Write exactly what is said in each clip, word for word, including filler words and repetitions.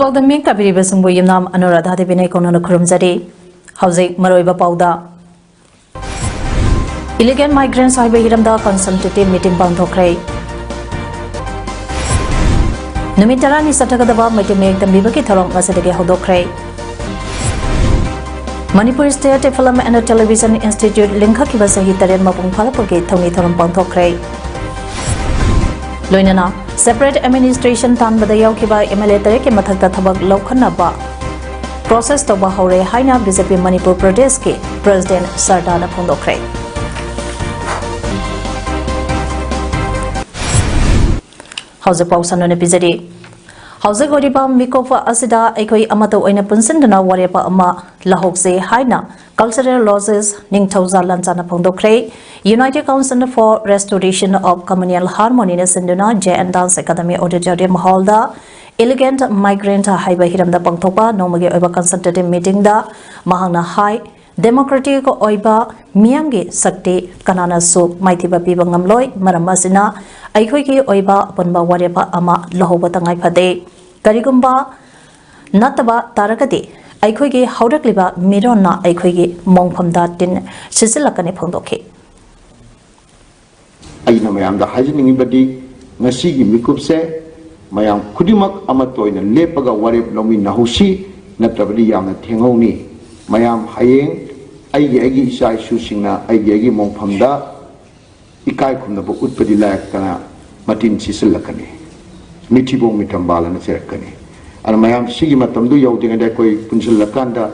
ꯏꯝꯐꯥꯜꯗ ꯃꯤꯡ ꯀꯥꯕꯤꯔꯤꯕꯁꯤꯡꯕꯨ ꯌꯨꯝꯅꯥꯝ ꯑꯅꯨꯔꯥꯙꯥ ꯗꯦꯕꯤꯅ ꯏꯀꯣꯟꯅꯅ ꯈꯨꯔꯨꯝꯖꯔꯤ꯫ ꯍꯧꯖꯤꯛ ꯃꯔꯨꯑꯣꯏꯕ ꯄꯥꯎꯗ꯫ Illegal migrants ꯍꯥꯏꯕ ꯍꯤꯔꯝꯗ consultative meeting ꯄꯥꯡꯊꯣꯛꯈ꯭ꯔꯦ꯫ ꯅꯨꯃꯤꯠ ꯇꯔꯥꯅꯤ ꯆꯠꯊꯒꯗꯕ ꯃꯩꯇꯩ ꯃꯌꯦꯛ ꯇꯝꯕꯤꯕꯒꯤ ꯊꯧꯔꯝ ꯉꯁꯤꯗꯒꯤ ꯍꯧꯗꯣꯛꯈ꯭ꯔꯦ꯫ Manipur State Film and Television Institute ꯂꯤꯡꯈꯠꯈꯤꯕ ꯆꯍꯤ ꯇꯔꯦꯠ ꯃꯄꯨꯡ ꯐꯥꯔꯛꯄꯒꯤ ꯊꯧꯅꯤ ꯊꯧꯔꯝ ꯄꯥꯡꯊꯣꯛꯈ꯭ꯔꯦ꯫ ꯂꯣꯏꯅꯅ separate administration ꯇꯥꯟꯕꯗ ꯌꯥꯎꯈꯤꯕ M L A ꯇꯔꯦꯠꯀꯤ ꯃꯊꯛꯇ ꯊꯕꯛ ꯂꯧꯈꯠꯅꯕ process ꯇꯧꯕ ꯍꯧꯔꯦ ꯍꯥꯏꯅ B J P ꯃꯅꯤꯄꯨꯔ ꯄ꯭ꯔꯗꯦꯁꯀꯤ President ꯁꯔꯗꯥꯅ ꯐꯣꯡꯗꯣꯛꯈ꯭ꯔꯦ꯫ ꯍꯧꯖꯤꯛ ꯄꯥꯎ ꯁꯟꯗꯣꯛꯅ ꯄꯤꯖꯔꯤ꯫ ꯍꯧꯖꯤꯛ ꯑꯣꯏꯔꯤꯕ ꯃꯤꯀꯨꯞ ꯑꯁꯤꯗ ꯑꯩꯈꯣꯏ ꯑꯃꯠꯇ ꯑꯣꯏꯅ ꯄꯨꯟꯁꯤꯟꯗꯨꯅ ꯋꯥꯔꯦꯞ ꯑꯃ ꯂꯧꯍꯧꯁꯦ ꯍꯥꯏꯅ Cultural Lodges ꯅꯤꯡꯊꯧꯖꯥ ꯂꯥꯟꯆꯥꯅ ꯐꯣꯡꯗꯣꯛꯈ꯭ꯔꯦ꯫ United Council for Restoration of Communal Harmony ꯅ ꯁꯤꯟꯗꯨꯅ J N Dance Academy Auditorium Hall ꯗ Illegal Migrant ꯍꯥꯏꯕ ꯍꯤꯔꯝꯗ ꯄꯥꯡꯊꯣꯛꯄ ꯅꯣꯡꯃꯒꯤ ꯑꯣꯏꯕ consultative meeting ꯗ ꯃꯍꯥꯛꯅ ꯍꯥꯏ, democratic ꯑꯣꯏꯕ ꯃꯤꯌꯥꯝꯒꯤ ꯁꯛꯇꯤ ꯀꯅꯥꯅꯁꯨ ꯃꯥꯏꯊꯤꯕ ꯄꯤꯕ ꯉꯝꯂꯣꯏ꯫ ꯃꯔꯝ ꯑꯁꯤꯅ ꯑꯩꯈꯣꯏꯒꯤ ꯑꯣꯏꯕ ꯑꯄꯨꯟꯕ ꯋꯥꯔꯦꯞ ꯑꯃ ꯂꯧꯍꯧꯕ ꯇꯉꯥꯏ ꯐꯗꯦ꯫ ꯀꯔꯤꯒꯨꯝꯕ ꯅꯠꯇꯕ ꯇꯥꯔꯒꯗꯤ ꯑꯩꯈꯣꯏꯒꯤ ꯍꯧꯔꯛꯂꯤꯕ ꯃꯤꯔꯣꯟꯅ ꯑꯩꯈꯣꯏꯒꯤ ꯃꯣꯡꯐꯝꯗ ꯇꯤꯟ ꯁꯤꯠꯆꯤꯜꯂꯛꯀꯅꯤ ꯐꯣꯡꯗꯣꯛꯈꯤ꯫ ꯑꯩꯅ ꯃꯌꯥꯝꯗ ꯍꯥꯏꯖꯅꯤꯡꯉꯤꯕꯗꯤ, ꯉꯁꯤꯒꯤ ꯃꯤꯀꯨꯞꯁꯦ ꯃꯌꯥꯝ ꯈꯨꯗꯤꯡꯃꯛ ꯑꯃꯠꯇ ꯑꯣꯏꯅ ꯂꯦꯞꯄꯒ ꯋꯥꯔꯦꯞ ꯂꯧꯃꯤꯟꯅꯍꯧꯁꯤ, ꯅꯠꯇ꯭ꯔꯕꯗꯤ ꯌꯥꯝꯅ ꯊꯦꯡꯍꯧꯅꯤ꯫ ꯃꯌꯥꯝ ꯍꯌꯦꯡ ꯑꯩꯒꯤ ꯑꯩꯒꯤ ꯏꯆꯥ ꯏꯁꯨꯁꯤꯡꯅ ꯑꯩꯒꯤ ꯑꯩꯒꯤ ꯃꯣꯡꯐꯝꯗ ꯏꯀꯥꯏ ꯈꯨꯝꯅꯕ ꯎꯠꯄꯗꯤ ꯂꯥꯏꯔꯛꯇꯅ ꯃꯇꯤꯟ ꯁꯤꯠꯆꯤꯜꯂꯛꯀꯅꯤ, ꯃꯤꯊꯤꯕꯣꯡ ꯃꯤꯊꯝꯕꯥꯜ ꯑꯅ ꯆꯦꯔꯛꯀꯅꯤ꯫ ꯑꯗꯨꯅ ꯃꯌꯥꯝ ꯁꯤꯒꯤ ꯃꯇꯝꯗꯨ ꯌꯧꯗ꯭ꯔꯤꯉꯩꯗ ꯑꯩꯈꯣꯏ ꯄꯨꯟꯁꯤꯜꯂꯀꯥꯟꯗ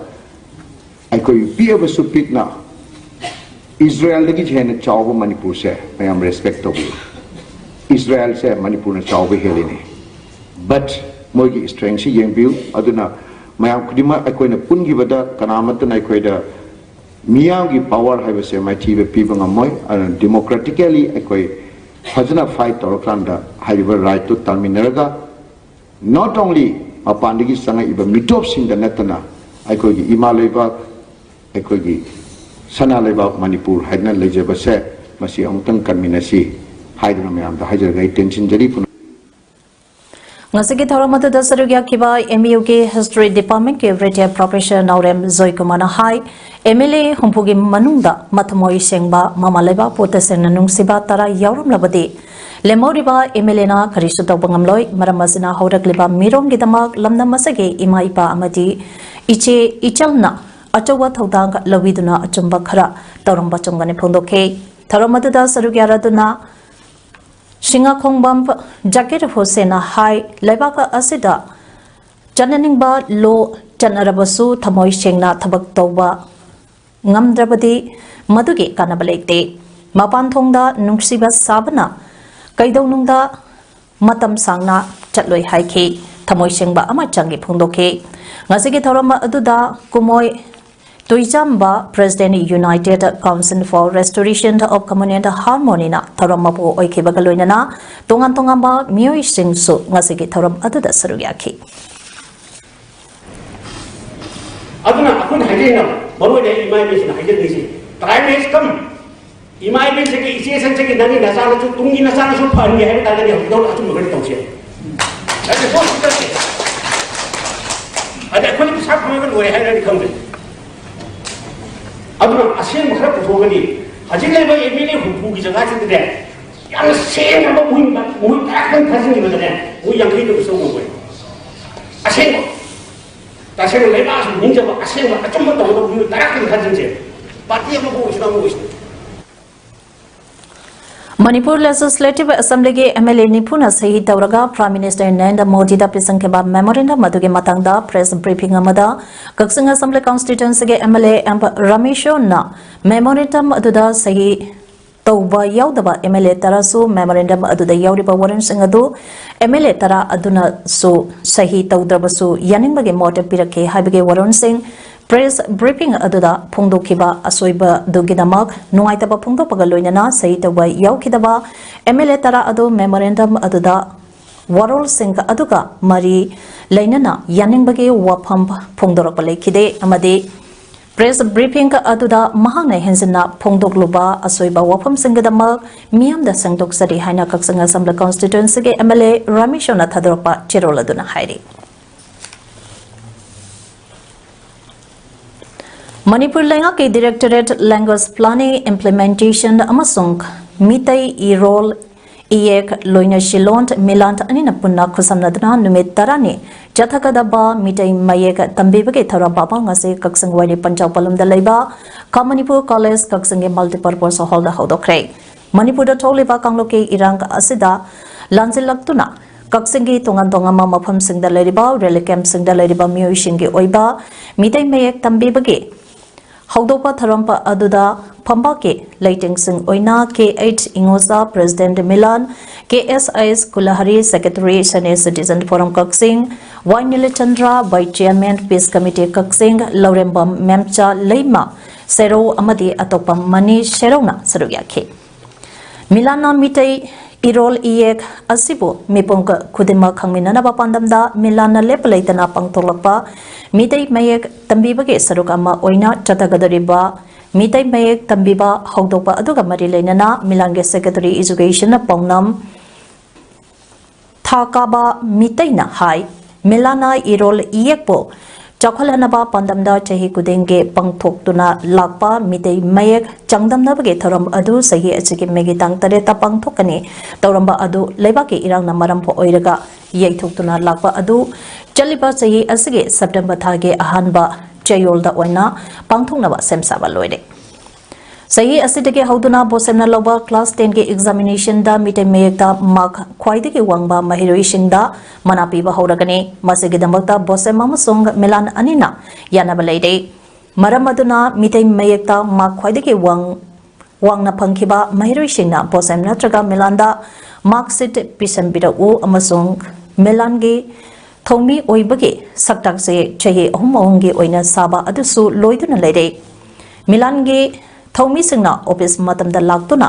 ꯑꯩꯈꯣꯏ ꯄꯤꯛꯑꯕꯁꯨ ꯄꯤꯛꯅ ꯏꯁꯔꯥꯌꯦꯜꯗꯒꯤ ꯍꯦꯟꯅ ꯆꯥꯎꯕ ꯃꯅꯤꯄꯨꯔꯁꯦ ꯃꯌꯥꯝ ꯔꯦꯁꯄꯦꯛ ꯇꯧꯕꯤꯌꯨ꯫ ꯏꯁꯔꯥꯌꯦꯜꯁꯦ ꯃꯅꯤꯄꯨꯔꯅ ꯆꯥꯎꯕ ꯍꯦꯜꯂꯤꯅꯤ꯫ ꯕꯠ ꯃꯣꯏꯒꯤ ꯁ꯭ꯇꯔꯦꯡꯁꯤ ꯌꯦꯡꯕꯤꯌꯨ꯫ ꯑꯗꯨꯅ ꯃꯌꯥꯝ ꯈꯨꯗꯤꯡꯃꯛ ꯑꯩꯈꯣꯏꯅ ꯄꯨꯟꯈꯤꯕꯗ ꯀꯅꯥꯃꯠꯇꯅ ꯑꯩꯈꯣꯏꯗ ꯃꯤꯌꯥꯝꯒꯤ ꯄꯥꯋꯔ ꯍꯥꯏꯕꯁꯦ ꯃꯥꯏꯊꯤꯕ ꯄꯤꯕ ꯉꯝꯃꯣꯏ꯫ ꯑꯗꯨꯅ ꯗꯤꯃꯣꯀ꯭ꯔꯦꯇꯤꯀꯦꯂꯤ ꯑꯩꯈꯣꯏ ꯐꯖꯅ ꯐꯥꯏꯠ ꯇꯧꯔꯀꯥꯟꯗ ꯍꯥꯏꯔꯤꯕ ꯔꯥꯏꯠꯇꯨ ꯇꯥꯟꯃꯤꯟꯅꯔꯒ, ꯅꯣꯠ ꯑꯣꯡꯂꯤ ꯃꯄꯥꯟꯗꯒꯤ ꯆꯪꯉꯛꯏꯕ ꯃꯤꯇꯣꯞꯁꯤꯡꯗ ꯅꯠꯇꯅ ꯑꯩꯈꯣꯏꯒꯤ ꯏꯃꯥ ꯂꯩꯕꯥꯛ, ꯑꯩꯈꯣꯏꯒꯤ ꯁꯅꯥ ꯂꯩꯕꯥꯛ ꯃꯅꯤꯄꯨꯔ ꯍꯥꯏꯗꯅ ꯂꯩꯖꯕꯁꯦ, ꯃꯁꯤ ꯑꯃꯨꯛꯇꯪ ꯀꯟꯃꯤꯟꯅꯁꯤ ꯍꯥꯏꯗꯨꯅ ꯃꯌꯥꯝꯗ ꯍꯥꯏꯖꯔꯒ ꯑꯩ ꯇꯦꯟꯁꯤꯟꯖꯔꯤ꯫ ꯄꯨꯅ- ꯉꯁꯤꯒꯤ ꯊꯧꯔꯝ ꯑꯗꯨꯗ ꯁꯔꯨꯛ ꯌꯥꯈꯤꯕ ꯑꯦꯝ ꯌꯨꯒꯤ ꯍꯤꯁꯇ꯭ꯔꯤ ꯗꯤꯄꯥꯔꯠꯃꯦꯟꯠꯀꯤ ꯔꯤꯇꯥꯌꯔ ꯄ꯭ꯔꯣꯐꯦꯁꯔ ꯅꯥꯎꯔꯦꯝ ꯖꯣꯏꯀꯨꯃꯥꯔꯅ ꯍꯥꯏ, ꯑꯦꯝ ꯑꯦꯜ ꯑꯦ ꯍꯨꯝꯐꯨꯒꯤ ꯃꯅꯨꯡꯗ ꯃꯊꯃꯣꯏ ꯁꯦꯡꯕ, ꯃꯃꯥ ꯂꯩꯕꯥꯛꯄꯨ ꯇꯁꯦꯡꯅ ꯅꯨꯡꯁꯤꯕ ꯇꯔꯥ ꯌꯥꯎꯔꯝꯂꯕꯗꯤ ꯂꯦꯝꯍꯧꯔꯤꯕ ꯑꯦꯝ ꯑꯦꯜ ꯑꯦꯅ ꯀꯔꯤꯁꯨ ꯇꯧꯕ ꯉꯝꯂꯣꯏ꯫ ꯃꯔꯝ ꯑꯁꯤꯅ ꯍꯧꯔꯛꯂꯤꯕ ꯃꯤꯔꯣꯟꯒꯤꯗꯃꯛ ꯂꯝꯗꯝ ꯑꯁꯤꯒꯤ ꯏꯃꯥ ꯏꯄꯥ ꯑꯃꯗꯤ ꯏꯆꯦ ꯏꯆꯜꯅ ꯑꯆꯧꯕ ꯊꯧꯗꯥꯡ ꯂꯧꯕꯤꯗꯨꯅ ꯑꯆꯨꯝꯕ ꯈꯔ ꯇꯧꯔꯝꯕ ꯆꯨꯝꯒꯅꯤ ꯐꯣꯡꯗꯣꯛꯈꯤ꯫ ꯊꯧꯔꯝ ꯑꯗꯨꯗ ꯁꯔꯨꯛ ꯌꯥꯔꯗꯨꯅ ꯁꯤꯡꯉꯥꯈꯣꯡꯕꯝ ꯖꯥꯀꯤꯔ ꯍꯨꯁꯦꯟꯅ ꯍꯥꯏ, ꯂꯩꯕꯥꯛ ꯑꯁꯤꯗ ꯆꯠꯅꯅꯤꯡꯕ ꯂꯣ ꯆꯠꯅꯔꯕꯁꯨ ꯊꯃꯣꯏ ꯁꯦꯡꯅ ꯊꯕꯛ ꯇꯧꯕ ꯉꯝꯗ꯭ꯔꯕꯗꯤ ꯃꯗꯨꯒꯤ ꯀꯥꯟꯅꯕ ꯂꯩꯇꯦ꯫ ꯃꯄꯥꯟ ꯊꯣꯡꯗ ꯅꯨꯡꯁꯤꯕ ꯁꯥꯕꯅ ꯀꯩꯗꯧꯅꯨꯡꯗ ꯃꯇꯝ ꯁꯥꯡꯅ ꯆꯠꯂꯣꯏ ꯍꯥꯏꯈꯤ꯫ ꯊꯃꯣꯏ ꯁꯦꯡꯕ ꯑꯃ ꯆꯪꯏ ꯐꯣꯡꯗꯣꯛꯈꯤ꯫ ꯉꯁꯤꯒꯤ ꯊꯧꯔꯝ ꯑꯗꯨꯗ ꯀꯨꯃꯣꯏ ꯇꯨꯏꯖꯥꯝꯕ, President, United Council for Restoration of Community Harmony ꯅ ꯊꯧꯔꯝ ꯃꯄꯨ ꯑꯣꯏꯈꯤꯕꯒ ꯂꯣꯏꯅꯅ ꯇꯣꯉꯥꯟ ꯇꯣꯉꯥꯟꯕ ꯃꯤꯑꯣꯏꯁꯤꯡꯁꯨ ꯉꯁꯤꯒꯤ ꯊꯧꯔꯝ ꯑꯗꯨꯗ ꯁꯔꯨꯛ ꯌꯥꯈꯤ꯫ ꯑꯗꯨꯅ ꯑꯩꯈꯣꯏꯅ ꯍꯥꯏꯖꯔꯤꯅ ꯃꯔꯨ ꯑꯣꯏꯅ ꯑꯩ ꯏꯃꯥ ꯏꯕꯦꯟꯁꯤꯡꯅ ꯍꯥꯏꯖꯅꯤꯡꯉꯤꯁꯤ, time has come. ꯏꯃꯥ ꯏꯕꯦꯟꯁꯤꯒꯤ, ꯏꯆꯦꯁꯤꯡꯁꯤꯒꯤ, ꯅꯪꯒꯤ ꯅꯆꯥꯅꯁꯨ, ꯇꯨꯡꯒꯤ ꯅꯆꯥꯅꯁꯨ ꯐꯍꯟꯒꯦ ꯍꯥꯏꯕ ꯇꯥꯔꯒꯗꯤ ꯍꯧꯖꯤꯛ ꯍꯧꯅ ꯑꯆꯨꯝꯕ ꯈꯔ ꯇꯧꯁꯦ꯫ ꯑꯗ ꯍꯣꯁꯄꯤꯇꯥꯜꯁꯦ, ꯑꯗ ꯑꯩꯈꯣꯏꯅ ꯄꯩꯁꯥ ꯐꯪꯉꯒ ꯂꯣꯏꯔꯦ ꯍꯥꯏꯔꯗꯤ ꯈꯪꯗꯦ꯫ ꯑꯗꯨꯅ ꯑꯁꯦꯡꯕ ꯈꯔ ꯄꯨꯊꯣꯛꯑꯒꯗꯤ ꯍꯧꯖꯤꯛ ꯂꯩꯔꯤꯕ ꯑꯦꯝ ꯑꯦꯜ ꯑꯦ ꯍꯨꯝꯐꯨꯒꯤ ꯖꯒꯥꯁꯤꯗꯗꯤ ꯌꯥꯝꯅ ꯁꯦꯡꯅꯕ ꯃꯣꯏ, ꯃꯣꯏ ꯇꯔꯥ ꯈꯛꯇꯪ ꯊꯥꯖꯤꯟꯈꯤꯕꯗꯅꯦ ꯃꯣꯏ ꯌꯥꯡꯈꯩꯗ ꯀꯩꯁꯨ ꯉꯝꯃꯣꯏ꯫ ꯑꯁꯦꯡꯕ ꯇꯁꯦꯡꯅ ꯂꯩꯕꯥꯛꯁꯨ ꯅꯤꯡꯖꯕ, ꯑꯁꯦꯡꯕ ꯑꯆꯨꯝꯕ ꯇꯧꯒꯗꯕ ꯃꯤꯑꯣꯏ ꯇꯔꯥ ꯀꯨꯟ ꯈꯟꯖꯤꯟꯁꯦ꯫ ꯄꯥꯔꯇꯤ ꯑꯃꯕꯨ ꯑꯣꯏꯁꯅꯨ, ꯑꯃꯕꯨ ꯑꯣꯏꯁꯅꯨ꯫ ꯃꯅꯤꯄꯨꯔ ꯂꯦꯖꯤꯁꯂꯦꯇꯤꯚ ꯑꯦꯁꯦꯝꯕ꯭ꯂꯤꯒꯤ ꯑꯦꯝ ꯑꯦꯜ ꯑꯦ ꯅꯤꯐꯨꯅ ꯁꯍꯤ ꯇꯧꯔꯒ ꯄ꯭ꯔꯥꯏꯝ ꯃꯤꯅꯤꯁꯇꯔ ꯅꯔꯦꯟꯗ꯭ꯔ ꯃꯣꯗꯤꯗ ꯄꯤꯁꯤꯟꯈꯤꯕ ꯃꯦꯃꯣꯔꯦꯟꯗꯝ ꯑꯗꯨꯒꯤ ꯃꯇꯥꯡꯗ ꯄ꯭ꯔꯦꯁ ꯕ꯭ꯔꯤꯐꯤꯡ ꯑꯃꯗ ꯀꯛꯆꯤꯡ ꯑꯦꯁꯦꯝꯕ꯭ꯂꯤ ꯀꯣꯟꯁꯇꯤꯇ꯭ꯋꯦꯟꯁꯤꯒꯤ ꯑꯦꯝ ꯑꯦꯜ ꯑꯦ ꯑꯦꯝ ꯔꯥꯃꯦꯁꯣꯔꯅ ꯃꯦꯃꯣꯔꯦꯟꯗꯝ ꯑꯗꯨꯗ ꯁꯍꯤ ꯇꯧꯕ ꯌꯥꯎꯗꯕ ꯑꯦꯝ ꯑꯦꯜ ꯑꯦ ꯇꯔꯥꯁꯨ ꯃꯦꯃꯣꯔꯦꯟꯗꯝ ꯑꯗꯨꯗ ꯌꯥꯎꯔꯤꯕ ꯋꯥꯔꯦꯟꯁꯤꯡ ꯑꯗꯨ ꯑꯦꯝ ꯑꯦꯜ ꯑꯦ ꯇꯔꯥ ꯑꯗꯨꯅꯁꯨ ꯁꯍꯤ ꯇꯧꯗ꯭ꯔꯕꯁꯨ ꯌꯥꯅꯤꯡꯕꯒꯤ ꯃꯣꯠ ꯄꯤꯔꯛꯈꯤ ꯍꯥꯏꯕꯒꯤ ꯋꯥꯔꯣꯜꯁꯤꯡ ꯄ꯭ꯔꯦꯁ ꯕ꯭ꯔꯤꯐꯤꯡ ꯑꯗꯨꯗ ꯐꯣꯡꯗꯣꯛꯈꯤꯕ ꯑꯁꯣꯏꯕꯗꯨꯒꯤꯗꯃꯛ ꯅꯨꯡꯉꯥꯏꯇꯕ ꯐꯣꯡꯗꯣꯛꯄꯒ ꯂꯣꯏꯅꯅ ꯁꯍꯤ ꯇꯧꯕ ꯌꯥꯎꯈꯤꯗꯕ ꯑꯦꯝ ꯑꯦꯜ ꯑꯦ ꯇꯔꯥ ꯑꯗꯨ ꯃꯦꯃꯣꯔꯦꯟꯗꯝ ꯑꯗꯨꯗ ꯋꯥꯔꯣꯜꯁꯤꯡ ꯑꯗꯨꯒ ꯃꯔꯤ ꯂꯩꯅꯅ ꯌꯥꯅꯤꯡꯕꯒꯤ ꯋꯥꯐꯝ ꯐꯣꯡꯗꯣꯔꯛꯄ ꯂꯩꯈꯤꯗꯦ ꯑꯃꯗꯤ ꯄ꯭ꯔꯦꯁ ꯕ꯭ꯔꯤꯐꯤꯡ ꯑꯗꯨꯗ ꯃꯍꯥꯛꯅ ꯍꯦꯟꯖꯤꯟꯅ ꯐꯣꯡꯗꯣꯛꯂꯨꯕ ꯑꯁꯣꯏꯕ ꯋꯥꯐꯝꯁꯤꯡꯒꯤꯗꯃꯛ ꯃꯤꯌꯥꯝꯗ ꯁꯦꯡꯗꯣꯛꯆꯔꯤ ꯍꯥꯏꯅ ꯀꯛꯆꯤꯡ ꯑꯁꯦꯝꯕ꯭ꯂꯤ ꯀꯣꯟꯁꯇꯤꯇ꯭ꯋꯦꯟꯁꯤꯒꯤ ꯑꯦꯝ ꯑꯦꯜ ꯑꯦ ꯔꯥꯃꯦꯁꯣꯔꯅ ꯊꯥꯗꯣꯔꯛꯄ ꯆꯦꯔꯣꯜ ꯑꯗꯨꯅ ꯍꯥꯏꯔꯤ꯫ ꯃꯅꯤꯄꯨꯔ ꯂꯩꯉꯥꯛꯀꯤ ꯗꯤꯔꯦꯛꯇꯣꯔꯦꯠ ꯂꯦꯡꯒ꯭ꯋꯦꯖ ꯄ꯭ꯂꯥꯅꯤꯡ, ꯏꯝꯄ꯭ꯂꯤꯃꯦꯟꯇꯦꯁꯟ ꯑꯃꯁꯨꯡ ꯃꯤꯇꯩ ꯏꯔꯣꯜ ꯏꯌꯦꯛ ꯂꯣꯏꯅꯁꯤꯂꯣꯟ ꯃꯤꯂꯥꯟ ꯑꯅꯤꯅ ꯄꯨꯟꯅ ꯈꯨꯠꯁꯝꯅꯗꯨꯅ ꯅꯨꯃꯤꯠ ꯇꯔꯥꯅꯤ ꯆꯠꯊꯒꯗꯕ ꯃꯤꯇꯩ ꯃꯌꯦꯛ ꯇꯝꯕꯤꯕꯒꯤ ꯊꯧꯔꯝ ꯄꯥꯕ ꯉꯁꯤ ꯀꯛꯆꯤꯡ ꯋꯥꯏꯔꯤ ꯄꯟꯆꯥꯎ ꯄꯂꯨꯝꯗ ꯂꯩꯕ ꯈꯥ ꯃꯅꯤꯄꯨꯔ ꯀꯣꯂꯦꯖ ꯀꯛꯆꯤꯡꯒꯤ ꯃꯜꯇꯤꯄꯔꯄꯣꯁ ꯍꯣꯜꯗ ꯍꯧꯗꯣꯛꯈ꯭ꯔꯦ꯫ ꯃꯅꯤꯄꯨꯔꯗ ꯊꯣꯛꯂꯤꯕ ꯀꯥꯡꯂꯨꯞꯀꯤ ꯏꯔꯥꯡ ꯑꯁꯤꯗ ꯂꯥꯟꯖꯤꯜꯂꯛꯇꯨꯅ ꯀꯛꯆꯤꯡꯒꯤ ꯇꯣꯉꯥꯟ ꯇꯣꯉꯥꯟꯕ ꯃꯐꯝꯁꯤꯡꯗ ꯂꯩꯔꯤꯕ ꯔꯤꯂꯤꯐ ꯀꯦꯝꯞꯁꯤꯡꯗ ꯂꯩꯔꯤꯕ ꯃꯤꯑꯣꯏꯁꯤꯡꯒꯤ ꯑꯣꯏꯕ ꯃꯤꯇꯩ ꯃꯌꯦꯛ ꯇꯝꯕꯤꯕꯒꯤ ꯍꯧꯗꯣꯛꯄ ꯊꯧꯔꯝ ꯑꯗꯨꯗ ꯐꯝꯕꯥꯛꯀꯤ ꯂꯩꯇꯦꯡꯁꯤꯡ ꯑꯣꯏꯅ K H Ingoja, president Milan, K S H Kulahari, secretary senior citizen forum ꯀꯛꯆꯤꯡ, Y Nilachandra, vice chairman peace committee ꯀꯛꯆꯤꯡ, ꯂꯧꯔꯦꯝꯕꯝ ꯃꯦꯝꯆꯥ ꯂꯩꯃ ꯁꯦꯔꯧ ꯑꯃꯗꯤ ꯑꯇꯣꯞꯄ ꯃꯅꯤ ꯁꯦꯔꯧꯅ ꯁꯔꯨꯛ ꯌꯥꯈꯤ꯫ ꯃꯤꯂꯥꯟꯅ ꯃꯤꯇꯩ ꯏꯔꯣꯜ ꯏꯌꯦꯛ ꯑꯁꯤꯕꯨ ꯃꯤꯄꯨꯝ ꯈꯨꯗꯤꯡꯃꯛ ꯈꯪꯃꯤꯟꯅꯅꯕ ꯄꯥꯟꯗꯝꯗ ꯃꯤꯂꯥꯟꯅ ꯂꯦꯞꯄ ꯂꯩꯇꯅ ꯄꯥꯡꯊꯣꯛꯂꯛꯄ ꯃꯤꯇꯩ ꯃꯌꯦꯛ ꯇꯝꯕꯤꯕꯒꯤ ꯁꯔꯨꯛ ꯑꯃ ꯑꯣꯏꯅ ꯆꯠꯊꯒꯗꯧꯔꯤꯕ ꯃꯤꯇꯩ ꯃꯌꯦꯛ ꯇꯝꯕꯤꯕ ꯍꯧꯗꯣꯛꯄ ꯑꯗꯨꯒ ꯃꯔꯤ ꯂꯩꯅꯅ ꯃꯤꯂꯥꯟꯒꯤ ꯁꯦꯀ꯭ꯔꯦꯇꯔꯤ ꯏꯖꯨꯀꯦꯁꯟꯅ ꯄꯥꯎꯅꯝ ꯊꯥ ꯀꯥꯕ ꯃꯤꯇꯩꯅ ꯍꯥꯏ, ꯃꯤꯂꯥꯟꯅ ꯏꯔꯣꯜ ꯏꯌꯦꯛꯄꯨ ꯆꯥꯎꯈꯠꯍꯟꯅꯕ ꯄꯥꯟꯗꯝꯗ ꯆꯍꯤ ꯈꯨꯗꯤꯡꯒꯤ ꯄꯥꯡꯊꯣꯛꯇꯨꯅ ꯂꯥꯛꯄ ꯃꯤꯇꯩ ꯃꯌꯦꯛ ꯆꯥꯡꯗꯝꯅꯕꯒꯤ ꯊꯧꯔꯝ ꯑꯗꯨ ꯆꯍꯤ ꯑꯁꯤꯒꯤ ꯃꯦꯒꯤ ꯇꯥꯡ ꯇꯔꯦꯠꯇ ꯄꯥꯡꯊꯣꯛꯀꯅꯤ꯫ ꯊꯧꯔꯝ ꯑꯗꯨ ꯂꯩꯕꯥꯛꯀꯤ ꯏꯔꯥꯡꯅ ꯃꯔꯝ ꯑꯣꯏꯔꯒ ꯌꯩꯊꯣꯛꯇꯨꯅ ꯂꯥꯛꯄ ꯑꯗꯨ ꯆꯠꯂꯤꯕ ꯆꯍꯤ ꯑꯁꯤꯒꯤ ꯁꯦꯞꯇꯦꯝꯕꯔ ꯊꯥꯒꯤ ꯑꯍꯥꯟꯕ ꯆꯌꯣꯜꯗ ꯑꯣꯏꯅ ꯄꯥꯡꯊꯣꯛꯅꯕ ꯁꯦꯝ ꯁꯥꯕ ꯂꯣꯏꯔꯦ꯫ ꯆꯍꯤ ꯑꯁꯤꯗꯒꯤ ꯍꯧꯗꯨꯅ ꯕꯣꯁꯦꯝꯅ ꯂꯧꯕ class ten ꯒꯤ examination ꯗ ꯃꯤꯇꯩ ꯃꯌꯦꯛꯇ mark ꯈ꯭ꯋꯥꯏꯗꯒꯤ ꯋꯥꯡꯕ ꯃꯍꯩꯔꯣꯏꯁꯤꯡꯗ ꯃꯅꯥ ꯄꯤꯕ ꯍꯧꯔꯒꯅꯤ꯫ ꯃꯁꯤꯒꯤꯗꯃꯛꯇ ꯕꯣꯁꯦꯝ ꯑꯃꯁꯨꯡ ꯃꯤꯂꯥꯟ ꯑꯅꯤꯅ ꯌꯥꯅꯕ ꯂꯩꯔꯦ꯫ ꯃꯔꯝ ꯑꯗꯨꯅ ꯃꯤꯇꯩ ꯃꯌꯦꯛꯇ mark ꯈ꯭ꯋꯥꯏꯗꯒꯤ ꯋꯥꯡ-, ꯋꯥꯡꯅ ꯐꯪꯈꯤꯕ ꯃꯍꯩꯔꯣꯏꯁꯤꯡꯅ ꯕꯣꯁꯦꯝ ꯅꯠꯇ꯭ꯔꯒ ꯃꯤꯂꯥꯟꯗ mark sheet ꯄꯤꯁꯤꯟꯕꯤꯔꯛꯎ ꯑꯃꯁꯨꯡ ꯃꯤꯂꯥꯟꯒꯤ ꯊꯧꯃꯤ ꯑꯣꯏꯕꯒꯤ ꯁꯛꯇꯥꯛꯁꯦ ꯆꯍꯤ ꯑꯍꯨꯝ ꯑꯍꯨꯝꯒꯤ ꯑꯣꯏꯅ ꯁꯥꯕ ꯑꯗꯨꯁꯨ ꯂꯣꯏꯗꯨꯅ ꯂꯩꯔꯦ꯫ ꯃꯤꯂꯥꯟꯒꯤ ꯊꯧꯃꯤꯁꯤꯡꯅ office ꯃꯇꯝꯗ ꯂꯥꯛꯇꯨꯅ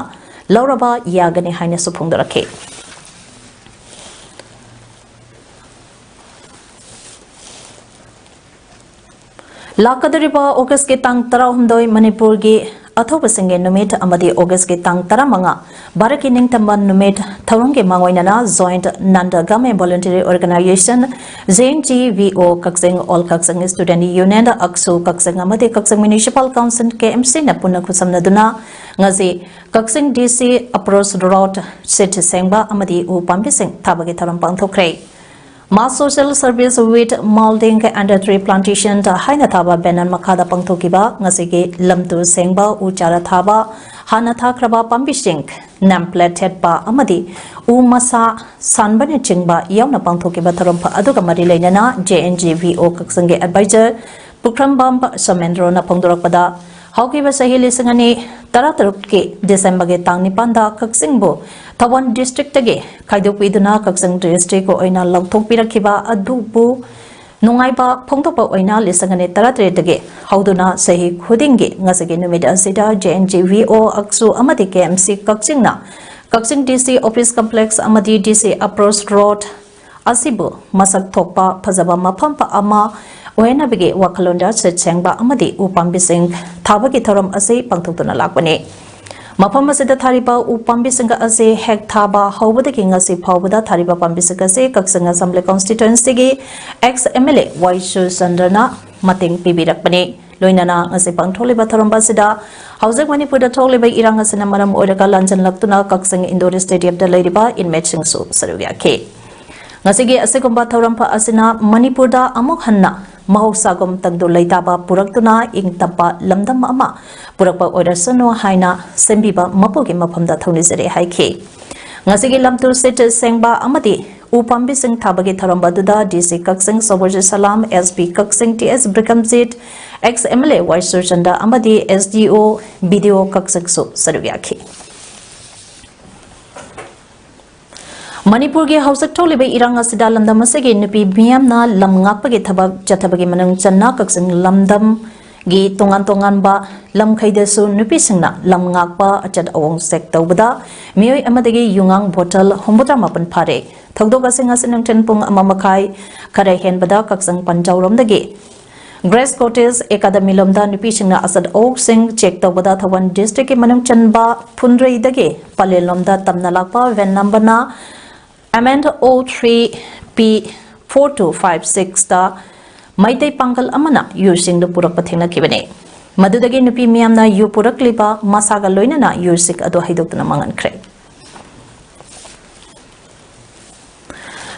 ꯂꯧꯔꯕ ꯌꯥꯒꯅꯤ ꯍꯥꯏꯅꯁꯨ ꯐꯣꯡꯗꯣꯔꯛꯈꯤ꯫ ꯂꯥꯛꯀꯗꯧꯔꯤꯕ August ꯀꯤ ꯇꯥꯡ ꯇꯔꯥꯍꯨꯝꯗꯣꯏ ꯃꯅꯤꯄꯨꯔꯒꯤ ꯑꯊꯧꯕꯁꯤꯡꯒꯤ ꯅꯨꯃꯤꯠ ꯑꯃꯗꯤ August ꯀꯤ ꯇꯥꯡ ꯇꯔꯥꯃꯉꯥ ꯚꯥꯔꯠꯀꯤ ꯅꯤꯡꯇꯝꯕ ꯅꯨꯃꯤꯠ ꯊꯧꯔꯝꯒꯤ ꯃꯥꯡꯑꯣꯏꯅꯅ Joint Non Government Voluntary Organization, J N G V O ꯀꯛꯆꯤꯡ, All Kakching Student Union, ꯑꯛꯁꯨ ꯀꯛꯆꯤꯡ ꯑꯃꯗꯤ ꯀꯛꯆꯤꯡ Municipal Council, K M C ꯅ ꯄꯨꯟꯅ ꯈꯨꯠꯁꯝꯅꯗꯨꯅ ꯉꯁꯤ ꯀꯛꯆꯤꯡ D C Approach Road ꯁꯤꯠ ꯁꯦꯡꯕ ꯑꯃꯗꯤ ꯎ ꯄꯥꯝꯕꯤꯁꯤꯡ ꯊꯥꯕꯒꯤ ꯊꯧꯔꯝ ꯄꯥꯡꯊꯣꯛꯈ꯭ꯔꯦ꯫ Mass Social Service with Molding and Tree Plantation ꯍꯥꯏꯅ ꯊꯥꯕ banner ꯃꯈꯥꯗ ꯄꯥꯡꯊꯣꯛꯈꯤꯕ ꯉꯁꯤꯒꯤ ꯂꯝ ꯇꯨ ꯁꯦꯡꯕ, ꯎ ꯆꯥꯔꯥ ꯊꯥꯕ, ꯍꯥꯟꯅ ꯊꯥꯈ꯭ꯔꯕ ꯄꯥꯝꯕꯤꯁꯤꯡ name plate ꯊꯦꯠꯄ ꯑꯃꯗꯤ ꯎ ꯃꯁꯥ ꯁꯥꯟꯕꯅꯆꯤꯡꯕ ꯌꯥꯎꯅ ꯄꯥꯡꯊꯣꯛꯈꯤꯕ ꯊꯧꯔꯝ ꯑꯗꯨꯒ ꯃꯔꯤ ꯂꯩꯅꯅ J N G V O ꯀꯛꯆꯤꯡꯒꯤ advisor ꯄꯨꯈ꯭ꯔꯝꯕꯝ ꯁꯣꯃꯦꯟꯗ꯭ꯔꯣꯅ ꯐꯣꯡꯗꯣꯔꯛꯄꯗ, ꯍꯧꯈꯤꯕ ꯆꯍꯤ ꯂꯤꯁꯤꯡ ꯑꯅꯤ ꯇꯔꯥꯇꯔꯨꯛꯀꯤ December ꯒꯤ ꯇꯥꯡ ꯅꯤꯄꯥꯟꯗ ꯀꯛꯆꯤꯡꯕꯨ ꯊꯧꯕꯥꯜ district ꯇꯒꯤ ꯈꯥꯏꯗꯣꯛꯄꯤꯗꯨꯅ ꯀꯛꯆꯤꯡ district ꯀꯤ ꯑꯣꯏꯅ ꯂꯧꯊꯣꯛꯄꯤꯔꯛꯈꯤꯕ ꯑꯗꯨꯕꯨ ꯅꯨꯡꯉꯥꯏꯕ ꯐꯣꯡꯗꯣꯛꯄ ꯑꯣꯏꯅ ꯂꯤꯁꯤꯡ ꯑꯅꯤ ꯇꯔꯥꯇꯔꯦꯠꯇꯒꯤ ꯍꯧꯗꯨꯅ ꯆꯍꯤ ꯈꯨꯗꯤꯡꯒꯤ ꯉꯁꯤꯒꯤ ꯅꯨꯃꯤꯠ ꯑꯁꯤꯗ J N G V O ꯑꯛꯁꯨ ꯑꯃꯗꯤ K M C ꯀꯛꯆꯤꯡꯅ ꯀꯛꯆꯤꯡ D C office complex ꯑꯃꯗꯤ D C Approach Road ꯑꯁꯤꯕꯨ ꯃꯁꯛ ꯊꯣꯛꯄ ꯐꯖꯕ ꯃꯐꯝ ꯑꯃ ꯑꯣꯏꯍꯟꯅꯕꯒꯤ ꯋꯥꯈꯜꯂꯣꯟꯗ ꯁꯤꯠ ꯁꯦꯡꯕ ꯑꯃꯗꯤ ꯎ ꯄꯥꯝꯕꯤꯁꯤꯡ ꯊꯥꯕꯒꯤ ꯊꯧꯔꯝ ꯑꯁꯤ ꯄꯥꯡꯊꯣꯛꯇꯨꯅ ꯂꯥꯛꯄꯅꯤ꯫ ꯃꯐꯝ ꯑꯁꯤꯗ ꯊꯥꯔꯤꯕ ꯎ ꯄꯥꯝꯕꯤꯁꯤꯡ ꯑꯁꯤ ꯍꯦꯛ ꯊꯥꯕ ꯍꯧꯕꯗꯒꯤ ꯉꯁꯤ ꯐꯥꯎꯕꯗ ꯊꯥꯔꯤꯕ ꯄꯥꯝꯕꯤꯁꯤꯡ ꯑꯁꯤ ꯀꯛꯆꯤꯡ Assembly Constituency ꯒꯤ ex M L A ꯋꯥꯏ ꯁꯨꯔꯆꯟꯗ꯭ꯔꯅ ꯃꯇꯦꯡ ꯄꯤꯕꯤꯔꯛꯄꯅꯤ꯫ ꯂꯣꯏꯅꯅ ꯉꯁꯤ ꯄꯥꯡꯊꯣꯛꯂꯤꯕ ꯊꯧꯔꯝ ꯑꯁꯤꯗ ꯍꯧꯖꯤꯛ ꯃꯅꯤꯄꯨꯔꯗ ꯊꯣꯛꯂꯤꯕ ꯏꯔꯥꯡ ꯑꯁꯤꯅ ꯃꯔꯝ ꯑꯣꯏꯔꯒ ꯂꯥꯟꯖꯦꯟꯂꯛꯇꯨꯅ ꯀꯛꯆꯤꯡ indoor stadium ꯗ ꯂꯩꯔꯤꯕ inmate ꯁꯤꯡꯁꯨ ꯁꯔꯨꯛ ꯌꯥꯈꯤ꯫ ꯉꯁꯤꯒꯤ ꯑꯁꯤꯒꯨꯝꯕ ꯊꯧꯔꯝ ꯐ ꯑꯁꯤꯅ ꯃꯅꯤꯄꯨꯔꯗ ꯑꯃꯨꯛ ꯍꯟꯅ ꯃꯍꯧꯁꯥꯒꯨꯝ ꯇꯪꯗꯨ ꯂꯩꯇꯥꯕ ꯄꯨꯔꯛꯇꯨꯅ ꯏꯪ ꯇꯞꯄ ꯂꯝꯗꯝ ꯑꯃ ꯄꯨꯔꯛꯄ ꯑꯣꯏꯔꯁꯅꯨ ꯍꯥꯏꯅ ꯁꯦꯝꯕꯤꯕ ꯃꯄꯨꯒꯤ ꯃꯐꯝꯗ ꯊꯧꯅꯤꯖꯔꯤ ꯍꯥꯏꯈꯤ꯫ ꯉꯁꯤꯒꯤ ꯂꯝꯇꯨ ꯁꯤꯠ ꯁꯦꯡꯕ ꯑꯃꯗꯤ ꯎ ꯄꯥꯝꯕꯤꯁꯤꯡ ꯊꯥꯕꯒꯤ ꯊꯧꯔꯝ ꯑꯗꯨꯗ ꯗꯤ ꯁꯤ ꯀꯛꯆꯤꯡ ꯁꯣꯕꯔꯖꯤꯠ ꯁꯂꯥꯝ, ꯑꯦꯁ ꯄꯤ ꯀꯛꯆꯤꯡ T S Brikamjit, ex M L A Y Surachand ꯑꯃꯗꯤ ꯑꯦꯁ ꯗꯤ ꯑꯣ, ꯕꯤ ꯗꯤ ꯑꯣ ꯀꯛꯆꯤꯡꯁꯨ ꯁꯔꯨꯛ ꯌꯥꯈꯤ꯫ ꯃꯅꯤꯄꯨꯔꯒꯤ ꯍꯧꯖꯤꯛ ꯊꯣꯛꯂꯤꯕ ꯏꯔꯥꯡ ꯑꯁꯤꯗ ꯂꯝꯗꯝ ꯑꯁꯤꯒꯤ ꯅꯨꯄꯤ ꯃꯤꯌꯥꯝꯅ ꯂꯝ ꯉꯥꯛꯄꯒꯤ ꯊꯕꯛ ꯆꯠꯊꯕꯒꯤ ꯃꯅꯨꯡ ꯆꯟꯅ ꯀꯛꯆꯤꯡ ꯂꯝꯗꯝꯒꯤ ꯇꯣꯉꯥꯟ ꯇꯣꯉꯥꯟꯕ ꯂꯝꯈꯩꯗꯁꯨ ꯅꯨꯄꯤꯁꯤꯡꯅ ꯂꯝ ꯉꯥꯛꯄ ꯑꯆꯠ ꯑꯋꯣꯡ ꯆꯦꯛ ꯇꯧꯕꯗ ꯃꯤꯑꯣꯏ ꯑꯃꯗꯒꯤ ꯌꯨꯉꯥꯡ ꯕꯣꯇꯜ ꯍꯨꯝꯐꯨꯇꯔꯥ ꯃꯥꯄꯟ ꯐꯥꯔꯦ꯫ ꯊꯧꯗꯣꯛ ꯑꯁꯤ ꯉꯁꯤ ꯅꯨꯡꯊꯤꯜ ꯄꯨꯡ ꯑꯃ ꯃꯈꯥꯏ ꯈꯔ ꯍꯦꯟꯕꯗ ꯀꯛꯆꯤꯡ ꯄꯟꯖꯥꯎꯔꯣꯝꯗꯒꯤ ꯒ꯭ꯔꯦꯁ ꯀꯣꯇꯦꯖ ꯑꯦꯀꯥꯗꯃꯤ ꯂꯣꯝꯗ ꯅꯨꯄꯤꯁꯤꯡꯅ ꯑꯁꯠ ꯑꯣꯛꯁꯤꯡ ꯆꯦꯛ ꯇꯧꯕꯗ ꯊꯧꯕꯥꯜ ꯗꯤꯁꯇ꯭ꯔꯤꯛꯀꯤ ꯃꯅꯨꯡ ꯆꯟꯕ ꯐꯨꯟꯗ꯭ꯔꯩꯗꯒꯤ ꯄꯂꯦꯜ ꯂꯣꯝꯗ ꯇꯝꯅ ꯂꯥꯛꯄ ꯚꯦꯟ ꯅꯝꯕꯔꯅ M N O three P four two five ꯁꯤꯛꯁꯇ ꯃꯩꯇꯩ ꯄꯥꯡꯒꯜ ꯑꯃꯅ ꯌꯨꯁꯤꯡꯗꯨ ꯄꯨꯔꯛꯄ ꯊꯦꯡꯅꯈꯤꯕꯅꯤ꯫ ꯃꯗꯨꯗꯒꯤ ꯅꯨꯄꯤ ꯃꯤꯌꯥꯝꯅ ꯌꯨ ꯄꯨꯔꯛꯂꯤꯕ ꯃꯁꯥꯒ ꯂꯣꯏꯅꯅ ꯌꯨꯁꯤꯡ ꯑꯗꯨ ꯍꯩꯗꯣꯛꯇꯨꯅ ꯃꯥꯡꯍꯟꯈ꯭ꯔꯦ꯫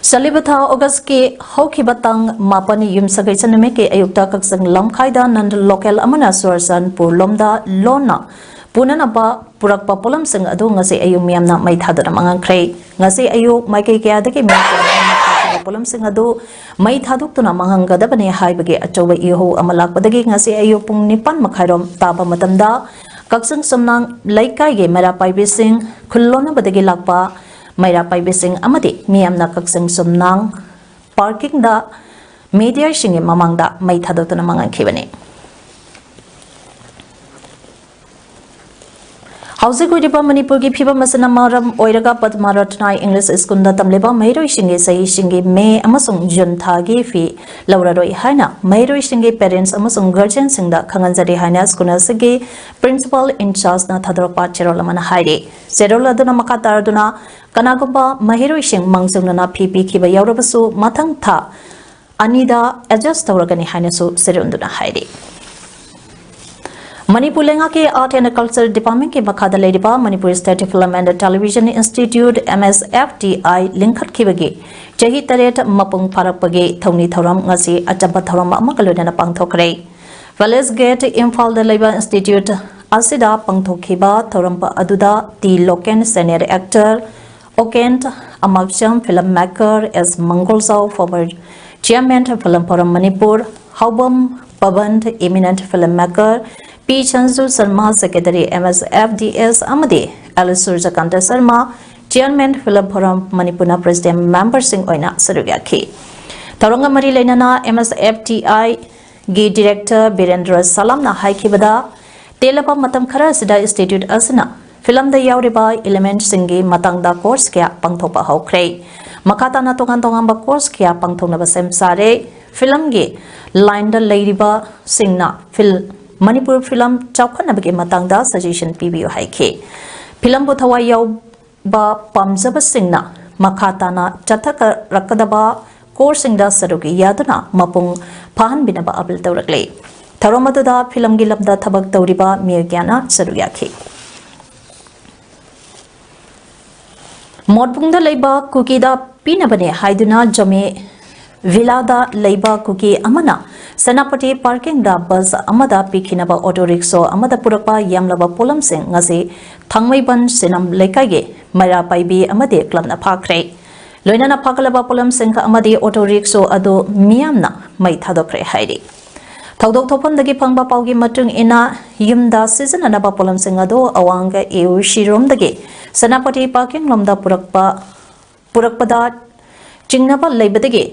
ꯆꯠꯂꯤꯕ ꯊꯥ ꯑꯣꯒꯁꯀꯤ ꯍꯧꯈꯤꯕ ꯇꯥꯡ ꯃꯥꯄꯟ ꯌꯨꯝꯁꯀꯩꯁ ꯅꯨꯃꯤꯠꯀꯤ ꯑꯌꯨꯛꯇ ꯀꯛꯆꯤꯡ ꯂꯝꯈꯥꯏꯗ ꯅꯟ ꯂꯣꯀꯦꯜ ꯑꯃꯅ ꯆꯨꯔꯆꯥꯟꯄꯨꯔ ꯂꯣꯝꯗ ꯂꯣꯟꯅ ꯄꯨꯅꯅꯕ ꯄꯨꯔꯛꯄ ꯄꯣꯠꯂꯝꯁꯤꯡ ꯑꯗꯨ ꯉꯁꯤ ꯑꯌꯨꯛ ꯃꯤꯌꯥꯝꯅ ꯃꯩ ꯊꯥꯗꯨꯅ ꯃꯥꯡꯍꯟꯈ꯭ꯔꯦ꯫ ꯉꯁꯤ ꯑꯌꯨꯛ ꯃꯥꯏꯀꯩ ꯀꯌꯥꯗꯒꯤ ꯃꯤ ꯀꯌꯥ ꯑꯃꯅ ꯊꯥꯈꯤꯕ ꯄꯣꯠꯂꯝꯁꯤꯡ ꯑꯗꯨ ꯃꯩ ꯊꯥꯗꯣꯛꯇꯨꯅ ꯃꯥꯡꯍꯟꯒꯗꯕꯅꯤ ꯍꯥꯏꯕꯒꯤ ꯑꯆꯧꯕ ꯏꯍꯧ ꯑꯃ ꯂꯥꯛꯄꯗꯒꯤ ꯉꯁꯤ ꯑꯌꯨꯛ ꯄꯨꯡ ꯅꯤꯄꯥꯟ ꯃꯈꯥꯏꯔꯣꯝ ꯇꯥꯕ ꯃꯇꯝꯗ ꯀꯛꯆꯤꯡ ꯁꯨꯝꯅꯥꯡ ꯂꯩꯀꯥꯏꯒꯤ ꯃꯩꯔꯥ ꯄꯥꯏꯕꯤꯁꯤꯡ, ꯈꯨꯜ ꯂꯣꯟꯅꯕꯗꯒꯤ ꯂꯥꯛꯄ ꯃꯩꯔꯥ ꯄꯥꯏꯕꯤꯁꯤꯡ ꯑꯃꯗꯤ ꯃꯤꯌꯥꯝꯅ ꯀꯛꯆꯤꯡ ꯁꯨꯝꯅꯥꯡ ꯄꯥꯔꯀꯤꯡꯗ ꯃꯦꯗꯤꯌꯥꯁꯤꯡꯒꯤ ꯃꯃꯥꯡꯗ ꯃꯩ ꯊꯥꯗꯣꯛꯇꯨꯅ ꯃꯥꯡꯍꯟꯈꯤꯕꯅꯤ꯫ ꯍꯧꯖꯤꯛ ꯑꯣꯏꯔꯤꯕ ꯃꯅꯤꯄꯨꯔꯒꯤ ꯐꯤꯕꯝ ꯑꯁꯤꯅ ꯃꯔꯝ ꯑꯣꯏꯔꯒ ꯄꯗꯃ ꯔꯠꯅꯥ ꯏꯪꯂꯤꯁ ꯁ꯭ꯀꯨꯜꯗ ꯇꯝꯂꯤꯕ ꯃꯍꯩꯔꯣꯏꯁꯤꯡꯒꯤ ꯆꯍꯤꯁꯤꯡꯒꯤ ꯃꯦ ꯑꯃꯁꯨꯡ ꯖꯨꯟ ꯊꯥꯒꯤ ꯐꯤ ꯂꯧꯔꯔꯣꯏ ꯍꯥꯏꯅ ꯃꯍꯩꯔꯣꯏꯁꯤꯡꯒꯤ ꯄꯦꯔꯦꯟꯁ ꯑꯃꯁꯨꯡ ꯒꯥꯔꯖꯤꯌꯟꯁꯤꯡꯗ ꯈꯪꯍꯟꯖꯔꯤ ꯍꯥꯏꯅ ꯁ꯭ꯀꯨꯜ ꯑꯁꯤꯒꯤ ꯄ꯭ꯔꯤꯟꯁꯤꯄꯥꯜ ꯏꯟꯆꯥꯔꯖꯅ ꯊꯥꯗꯣꯔꯛꯄ ꯆꯦꯔꯣꯜ ꯑꯃꯅ ꯍꯥꯏꯔꯤ꯫ ꯆꯦꯔꯣꯜ ꯑꯗꯨꯅ ꯃꯈꯥ ꯇꯥꯔꯗꯨꯅ ꯀꯅꯥꯒꯨꯝꯕ ꯃꯍꯩꯔꯣꯏꯁꯤꯡ ꯃꯥꯡꯖꯧꯅꯅ ꯐꯤ ꯄꯤꯈꯤꯕ ꯌꯥꯎꯔꯕꯁꯨ ꯃꯊꯪ ꯊꯥ ꯑꯅꯤꯗ ꯑꯦꯗꯖꯁ ꯇꯧꯔꯒꯅꯤ ꯍꯥꯏꯅꯁꯨ ꯁꯤꯔꯣꯟꯗꯨꯅ ꯍꯥꯏꯔꯤ꯫ ꯃꯅꯤꯄꯨꯔ ꯂꯩꯉꯥꯛꯀꯤ Art and Culture Departmentꯀꯤ ꯃꯈꯥꯗ ꯂꯩꯔꯤꯕ Manipur State Film and Television Institute, M S F T I, ꯂꯤꯡꯈꯠꯈꯤꯕꯒꯤ ꯆꯍꯤ ꯇꯔꯦꯠ ꯃꯄꯨꯡ ꯐꯥꯔꯛꯄꯒꯤ ꯊꯧꯅꯤ ꯊꯧꯔꯝ ꯉꯁꯤ ꯑꯆꯝꯕ ꯊꯧꯔꯝ ꯑꯃꯒ ꯂꯣꯏꯅꯅ ꯄꯥꯡꯊꯣꯛꯈ꯭ꯔꯦ꯫ Palace Gate ꯏꯝꯐꯥꯜꯗ ꯂꯩꯕ institute ꯑꯁꯤꯗ ꯄꯥꯡꯊꯣꯛꯈꯤꯕ ꯊꯧꯔꯝ ꯑꯗꯨꯗ T Loken, senior actor, Oken Amakcham, film maker, S Mangoljao, former chairman Film Forum Manipur, Haobam Paban, eminent film maker, P Sanju Sharma, secretary M S F D S, ꯑꯃꯗꯤ L Surajkanta Sharma, chairman Film Forum ꯃꯅꯤꯄꯨꯔꯅ president memberꯁꯤꯡ ꯑꯣꯏꯅ ꯁꯔꯨꯛ ꯌꯥꯈꯤ꯫ ꯊꯧꯔꯝꯒ ꯃꯔꯤ ꯂꯩꯅꯅ M S F T I ꯒꯤ director Birendra ꯁꯂꯥꯝꯅ ꯍꯥꯏꯈꯤꯕꯗ, ꯇꯦꯜꯂꯕ ꯃꯇꯝ ꯈꯔ ꯑꯁꯤꯗ institute ꯑꯁꯤꯅ filmꯗ ꯌꯥꯎꯔꯤꯕ elementꯁꯤꯡꯒꯤ ꯃꯇꯥꯡꯗ course ꯀꯌꯥ ꯄꯥꯡꯊꯣꯛꯄ ꯍꯧꯈ꯭ꯔꯦ꯫ ꯃꯈꯥ ꯇꯥꯅ ꯇꯣꯉꯥꯟ ꯇꯣꯉꯥꯟꯕ course ꯀꯌꯥ ꯄꯥꯡꯊꯣꯛꯅꯕ ꯁꯦꯝ ꯁꯥꯔꯦ꯫ Filmꯒꯤ lineꯗ ꯂꯩꯔꯤꯕꯁꯤꯡꯅ fil-, ꯃꯅꯤꯄꯨꯔ film ꯆꯥꯎꯈꯠꯅꯕꯒꯤ ꯃꯇꯥꯡꯗ suggestion ꯄꯤꯕꯤꯌꯨ ꯍꯥꯏꯈꯤ꯫ Filmꯕꯨ ꯊꯋꯥꯏ ꯌꯥꯎꯕ ꯄꯥꯝꯖꯕꯁꯤꯡꯅ ꯃꯈꯥ ꯇꯥꯅ ꯆꯠꯊꯔꯛꯀꯗꯕ courseꯁꯤꯡꯗ ꯁꯔꯨꯛ ꯌꯥꯗꯨꯅ ꯃꯄꯨꯡ ꯐꯥꯍꯟꯕꯤꯅꯕ appeal ꯇꯧꯔꯛꯂꯦ꯫ ꯊꯧꯔꯝ ꯑꯗꯨꯗ filmꯒꯤ ꯂꯝꯗ ꯊꯕꯛ ꯇꯧꯔꯤꯕ ꯃꯤꯑꯣꯏ ꯀꯌꯥꯅ ꯁꯔꯨꯛ ꯌꯥꯈꯤ꯫ ꯃꯣꯠꯕꯨꯡꯗ ꯂꯩꯕ ꯀꯨꯀꯤꯗ ꯄꯤꯅꯕꯅꯦ ꯍꯥꯏꯗꯨꯅ ꯖꯣꯃꯤ ꯚꯤꯂꯥꯗ ꯂꯩꯕ ꯀꯨꯀꯤ ꯑꯃꯅ ꯁꯦꯅꯥꯄꯇꯤ parkingꯗ bus ꯑꯃꯗ ꯄꯤꯈꯤꯅꯕ auto rickshaw ꯑꯃꯗ ꯄꯨꯔꯛꯄ ꯌꯥꯝꯂꯕ ꯄꯣꯠꯂꯝꯁꯤꯡ ꯉꯁꯤ ꯊꯥꯡꯃꯩꯕꯟ ꯁꯤꯅꯝ ꯂꯩꯀꯥꯏꯒꯤ ꯃꯩꯔꯥ ꯄꯥꯏꯕꯤ ꯑꯃꯗꯤ clubꯅ ꯐꯥꯈ꯭ꯔꯦ꯫ ꯂꯣꯏꯅꯅ ꯐꯥꯒꯠꯂꯕ ꯄꯣꯠꯂꯝꯁꯤꯡ ꯑꯃꯗꯤ auto rickshaw ꯑꯗꯨ ꯃꯤꯌꯥꯝꯅ ꯃꯩ ꯊꯥꯗꯣꯛꯈ꯭ꯔꯦ ꯍꯥꯏꯔꯤ꯫ ꯊꯧꯗꯣꯛ ꯊꯣꯛꯐꯝꯗꯒꯤ ꯐꯪꯕ ꯄꯥꯎꯒꯤ ꯃꯇꯨꯡ ꯏꯟꯅ, ꯌꯨꯝꯗ ꯁꯤꯖꯤꯟꯅꯅꯕ ꯄꯣꯠꯂꯝꯁꯤꯡ ꯑꯗꯨ ꯑꯋꯥꯡ ꯑꯦ ꯌꯨ ꯁꯤꯔꯣꯝꯗꯒꯤ ꯁꯦꯅꯥꯄꯇꯤ parking ꯂꯣꯝꯗ ꯄꯨꯔꯛꯄ, ꯄꯨꯔꯛꯄꯗ ꯆꯤꯡꯅꯕ ꯂꯩꯕꯗꯒꯤ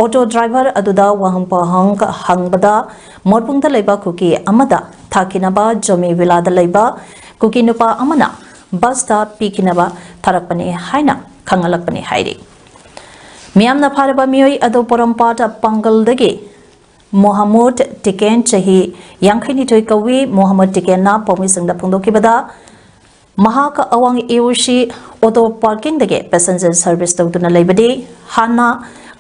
auto driver ꯑꯗꯨꯗ ꯋꯥꯍꯪ ꯄꯥꯎꯍꯪ ꯍꯪꯕꯗ ꯃꯣꯠꯕꯨꯡꯗ ꯂꯩꯕ ꯀꯨꯀꯤ ꯑꯃꯗ ꯊꯥꯈꯤꯅꯕ ꯖꯣꯃꯤ ꯚꯤꯂꯥꯗ ꯂꯩꯕ ꯀꯨꯀꯤ ꯅꯨꯄꯥ ꯑꯃꯅ busꯇ ꯄꯤꯈꯤꯅꯕ ꯊꯥꯔꯛꯄꯅꯤ ꯍꯥꯏꯅ ꯈꯪꯍꯜꯂꯛꯄꯅꯤ ꯍꯥꯏꯔꯤ꯫ ꯃꯤꯌꯥꯝꯅ ꯐꯥꯔꯕ ꯃꯤꯑꯣꯏ ꯑꯗꯨ ꯄꯣꯔꯣꯝꯄꯥꯠ ꯄꯥꯡꯒꯜꯗꯒꯤ ꯃꯣꯍꯃꯨꯗ ꯇꯤꯀꯦꯟ, ꯆꯍꯤ ꯌꯥꯡꯈꯩꯅꯤꯊꯣꯏ ꯀꯧꯏ꯫ ꯃꯣꯍꯃꯨꯗ ꯇꯤꯀꯦꯟꯅ ꯄꯥꯎꯃꯤꯁꯤꯡꯗ ꯐꯣꯡꯗꯣꯛꯈꯤꯕꯗ, ꯃꯍꯥꯛ ꯑꯋꯥꯡ ꯑꯦ ꯌꯨ ꯁꯤ auto parkingꯗꯒꯤ passenger service ꯇꯧꯗꯨꯅ ꯂꯩꯕꯗꯤ ꯍꯥꯟꯅ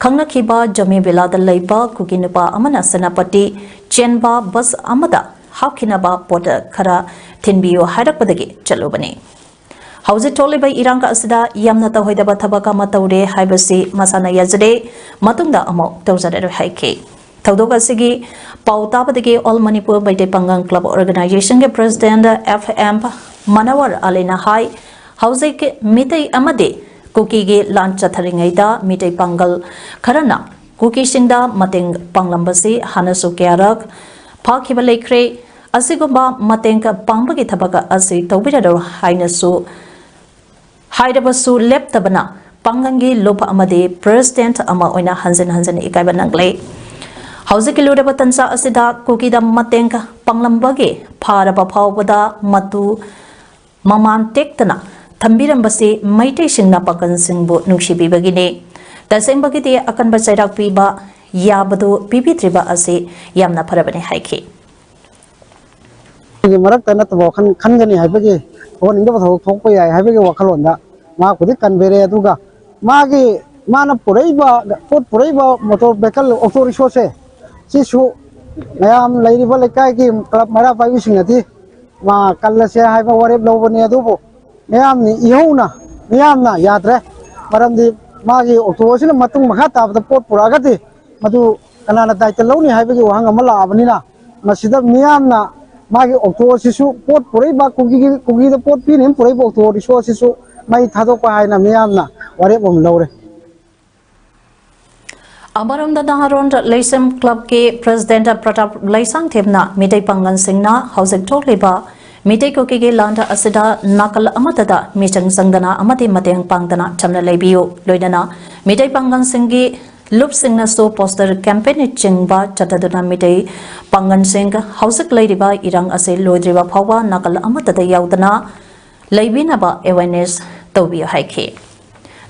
ꯈꯪꯅꯈꯤꯕ ꯖꯣꯃꯤ ꯚꯤꯂꯥꯗ ꯂꯩꯕ ꯀꯨꯀꯤ ꯅꯨꯄꯥ ꯑꯃꯅ ꯁꯦꯅꯥꯄꯇꯤ ꯆꯦꯟꯕ bus ꯑꯃꯗ ꯍꯥꯞꯈꯤꯅꯕ ꯄꯣꯠ ꯈꯔ ꯊꯤꯟꯕꯤꯌꯨ ꯍꯥꯏꯔꯛꯄꯗꯒꯤ ꯆꯠꯂꯨꯕꯅꯤ꯫ ꯍꯧꯖꯤꯛ ꯊꯣꯛꯂꯤꯕ ꯏꯔꯥꯡ ꯑꯁꯤꯗ ꯌꯥꯝꯅ ꯇꯧꯍꯩꯗꯕ ꯊꯕꯛ ꯑꯃ ꯇꯧꯔꯦ ꯍꯥꯏꯕꯁꯤ ꯃꯁꯥꯅ ꯌꯥꯖꯔꯦ, ꯃꯇꯨꯡꯗ ꯑꯃꯨꯛ ꯇꯧꯖꯔꯔꯣꯏ ꯍꯥꯏꯈꯤ꯫ ꯊꯧꯗꯣꯛ ꯑꯁꯤꯒꯤ ꯄꯥꯎ ꯇꯥꯕꯗꯒꯤ All Manipur Meitei Pangal Club Organization ꯒꯤ President F M Manawar Ali ꯅ ꯍꯥꯏ, ꯍꯧꯖꯤꯛ ꯃꯤꯇꯩ ꯑꯃꯗꯤ ꯀꯨꯀꯤꯒꯤ ꯂꯥꯟ ꯆꯠꯊꯔꯤꯉꯩꯗ ꯃꯤꯇꯩ ꯄꯥꯡꯒꯜ ꯈꯔꯅ ꯀꯨꯀꯤꯁꯤꯡꯗ ꯃꯇꯦꯡ ꯄꯥꯡꯂꯝꯕꯁꯤ ꯍꯥꯟꯅꯁꯨ ꯀꯌꯥꯔꯛ ꯐꯥꯈꯤꯕ ꯂꯩꯈ꯭ꯔꯦ꯫ ꯑꯁꯤꯒꯨꯝꯕ ꯃꯇꯦꯡ ꯄꯥꯡꯕꯒꯤ ꯊꯕꯛ ꯑꯁꯤ ꯇꯧꯕꯤꯔꯔꯣꯏ ꯍꯥꯏꯅꯁꯨ ꯍꯥꯏꯔꯕꯁꯨ ꯂꯦꯞꯇꯕꯅ ꯄꯥꯡꯒꯜꯒꯤ ꯂꯨꯞ ꯑꯃꯗꯤ President ꯑꯃ ꯑꯣꯏꯅ ꯍꯟꯖꯤꯟ ꯍꯟꯖꯤꯟ ꯏꯀꯥꯏꯕ ꯅꯪꯂꯦ꯫ ꯍꯧꯖꯤꯛꯀꯤ ꯂꯨꯔꯕ ꯇꯟꯖꯥ ꯑꯁꯤꯗ ꯀꯨꯀꯤꯗ ꯃꯇꯦꯡ ꯄꯥꯡꯂꯝꯕꯒꯤ ꯐꯥꯔꯕ ꯐꯥꯎꯕꯗ ꯃꯇꯨ ꯃꯃꯥꯟ ꯇꯦꯛꯇꯅ ꯊꯝꯕꯤꯔꯝꯕꯁꯤ ꯃꯩꯇꯩꯁꯤꯡꯅ ꯄꯥꯡꯒꯜꯁꯤꯡꯕꯨ ꯅꯨꯡꯁꯤꯕꯤꯕꯒꯤꯅꯤ꯫ ꯇꯁꯦꯡꯕꯒꯤꯗꯤ ꯑꯀꯟꯕ ꯆꯩꯔꯥꯛ ꯄꯤꯕ ꯌꯥꯕꯗꯨ ꯄꯤꯕꯤꯗ꯭ꯔꯤꯕ ꯑꯁꯤ ꯌꯥꯝꯅ ꯐꯔꯕꯅꯤ ꯍꯥꯏꯈꯤ꯫ ꯑꯩꯒꯤ ꯃꯔꯛꯇ ꯅꯠꯇꯕ ꯋꯥꯈꯜ ꯈꯟꯒꯅꯤ ꯍꯥꯏꯕꯒꯤ ꯇꯧꯍꯟꯅꯤꯡꯗꯕ ꯊꯕꯛ ꯊꯣꯛꯄ ꯌꯥꯏ ꯍꯥꯏꯕꯒꯤ ꯋꯥꯈꯜꯂꯣꯟꯗ ꯃꯍꯥꯛꯄꯨꯗꯤ ꯀꯟꯕꯤꯔꯦ꯫ ꯑꯗꯨꯒ ꯃꯥꯒꯤ, ꯃꯥꯅ ꯄꯨꯔꯛꯏꯕ, ꯄꯣꯠ ꯄꯨꯔꯛꯏꯕ ꯃꯣꯇꯣꯔ ꯚꯦꯍꯤꯀꯜ, ꯑꯣꯇꯣ ꯔꯤꯛꯁꯣꯁꯦ, ꯁꯤꯁꯨ ꯃꯌꯥꯝ ꯂꯩꯔꯤꯕ ꯂꯩꯀꯥꯏꯒꯤ ꯀ꯭ꯂꯕ ꯃꯩꯔꯥ ꯄꯥꯏꯕꯤꯁꯤꯡꯅꯗꯤ ꯃꯥ ꯀꯜꯂꯁꯦ ꯍꯥꯏꯕ ꯋꯥꯔꯦꯞ ꯂꯧꯕꯅꯤ꯫ ꯑꯗꯨꯕꯨ ꯃꯤꯌꯥꯝꯅ ꯏꯍꯧꯅ, ꯃꯤꯌꯥꯝꯅ ꯌꯥꯗ꯭ꯔꯦ꯫ ꯃꯔꯝꯗꯤ ꯃꯥꯒꯤ ꯑꯣꯇꯣ ꯑꯁꯤꯅ ꯃꯇꯨꯡ ꯃꯈꯥ ꯇꯥꯕꯗ ꯄꯣꯠ ꯄꯨꯔꯛꯑꯒꯗꯤ ꯃꯗꯨ ꯀꯅꯥꯅ ꯗꯥꯏꯇ ꯂꯧꯅꯤ ꯍꯥꯏꯕꯒꯤ ꯋꯥꯍꯪ ꯑꯃ ꯂꯥꯛꯑꯕꯅꯤꯅ, ꯃꯁꯤꯗ ꯃꯤꯌꯥꯝꯅ ꯃꯥꯒꯤ ꯑꯣꯇꯣ ꯑꯁꯤꯁꯨ, ꯄꯣꯠ ꯄꯨꯔꯛꯏꯕ, ꯀꯨꯀꯤꯒꯤ, ꯀꯨꯀꯤꯗ ꯄꯣꯠ ꯄꯤꯅꯦꯅ ꯄꯨꯔꯛꯏꯕ ꯑꯣꯇꯣ ꯔꯤꯛꯁꯣ ꯑꯁꯤꯁꯨ ꯃꯩ ꯊꯥꯗꯣꯛꯄ ꯍꯥꯏꯅ ꯃꯤꯌꯥꯝꯅ ꯋꯥꯔꯦꯞ ꯑꯃ ꯂꯧꯔꯦ꯫ ꯑꯃꯔꯣꯝꯗ ꯅꯍꯥꯔꯣꯟ ꯂꯩꯁꯦꯝ ꯀ꯭ꯂꯕꯀꯤ President ꯄ꯭ꯔꯇꯥꯞ ꯂꯩꯁꯥꯡꯊꯦꯝꯅ ꯃꯤꯇꯩ ꯄꯥꯡꯒꯜꯁꯤꯡꯅ ꯍꯧꯖꯤꯛ ꯊꯣꯛꯂꯤꯕ ꯃꯤꯇꯩ ꯀꯨꯀꯤꯒꯤ ꯂꯥꯟ ꯑꯁꯤꯗ ꯅꯥꯀꯜ ꯑꯃꯠꯇꯗ ꯃꯤꯆꯪ ꯆꯪꯗꯅ ꯑꯃꯗꯤ ꯃꯇꯦꯡ ꯄꯥꯡꯗꯅ ꯆꯝꯅ ꯂꯩꯕꯤꯌꯨ, ꯂꯣꯏꯅꯅ ꯃꯤꯇꯩ ꯄꯥꯡꯒꯜꯁꯤꯡꯒꯤ ꯂꯨꯞꯁꯤꯡꯅꯁꯨ ꯄꯣꯁꯇꯔ ꯀꯦꯝꯄꯦꯟꯅꯆꯤꯡꯕ ꯆꯠꯊꯗꯨꯅ ꯃꯤꯇꯩ ꯄꯥꯡꯒꯜꯁꯤꯡ ꯍꯧꯖꯤꯛ ꯂꯩꯔꯤꯕ ꯏꯔꯥꯡ ꯑꯁꯤ ꯂꯣꯏꯗ꯭ꯔꯤꯕ ꯐꯥꯎꯕ ꯅꯥꯀꯜ ꯑꯃꯠꯇꯗ ꯌꯥꯎꯗꯅ ꯂꯩꯕꯤꯅꯕ ꯑꯦꯋꯦꯔꯅꯦꯁ ꯇꯧꯕꯤꯌꯨ ꯍꯥꯏꯈꯤ꯫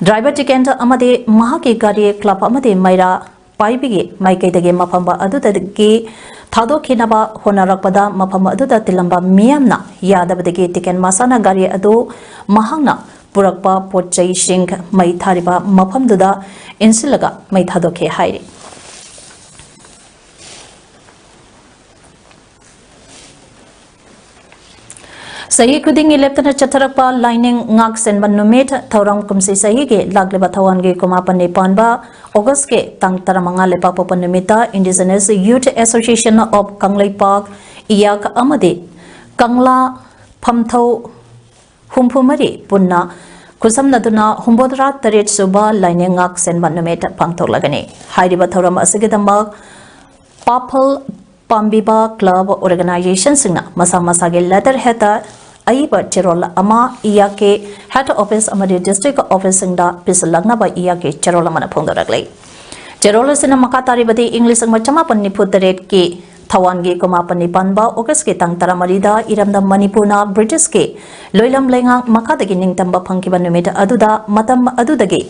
ꯗ꯭ꯔꯥꯏꯚꯔ ꯇꯤꯀꯦꯟ ꯑꯃꯗꯤ ꯃꯍꯥꯛꯀꯤ ꯒꯥꯔꯤ ꯀ꯭ꯂꯕ ꯑꯃꯗꯤ ꯃꯩꯔꯥ ꯄꯥꯏꯕꯤꯒꯤ ꯃꯥꯏꯀꯩꯗꯒꯤ ꯃꯐꯝ ꯑꯗꯨꯗꯒꯤ ꯊꯥꯗꯣꯛꯈꯤꯅꯕ ꯍꯣꯠꯅꯔꯛꯄꯗ ꯃꯐꯝ ꯑꯗꯨꯗ ꯇꯤꯜꯂꯝꯕ ꯃꯤꯌꯥꯝꯅ ꯌꯥꯗꯕꯗꯒꯤ ꯇꯤꯀꯦꯟ ꯃꯁꯥꯅ ꯒꯥꯔꯤ ꯑꯗꯨ ꯃꯍꯥꯛꯅ ꯄꯨꯔꯛꯄ ꯄꯣꯠ ꯆꯩꯁꯤꯡ ꯃꯩ ꯊꯥꯔꯤꯕ ꯃꯐꯝꯗꯨꯗ ꯏꯟꯁꯤꯜꯂꯒ ꯃꯩ ꯊꯥꯗꯣꯛꯈꯤ ꯍꯥꯏꯔꯤ꯫ ꯆꯍꯤ ꯈꯨꯗꯤꯡꯒꯤ ꯂꯦꯞꯇꯅ ꯆꯠꯊꯔꯛꯄ ꯂꯥꯏꯅꯤꯡ ꯉꯥꯛ ꯁꯦꯟꯕ ꯅꯨꯃꯤꯠ ꯊꯧꯔꯝ ꯀꯨꯝꯁꯤ ꯆꯍꯤꯒꯤ ꯂꯥꯛꯂꯤꯕ ꯊꯧꯋꯥꯟꯒꯤ ꯀꯨꯟꯃꯥꯄꯟꯅꯤ ꯄꯥꯟꯕ ꯑꯣꯒꯁꯀꯤ ꯇꯥꯡ ꯇꯔꯥꯃꯉꯥ ꯂꯩꯄꯥꯛꯄꯣꯛꯄ ꯅꯨꯃꯤꯠꯇ Indigenous Youth Association of Kangleipak, ꯏꯌꯥꯛ ꯑꯃꯗꯤ ꯀꯪꯂꯥ ꯐꯝꯊꯧ ꯍꯨꯝꯐꯨ ꯃꯔꯤ ꯄꯨꯟꯅ ꯈꯨꯠꯁꯝꯅꯗꯨꯅ ꯍꯨꯝꯐꯨꯇꯔꯥ ꯇꯔꯦꯠ ꯁꯨꯕ ꯂꯥꯏꯅꯤꯡ ꯉꯥꯛ ꯁꯦꯟꯕ ꯅꯨꯃꯤꯠ ꯄꯥꯡꯊꯣꯛꯂꯒꯅꯤ꯫ ꯍꯥꯏꯔꯤꯕ ꯊꯧꯔꯝ ꯑꯁꯤꯒꯤꯗꯃꯛ ꯄꯥꯐꯜ ꯄꯥꯝꯕꯤꯕ club organizationꯁꯤꯡꯅ ꯃꯁꯥ ꯃꯁꯥꯒꯤ letterheadꯇ ꯑꯏꯕ ꯆꯦꯔꯣꯜ ꯑꯃ ꯏꯌꯥꯛꯀꯤ head office ꯑꯃꯗꯤ district officeꯁꯤꯡꯗ ꯄꯤꯁꯤꯜꯂꯛꯅꯕ ꯏꯌꯥꯛꯀꯤ ꯆꯦꯔꯣꯜ ꯑꯃꯅ ꯐꯣꯡꯗꯣꯔꯛꯂꯤ꯫ ꯆꯦꯔꯣꯜ ꯑꯁꯤꯅ ꯃꯈꯥ ꯇꯥꯔꯤꯕꯗꯤ ꯏꯪ ꯂꯤꯁꯤꯡ ꯑꯃ ꯆꯃꯥꯄꯟ ꯅꯤꯐꯨ ꯇꯔꯦꯠꯀꯤ ꯊꯧꯋꯥꯟꯒꯤ ꯀꯨꯟꯃꯥꯄꯟꯅꯤ ꯄꯥꯟꯕ ꯑꯣꯒꯁꯀꯤ ꯇꯥꯡ ꯇꯔꯥꯃꯔꯤꯗ ꯏꯔꯝꯗꯝ ꯃꯅꯤꯄꯨꯔꯅ ꯕ꯭ꯔꯤꯇꯤꯁꯀꯤ ꯂꯣꯏꯂꯝ ꯂꯩꯉꯥꯛ ꯃꯈꯥꯗꯒꯤ ꯅꯤꯡꯇꯝꯕ ꯐꯪꯈꯤꯕ ꯅꯨꯃꯤꯠ ꯑꯗꯨꯗ, ꯃꯇꯝ ꯑꯗꯨꯗꯒꯤ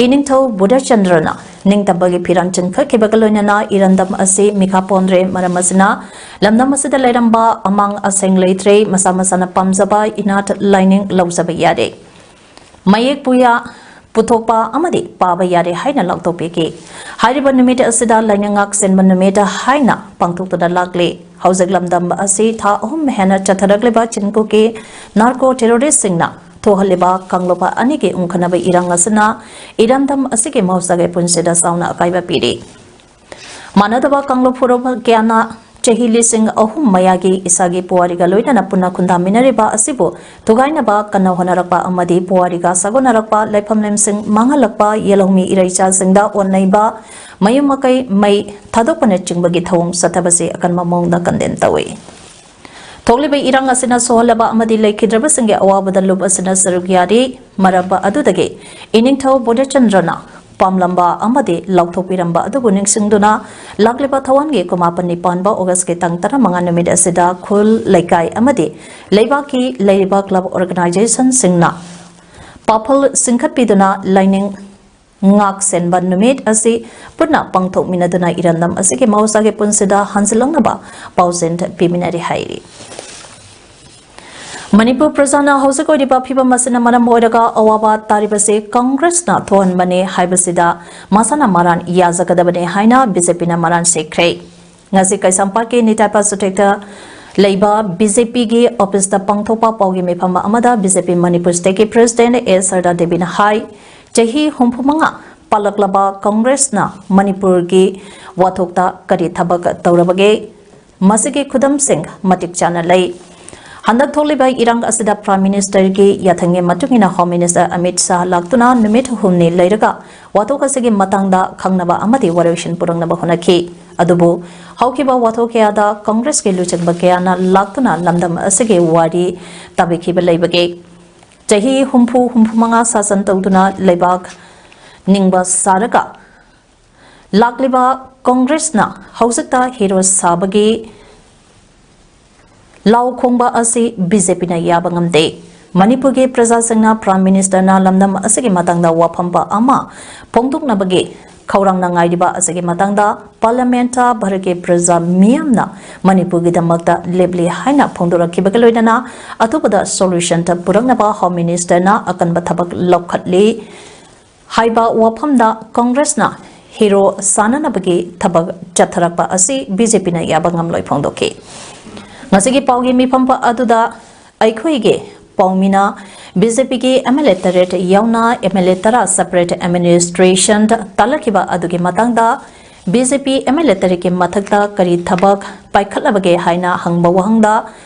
ꯏꯅꯤꯡꯊꯧ ꯕꯨꯙꯆꯟꯗ꯭ꯔꯅ ꯅꯤꯡꯇꯝꯕꯒꯤ ꯐꯤꯔꯥꯟ ꯆꯤꯟꯈꯠꯈꯤꯕꯒ ꯂꯣꯏꯅꯅ ꯏꯔꯝꯗꯝ ꯑꯁꯤ ꯃꯤꯈꯥ ꯄꯣꯟꯗ꯭ꯔꯦ꯫ ꯃꯔꯝ ꯑꯁꯤꯅ ꯂꯝꯗꯝ ꯑꯁꯤꯗ ꯂꯩꯔꯝꯕ ꯑꯃꯥꯡ ꯑꯁꯦꯡ ꯂꯩꯇ꯭ꯔꯦ꯫ ꯃꯁꯥ ꯃꯁꯥꯅ ꯄꯥꯝꯖꯕ ꯏꯅꯥꯠ ꯂꯥꯏꯅꯤꯡ ꯂꯧꯖꯕ ꯌꯥꯔꯦ꯫ ꯃꯌꯦꯛ ꯄꯨꯌꯥ ꯄꯨꯊꯣꯛꯄ ꯑꯃꯗꯤ ꯄꯥꯕ ꯌꯥꯔꯦ ꯍꯥꯏꯅ ꯂꯥꯎꯊꯣꯛꯄꯤꯈꯤ꯫ ꯍꯥꯏꯔꯤꯕ ꯅꯨꯃꯤꯠ ꯑꯁꯤꯗ ꯂꯥꯏꯅꯤꯡ ꯉꯥꯛ ꯁꯦꯟꯕ ꯅꯨꯃꯤꯠ ꯍꯥꯏꯅ ꯄꯥꯡꯊꯣꯛꯇꯨꯅ ꯂꯥꯛꯂꯤ꯫ ꯍꯧꯖꯤꯛ ꯂꯝꯗꯝ ꯑꯁꯤ ꯊꯥ ꯑꯍꯨꯝ ꯍꯦꯟꯅ ꯆꯠꯊꯔꯛꯂꯤꯕ ꯆꯤꯟꯀꯨꯀꯤ narco terroristꯁꯤꯡꯅ ꯊꯣꯛꯍꯜꯂꯤꯕ ꯀꯥꯡꯂꯨꯞ ꯑꯅꯤꯒꯤ ꯎꯪꯈꯠꯅꯕ ꯏꯔꯥꯡ ꯑꯁꯤꯅ ꯏꯔꯝꯗꯝ ꯑꯁꯤꯒꯤ ꯃꯍꯧꯁꯥꯒꯤ ꯄꯨꯟꯁꯤꯗ ꯆꯥꯎꯅ ꯑꯀꯥꯏꯕ ꯄꯤꯔꯤ꯫ ꯃꯥꯟꯅꯗꯕ ꯀꯥꯡꯂꯨꯞ ꯐꯨꯔꯨꯞ ꯀꯌꯥꯅ ꯆꯍꯤ ꯂꯤꯁꯤꯡ ꯑꯍꯨꯝ ꯃꯌꯥꯒꯤ ꯏꯁꯥꯒꯤ ꯄꯨꯋꯥꯔꯤꯒ ꯂꯣꯏꯅꯅ ꯄꯨꯟꯅ ꯈꯨꯟꯗꯥꯃꯤꯟꯅꯔꯤꯕ ꯑꯁꯤꯕꯨ ꯊꯨꯒꯥꯏꯅꯕ ꯀꯟꯅ ꯍꯣꯠꯅꯔꯛꯄ ꯑꯃꯗꯤ ꯄꯨꯋꯥꯔꯤꯒ ꯁꯥꯒꯣꯟꯅꯔꯛꯄ ꯂꯩꯐꯝꯂꯦꯟꯁꯤꯡ ꯃꯥꯡꯍꯜꯂꯛꯄ, ꯌꯦꯜꯍꯧꯃꯤ ꯏꯔꯩꯆꯥꯁꯤꯡꯗ ꯑꯣꯟꯅꯩꯕ, ꯃꯌꯨꯝ ꯃꯀꯩ ꯃꯩ ꯊꯥꯗꯣꯛꯄꯅꯆꯤꯡꯕꯒꯤ ꯊꯧꯑꯣꯡ ꯆꯠꯊꯕꯁꯤ ꯑꯀꯟꯕ ꯃꯑꯣꯡꯗ condemn ꯇꯧꯏ꯫ ꯊꯣꯛꯂꯤꯕ ꯏꯔꯥꯡ ꯑꯁꯤꯅ ꯁꯣꯛꯍꯜꯂꯕ ꯑꯃꯗꯤ ꯂꯩꯈꯤꯗ꯭ꯔꯕꯁꯤꯡꯒꯤ ꯑꯋꯥꯕꯗ ꯂꯨꯞ ꯑꯁꯤꯅ ꯁꯔꯨꯛ ꯌꯥꯔꯤ꯫ ꯃꯔꯝ ꯑꯗꯨꯗꯒꯤ ꯏꯅꯤꯡꯊꯧ ꯕꯣꯙꯆꯟꯗ꯭ꯔꯅ ꯄꯥꯝꯂꯝꯕ ꯑꯃꯗꯤ ꯂꯥꯎꯊꯣꯛꯄꯤꯔꯝꯕ ꯑꯗꯨꯕꯨ ꯅꯤꯡꯁꯤꯡꯗꯨꯅ ꯂꯥꯛꯂꯤꯕ ꯊꯧꯋꯥꯟꯒꯤ ꯀꯨꯟꯃꯥꯄꯟꯅꯤ ꯄꯥꯟꯕ ꯑꯣꯒꯁꯀꯤ ꯇꯥꯡ ꯇꯔꯥꯃꯉꯥ ꯅꯨꯃꯤꯠ ꯑꯁꯤꯗ ꯈꯨꯜ, ꯂꯩꯀꯥꯏ ꯑꯃꯗꯤ ꯂꯩꯕꯥꯛꯀꯤ ꯂꯩꯔꯤꯕ club organizationꯁꯤꯡꯅ ꯄꯥꯐꯜ ꯆꯤꯡꯈꯠꯄꯤꯗꯨꯅ ꯂꯥꯏꯅꯤꯡ ꯉꯥꯛ ꯁꯦꯟꯕ ꯅꯨꯃꯤꯠ ꯑꯁꯤ ꯄꯨꯟꯅ ꯄꯥꯡꯊꯣꯛꯃꯤꯟꯅꯗꯨꯅ ꯏꯔꯝꯗꯝ ꯑꯁꯤꯒꯤ ꯃꯍꯧꯁꯥꯒꯤ ꯄꯨꯟꯁꯤꯗ ꯍꯟꯖꯤꯜꯂꯛꯅꯕ ꯄꯥꯎꯖꯦꯜ ꯄꯤꯃꯤꯟꯅꯔꯤ ꯍꯥꯏꯔꯤ꯫ ꯃꯅꯤꯄꯨꯔ ꯄ꯭ꯔꯖꯥꯅ ꯍꯧꯖꯤꯛ ꯑꯣꯏꯔꯤꯕ ꯐꯤꯕꯝ ꯑꯁꯤꯅ ꯃꯔꯝ ꯑꯣꯏꯔꯒ ꯑꯋꯥꯕ ꯇꯥꯔꯤꯕꯁꯤ ꯀꯪꯒ꯭ꯔꯦꯁꯅ ꯊꯣꯛꯍꯟꯕꯅꯤ ꯍꯥꯏꯕꯁꯤꯗ ꯃꯁꯥꯅ ꯃꯔꯥꯟ ꯌꯥꯖꯒꯗꯕꯅꯤ ꯍꯥꯏꯅ BJPꯅ ꯃꯔꯥꯟ ꯁꯤꯈ꯭ꯔꯦ꯫ ꯉꯁꯤ ꯀꯩꯁꯥꯝꯄꯥꯠꯀꯤ ꯅꯤꯇꯥꯏ ꯄꯥꯁꯨꯇꯦꯛꯇ ꯂꯩꯕ ꯕꯤ ꯖꯦ ꯄꯤꯒꯤ ꯑꯣꯐꯤꯁꯇ ꯄꯥꯡꯊꯣꯛꯄ ꯄꯥꯎꯒꯤ ꯃꯤꯐꯝ ꯑꯃꯗ ꯕꯤ ꯖꯦ ꯄꯤ ꯃꯅꯤꯄꯨꯔ ꯁ꯭ꯇꯦꯠꯀꯤ ꯄ꯭ꯔꯦꯁꯤꯗꯦꯟꯠ ꯑꯦ ꯁꯔꯗꯥ ꯗꯦꯕꯤꯅ ꯍꯥꯏ, ꯆꯍꯤ ꯍꯨꯝꯐꯨ ꯃꯉꯥ ꯄꯥꯜꯂꯛꯂꯕ ꯀꯪꯒ꯭ꯔꯦꯁꯅ ꯃꯅꯤꯄꯨꯔꯒꯤ ꯋꯥꯊꯣꯛꯇ ꯀꯔꯤ ꯊꯕꯛ ꯇꯧꯔꯕꯒꯦ? ꯃꯁꯤꯒꯤ ꯈꯨꯗꯝꯁꯤꯡ ꯃꯇꯤꯛ ꯆꯥꯅ ꯂꯩ꯫ ꯍꯟꯗꯛ ꯊꯣꯛꯂꯤꯕ ꯏꯔꯥꯡ ꯑꯁꯤꯗ ꯄ꯭ꯔꯥꯏꯝ ꯃꯤꯅꯤꯁꯇꯔꯒꯤ ꯌꯥꯊꯪꯒꯤ ꯃꯇꯨꯡ ꯏꯟꯅ ꯍꯣꯝ ꯃꯤꯅꯤꯁꯇꯔ ꯑꯃꯤꯠ ꯁꯥꯍ ꯂꯥꯛꯇꯨꯅ ꯅꯨꯃꯤꯠ ꯍꯨꯝꯅꯤ ꯂꯩꯔꯒ ꯋꯥꯊꯣꯛ ꯑꯁꯤꯒꯤ ꯃꯇꯥꯡꯗ ꯈꯪꯅꯕ ꯑꯃꯗꯤ ꯋꯥꯔꯣꯏꯁꯤꯟ ꯄꯨꯔꯛꯅꯕ ꯍꯣꯠꯅꯈꯤ꯫ ꯑꯗꯨꯕꯨ ꯍꯧꯈꯤꯕ ꯋꯥꯊꯣꯛ ꯀꯌꯥꯗ ꯀꯪꯒ꯭ꯔꯦꯁꯀꯤ ꯂꯨꯆꯤꯡꯕ ꯀꯌꯥꯅ ꯂꯥꯛꯇꯨꯅ ꯂꯝꯗꯝ ꯑꯁꯤꯒꯤ ꯋꯥꯔꯤ ꯇꯥꯕꯤꯈꯤꯕ ꯂꯩꯕꯒꯦ? ꯆꯍꯤ ꯍꯨꯝꯐꯨ, ꯍꯨꯝꯐꯨ ꯃꯉꯥ ꯁꯥꯁꯟ ꯇꯧꯗꯨꯅ ꯂꯩꯕꯥꯛ ꯅꯤꯡꯕ ꯁꯥꯔꯒ ꯂꯥꯛꯂꯤꯕ ꯀꯪꯒ꯭ꯔꯦꯁꯅ ꯍꯧꯖꯤꯛꯇ ꯍꯤꯔꯣ ꯁꯥꯕꯒꯤ ꯂꯥꯎ ꯈꯣꯡꯕ ꯑꯁꯤ ꯕꯤ ꯖꯦ ꯄꯤꯅ ꯌꯥꯕ ꯉꯝꯗꯦ꯫ ꯃꯅꯤꯄꯨꯔꯒꯤ ꯄ꯭ꯔꯖꯥꯁꯤꯡꯅ ꯄ꯭ꯔꯥꯏꯝ ꯃꯤꯅꯤꯁꯇꯔꯅ ꯂꯝꯗꯝ ꯑꯁꯤꯒꯤ ꯃꯇꯥꯡꯗ ꯋꯥꯐꯝ ꯑꯃ ꯐꯣꯡꯗꯣꯛꯅꯕꯒꯤ ꯈꯧꯔꯥꯡꯅ ꯉꯥꯏꯔꯤꯕ ꯑꯁꯤꯒꯤ ꯃꯇꯥꯡꯗ ꯄꯥꯔꯂꯤꯌꯥꯃꯦꯟꯠꯇ ꯚꯥꯔꯠꯀꯤ ꯄ꯭ꯔꯖꯥ ꯃꯤꯌꯥꯝꯅ ꯃꯅꯤꯄꯨꯔꯒꯤꯗꯃꯛꯇ ꯂꯦꯞꯂꯤ ꯍꯥꯏꯅ ꯐꯣꯡꯗꯣꯔꯛꯈꯤꯕꯒ ꯂꯣꯏꯅꯅ ꯑꯊꯨꯕꯗ ꯁꯣꯂꯨꯁꯟ ꯄꯨꯔꯛꯅꯕ ꯍꯣꯝ ꯃꯤꯅꯤꯁꯇꯔꯅ ꯑꯀꯟꯕ ꯊꯕꯛ ꯂꯧꯈꯠꯂꯤ ꯍꯥꯏꯕ ꯋꯥꯐꯝꯗ ꯀꯪꯒ꯭ꯔꯦꯁꯅ ꯍꯤꯔꯣ ꯁꯥꯅꯅꯕꯒꯤ ꯊꯕꯛ ꯆꯠꯊꯔꯛꯄ ꯑꯁꯤ ꯕꯤ ꯖꯦ ꯄꯤꯅ ꯌꯥꯕ ꯉꯝꯂꯣꯏ ꯐꯣꯡꯗꯣꯛꯈꯤ꯫ ꯉꯁꯤꯒꯤ ꯄꯥꯎꯒꯤ ꯃꯤꯐꯝ ꯑꯗꯨꯗ ꯑꯩꯈꯣꯏꯒꯤ ꯄꯥꯎꯃꯤꯅ ꯕꯤ ꯖꯦ ꯄꯤꯒꯤ ꯑꯦꯝ ꯑꯦꯜ ꯑꯦ ꯇꯔꯦꯠ ꯌꯥꯎꯅ ꯑꯦꯝ ꯑꯦꯜ ꯑꯦ ꯇꯔꯥ separate administration ꯇꯥꯂꯛꯈꯤꯕ ꯑꯗꯨꯒꯤ ꯃꯇꯥꯡꯗ B J P M L ꯑꯦ ꯇꯔꯦꯠꯀꯤ ꯃꯊꯛꯇ ꯀꯔꯤ ꯊꯕꯛ ꯄꯥꯏꯈꯠꯂꯕꯒꯦ ꯍꯥꯏꯅ ꯍꯪꯕ ꯋꯥꯍꯪꯗ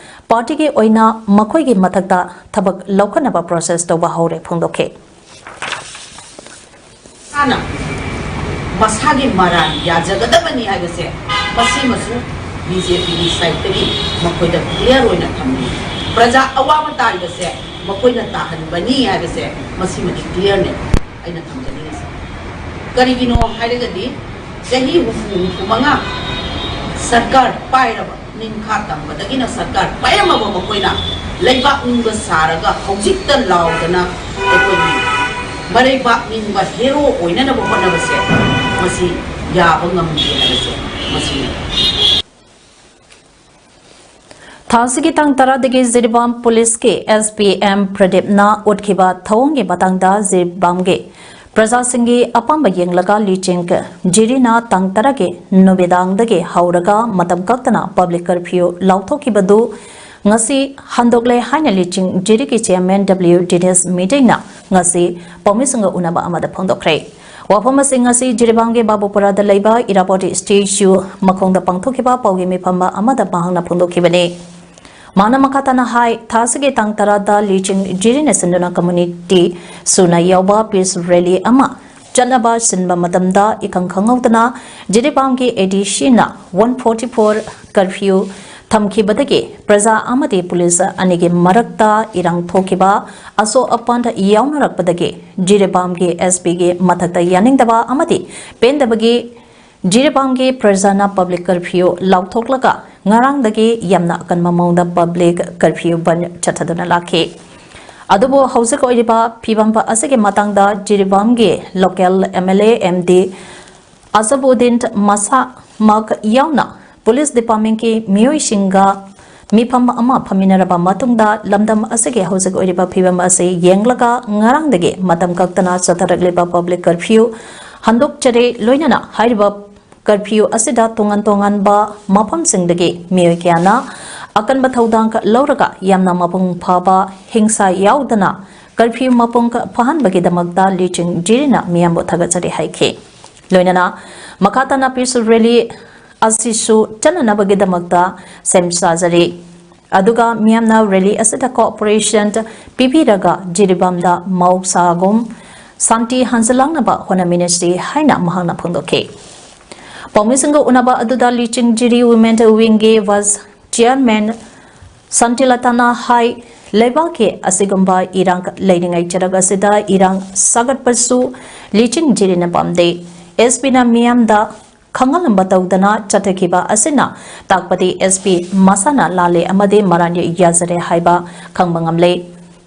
ꯄꯥꯔꯇꯤꯒꯤ ꯑꯣꯏꯅ ꯃꯈꯣꯏꯒꯤ ꯃꯊꯛꯇ ꯊꯕꯛ ꯂꯧꯈꯠꯅꯕ ꯄ꯭ꯔꯣꯁꯦꯁ ꯇꯧꯕ ꯍꯧꯔꯦ ꯐꯣꯡꯗꯣꯛꯈꯤ꯫ ꯃꯁꯥꯅ ꯃꯁꯥꯒꯤ ꯃꯔꯥꯜ ꯌꯥꯖꯒꯗꯕꯅꯤ ꯍꯥꯏꯕꯁꯦ ꯃꯁꯤꯃꯁꯨ ꯕꯤ ꯖꯦ ꯄꯤꯒꯤ ꯁꯥꯏꯠꯇꯒꯤ ꯃꯈꯣꯏꯗ ꯀ꯭ꯂꯤꯌꯥꯔ ꯑꯣꯏꯅ ꯊꯝꯃꯤ꯫ ꯄ꯭ꯔꯖꯥ ꯑꯋꯥꯕ ꯇꯥꯔꯤꯕꯁꯦ ꯃꯈꯣꯏꯅ ꯇꯥꯍꯟꯕꯅꯤ ꯍꯥꯏꯕꯁꯦ ꯃꯁꯤꯃꯗꯤ ꯀ꯭ꯂꯤꯌꯥꯔꯅꯦ ꯑꯩꯅ ꯊꯝꯖꯅꯤꯡꯉꯤꯁꯦ꯫ ꯀꯔꯤꯒꯤꯅꯣ ꯍꯥꯏꯔꯒꯗꯤ ꯆꯍꯤ ꯍꯨꯝꯐꯨ, ꯍꯨꯝꯐꯨ ꯃꯉꯥ ꯁꯔꯀꯥꯔ ꯄꯥꯏꯔꯕ ꯅꯤꯡꯈꯥ ꯇꯝꯕꯗꯒꯤꯅ ꯁꯔꯀꯥꯔ ꯄꯥꯏꯔꯝꯃꯕ ꯃꯈꯣꯏꯅ ꯂꯩꯕꯥꯛ ꯅꯤꯡꯕ ꯁꯥꯔꯒ ꯍꯧꯖꯤꯛꯇ ꯂꯥꯎꯗꯅ ꯑꯩꯈꯣꯏꯒꯤ ꯃꯔꯩꯕꯥꯛ ꯅꯤꯡꯕ ꯍꯦꯔꯣ ꯑꯣꯏꯅꯅꯕ ꯍꯣꯠꯅꯕꯁꯦ ꯃꯁꯤ ꯌꯥꯕ ꯉꯝꯗꯦ ꯍꯥꯏꯕꯁꯦ ꯃꯁꯤꯅꯤ꯫ ꯊꯥ ꯑꯁꯤꯒꯤ ꯇꯥꯡ ꯇꯔꯥꯗꯒꯤ ꯖꯤꯔꯤꯕꯥꯝ ꯄꯨꯂꯤꯁꯀꯤ ꯑꯦꯁ ꯄꯤ ꯑꯦꯝ ꯄ꯭ꯔꯗꯤꯞꯅ ꯎꯠꯈꯤꯕ ꯊꯧꯑꯣꯡꯒꯤ ꯃꯇꯥꯡꯗ ꯖꯤꯔꯤꯕꯥꯝꯒꯤ ꯄ꯭ꯔꯖꯥꯁꯤꯡꯒꯤ ꯑꯄꯥꯝꯕ ꯌꯦꯡꯂꯒ ꯂꯤꯆꯤꯡ ꯖꯤꯔꯤꯅ ꯇꯥꯡ ꯇꯔꯥꯒꯤ ꯅꯨꯃꯤꯗꯥꯡꯗꯒꯤ ꯍꯧꯔꯒ ꯃꯇꯝ ꯀꯛꯇꯅ public curfew ꯂꯥꯎꯊꯣꯛꯈꯤꯕꯗꯨ ꯉꯁꯤ ꯍꯟꯗꯣꯛꯂꯦ ꯍꯥꯏꯅ ꯂꯤꯆꯤꯡ ꯖꯤꯔꯤꯒꯤ chairman W ꯗꯤꯅꯦꯁ ꯃꯤꯇꯩꯅ ꯉꯁꯤ ꯄꯥꯎꯃꯤꯁꯤꯡꯒ ꯎꯅꯕ ꯑꯃꯗ ꯐꯣꯡꯗꯣꯛꯈ꯭ꯔꯦ꯫ ꯋꯥꯐꯝ ꯑꯁꯤ ꯉꯁꯤ ꯖꯤꯔꯤꯕꯥꯝꯒꯤ ꯕꯥꯕꯨꯄꯨꯔꯥꯗ ꯂꯩꯕ ꯏꯔꯥꯕꯣꯠ statue ꯃꯈꯣꯡꯗ ꯄꯥꯡꯊꯣꯛꯈꯤꯕ ꯄꯥꯎꯒꯤ ꯃꯤꯐꯝ ꯑꯃꯗ ꯃꯍꯥꯛꯅ ꯐꯣꯡꯗꯣꯛꯈꯤꯕꯅꯤ꯫ ꯃꯥꯅ ꯃꯈꯥ ꯇꯥꯅ ꯍꯥꯏ, ꯊꯥ ꯑꯁꯤꯒꯤ ꯇꯥꯡ ꯇꯔꯥꯗ ꯂꯤꯆꯤꯡ ꯖꯤꯔꯤꯅ ꯁꯤꯟꯗꯨꯅ community ꯁꯨꯅ ꯌꯥꯎꯕ peace rally ꯑꯃ ꯆꯠꯅꯕ ꯁꯤꯟꯕ ꯃꯇꯝꯗ ꯏꯈꯪ ꯈꯪꯍꯧꯗꯅ ꯖꯤꯔꯤꯕꯥꯝꯒꯤ ADCꯅ one forty four curfew ꯊꯝꯈꯤꯕꯗꯒꯤ ꯄ꯭ꯔꯖꯥ ꯑꯃꯗꯤ ꯄꯨꯂꯤꯁ ꯑꯅꯤꯒꯤ ꯃꯔꯛꯇ ꯏꯔꯥꯡ ꯊꯣꯛꯈꯤꯕ ꯑꯁꯣꯛ ꯑꯄꯟ ꯌꯥꯎꯅꯔꯛꯄꯗꯒꯤ ꯖꯤꯔꯤꯕꯥꯝꯒꯤ SPꯒꯤ ꯃꯊꯛꯇ ꯌꯥꯅꯤꯡꯗꯕ ꯑꯃꯗꯤ ꯄꯦꯟꯗꯕꯒꯤ ꯖꯤꯔꯤꯕꯥꯝꯒꯤ ꯄ꯭ꯔꯖꯥꯅ public curfew ꯂꯥꯎꯊꯣꯛꯂꯒ ꯉꯔꯥꯡꯗꯒꯤ ꯌꯥꯝꯅ ꯑꯀꯟꯕ ꯃꯑꯣꯡꯗ public curfew ꯕꯟ ꯆꯠꯊꯗꯨꯅ ꯂꯥꯛꯈꯤ꯫ ꯑꯗꯨꯕꯨ ꯍꯧꯖꯤꯛ ꯑꯣꯏꯔꯤꯕ ꯐꯤꯕꯝ ꯑꯁꯤꯒꯤ ꯃꯇꯥꯡꯗ ꯖꯤꯔꯤꯕꯥꯝꯒꯤ local MLA MD ꯑꯖꯕꯨꯗꯤꯟ ꯃꯁꯥꯃꯛ ꯌꯥꯎꯅ police departmentꯀꯤ ꯃꯤꯑꯣꯏꯁꯤꯡꯒ ꯃꯤꯐꯝ ꯑꯃ ꯐꯝꯃꯤꯟꯅꯔꯕ ꯃꯇꯨꯡꯗ ꯂꯝꯗꯝ ꯑꯁꯤꯒꯤ ꯍꯧꯖꯤꯛ ꯑꯣꯏꯔꯤꯕ ꯐꯤꯕꯝ ꯑꯁꯤ ꯌꯦꯡꯂꯒ ꯉꯔꯥꯡꯗꯒꯤ ꯃꯇꯝ ꯀꯛꯇꯅ ꯆꯠꯊꯔꯛꯂꯤꯕ public curfew ꯍꯟꯗꯣꯛꯆꯔꯦ꯫ ꯂꯣꯏꯅꯅ ꯍꯥꯏꯔꯤꯕ curfew ꯑꯁꯤꯗ ꯇꯣꯉꯥꯟ ꯇꯣꯉꯥꯟꯕ ꯃꯐꯝꯁꯤꯡꯗꯒꯤ ꯃꯤꯑꯣꯏ ꯀꯌꯥꯅ ꯑꯀꯟꯕ ꯊꯧꯗꯥꯡ ꯂꯧꯔꯒ ꯌꯥꯝꯅ ꯃꯄꯨꯡ ꯐꯥꯕ ꯍꯤꯡꯁꯥ ꯌꯥꯎꯗꯅ curfew ꯃꯄꯨꯡ ꯐꯥꯍꯟꯕꯒꯤꯗꯃꯛꯇ ꯂꯤꯆꯤꯡ ꯖꯤꯔꯤꯅ ꯃꯤꯌꯥꯝꯕꯨ ꯊꯥꯒꯠꯆꯔꯤ ꯍꯥꯏꯈꯤ꯫ ꯂꯣꯏꯅꯅ ꯃꯈꯥ ꯇꯥꯅ peace rally ꯑꯁꯤꯁꯨ ꯆꯠꯅꯅꯕꯒꯤꯗꯃꯛꯇ ꯁꯦꯝ ꯁꯥꯖꯔꯤ꯫ ꯑꯗꯨꯒ ꯃꯤꯌꯥꯝꯅ rally ꯑꯁꯤꯗ cooperation ꯄꯤꯕꯤꯔꯒ ꯖꯤꯔꯤꯕꯥꯝꯗ ꯃꯍꯧꯁꯥꯒꯨꯝ ꯁꯥꯟꯇꯤ ꯍꯟꯖꯤꯜꯂꯛꯅꯕ ꯍꯣꯠꯅꯃꯤꯟꯅꯁꯤ ꯍꯥꯏꯅ ꯃꯍꯥꯛꯅ ꯐꯣꯡꯗꯣꯛꯈꯤ꯫ ꯄꯥꯎꯃꯤꯁꯤꯡꯒ ꯎꯅꯕ ꯑꯗꯨꯗ ꯂꯤꯆꯤꯡ ꯖꯤꯔꯤ women wingꯒꯤ vice chairman ꯁꯥꯟꯇꯤꯂꯇꯥꯅ ꯍꯥꯏ, ꯂꯩꯕꯥꯛꯀꯤ ꯑꯁꯤꯒꯨꯝꯕ ꯏꯔꯥꯡ ꯂꯩꯔꯤꯉꯩ ꯆꯔꯛ ꯑꯁꯤꯗ ꯏꯔꯥꯡ ꯁꯥꯒꯠꯄꯁꯨ ꯂꯤꯆꯤꯡ ꯖꯤꯔꯤꯅ ꯄꯥꯝꯗꯦ꯫ SPꯅ ꯃꯤꯌꯥꯝꯗ ꯈꯪꯍꯜꯂꯝꯕ ꯇꯧꯗꯅ ꯆꯠꯊꯈꯤꯕ ꯑꯁꯤꯅ ꯇꯥꯛꯄꯗꯤ SP ꯃꯁꯥꯅ ꯂꯥꯜꯂꯦ ꯑꯃꯗꯤ ꯃꯔꯥꯟ ꯌꯥꯖꯔꯦ ꯍꯥꯏꯕ ꯈꯪꯕ ꯉꯝꯂꯦ꯫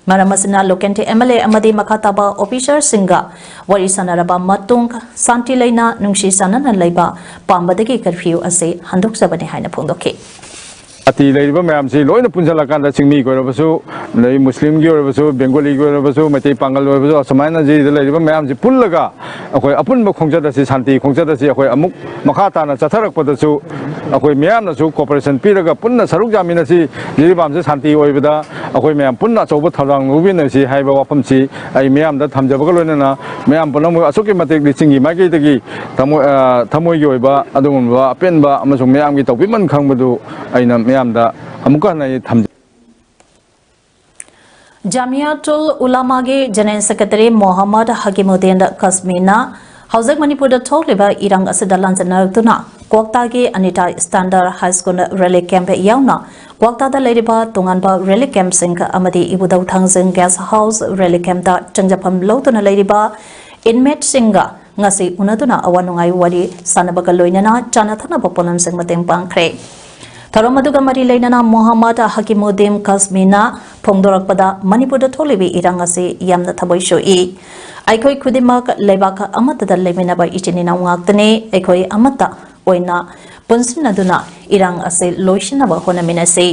ꯃꯔꯝ ꯑꯁꯤꯅ locality MLA ꯑꯃꯗꯤ ꯃꯈꯥ ꯇꯥꯕ officerꯁꯤꯡꯒ ꯋꯥꯔꯤ ꯁꯥꯟꯅꯔꯕ ꯃꯇꯨꯡ ꯁꯥꯟꯇꯤ ꯂꯩꯅ ꯅꯨꯡꯁꯤ ꯆꯥꯟꯅꯅ ꯂꯩꯕ ꯄꯥꯝꯕꯗꯒꯤ curfew ꯑꯁꯤ ꯍꯟꯗꯣꯛꯆꯕꯅꯤ ꯍꯥꯏꯅ ꯐꯣꯡꯗꯣꯛꯈꯤ꯫ ꯖꯥꯇꯤ ꯂꯩꯔꯤꯕ ꯃꯌꯥꯝꯁꯤ ꯂꯣꯏꯅ ꯄꯨꯟꯁꯤꯜꯂꯀꯥꯟꯗ, ꯆꯤꯡꯃꯤꯒꯤ ꯑꯣꯏꯔꯕꯁꯨ, ꯑꯗꯩ ꯃꯨꯁꯂꯤꯝꯒꯤ ꯑꯣꯏꯔꯕꯁꯨ, ꯕꯦꯡꯒꯣꯂꯤꯒꯤ ꯑꯣꯏꯔꯕꯁꯨ, ꯃꯩꯇꯩ ꯄꯥꯡꯒꯜ ꯑꯣꯏꯔꯕꯁꯨ, ꯑꯁꯨꯃꯥꯏꯅ ꯁꯤꯗ ꯂꯩꯔꯤꯕ ꯃꯌꯥꯝꯁꯤ ꯄꯨꯜꯂꯒ ꯑꯩꯈꯣꯏ ꯑꯄꯨꯟꯕ ꯈꯣꯡꯆꯠ ꯑꯁꯤ, ꯁꯥꯟꯇꯤ ꯈꯣꯡꯆꯠ ꯑꯁꯤ ꯑꯩꯈꯣꯏ ꯑꯃꯨꯛ ꯃꯈꯥ ꯇꯥꯅ ꯆꯠꯊꯔꯛꯄꯗꯁꯨ ꯑꯩꯈꯣꯏ ꯃꯤꯌꯥꯝꯅꯁꯨ cooperation ꯄꯤꯔꯒ ꯄꯨꯟꯅ ꯁꯔꯨꯛ ꯌꯥꯃꯤꯟꯅꯁꯤ꯫ ꯖꯤꯔꯤꯕꯥꯝꯁꯤ ꯁꯥꯟꯇꯤ ꯑꯣꯏꯕꯗ ꯑꯩꯈꯣꯏ ꯃꯌꯥꯝ ꯄꯨꯟꯅ ꯑꯆꯧꯕ ꯊꯧꯗꯥꯡ ꯂꯧꯃꯤꯟꯅꯁꯤ ꯍꯥꯏꯕ ꯋꯥꯐꯝꯁꯤ ꯑꯩ ꯃꯤꯌꯥꯝꯗ ꯊꯝꯖꯕꯒ ꯂꯣꯏꯅꯅ, ꯃꯌꯥꯝ ꯄꯨꯝꯅꯃꯛ ꯑꯁꯨꯛꯀꯤ ꯃꯇꯤꯛ ꯂꯤꯆꯤꯡꯒꯤ ꯃꯥꯏꯀꯩꯗꯒꯤ ꯊꯃꯣꯏ-, ꯑ, ꯊꯃꯣꯏꯒꯤ ꯑꯣꯏꯕ ꯑꯗꯨꯒꯨꯝꯂꯕ ꯑꯄꯦꯟꯕ ꯑꯃꯁꯨꯡ ꯃꯌꯥꯝꯒꯤ ꯇꯧꯕꯤꯃꯟ ꯈꯪꯕꯗꯨ ꯑꯩꯅ ꯃꯤꯌꯥꯝꯗ ꯑꯃꯨꯛꯀ ꯍꯟꯅ ꯑꯩ ꯊꯝꯖ- ꯖꯥꯃꯤꯌꯥꯇꯨꯜ ꯎꯂꯥꯃꯥꯒꯤ General Secretary ꯃꯣꯍꯝꯃꯗ ꯍꯀꯤꯃꯨꯗꯗꯤꯟ ꯀꯥꯁꯃꯤꯅ ꯍꯧꯖꯤꯛ ꯃꯅꯤꯄꯨꯔꯗ ꯊꯣꯛꯂꯤꯕ ꯏꯔꯥꯡ ꯑꯁꯤꯗ ꯂꯥꯟꯖꯟꯅꯔꯛꯇꯨꯅ ꯀ꯭ꯋꯥꯛꯇꯥꯒꯤ Anita Standard High School relief camp ꯌꯥꯎꯅ ꯀ꯭ꯋꯥꯛꯇꯥꯗ ꯂꯩꯔꯤꯕ ꯇꯣꯉꯥꯟꯕ relief campꯁꯤꯡ ꯑꯃꯗꯤ ꯏꯕꯨꯙꯧ ꯊꯥꯡꯖꯤꯡ Guest House relief campꯇ ꯆꯪꯖꯐꯝ ꯂꯧꯗꯨꯅ ꯂꯩꯔꯤꯕ inmateꯁꯤꯡꯒ ꯉꯁꯤ ꯎꯅꯗꯨꯅ ꯑꯋꯥ ꯅꯨꯡꯉꯥꯏ ꯋꯥꯔꯤ ꯁꯥꯟꯅꯕꯒ ꯂꯣꯏꯅꯅ ꯆꯥꯅ ꯊꯛꯅꯕ ꯄꯣꯠꯂꯝꯁꯤꯡ ꯃꯇꯦꯡ ꯄꯥꯡꯈ꯭ꯔꯦ꯫ ꯊꯧꯔꯝ ꯑꯗꯨꯒ ꯃꯔꯤ ꯂꯩꯅꯅ ꯃꯣꯍꯝꯃꯗ ꯍꯀꯤꯃꯨꯗꯗꯤꯟ ꯀꯥꯁꯃꯤꯅ ꯐꯣꯡꯗꯣꯔꯛꯄꯗ, ꯃꯅꯤꯄꯨꯔꯗ ꯊꯣꯛꯂꯤꯕ ꯏꯔꯥꯡ ꯑꯁꯤ ꯌꯥꯝꯅ ꯊꯃꯣꯏ ꯁꯣꯛꯏ꯫ ꯑꯩꯈꯣꯏ ꯈꯨꯗꯤꯡꯃꯛ ꯂꯩꯕꯥꯛ ꯑꯃꯠꯇꯗ ꯂꯩꯃꯤꯟꯅꯕ ꯏꯆꯤꯟ ꯏꯅꯥꯎ ꯉꯥꯛꯇꯅꯤ꯫ ꯑꯩꯈꯣꯏ ꯑꯃꯠꯇ ꯑꯣꯏꯅ ꯄꯨꯟꯁꯤꯟꯅꯗꯨꯅ ꯏꯔꯥꯡ ꯑꯁꯤ ꯂꯣꯏꯁꯤꯟꯅꯕ ꯍꯣꯠꯅꯃꯤꯟꯅꯁꯤ꯫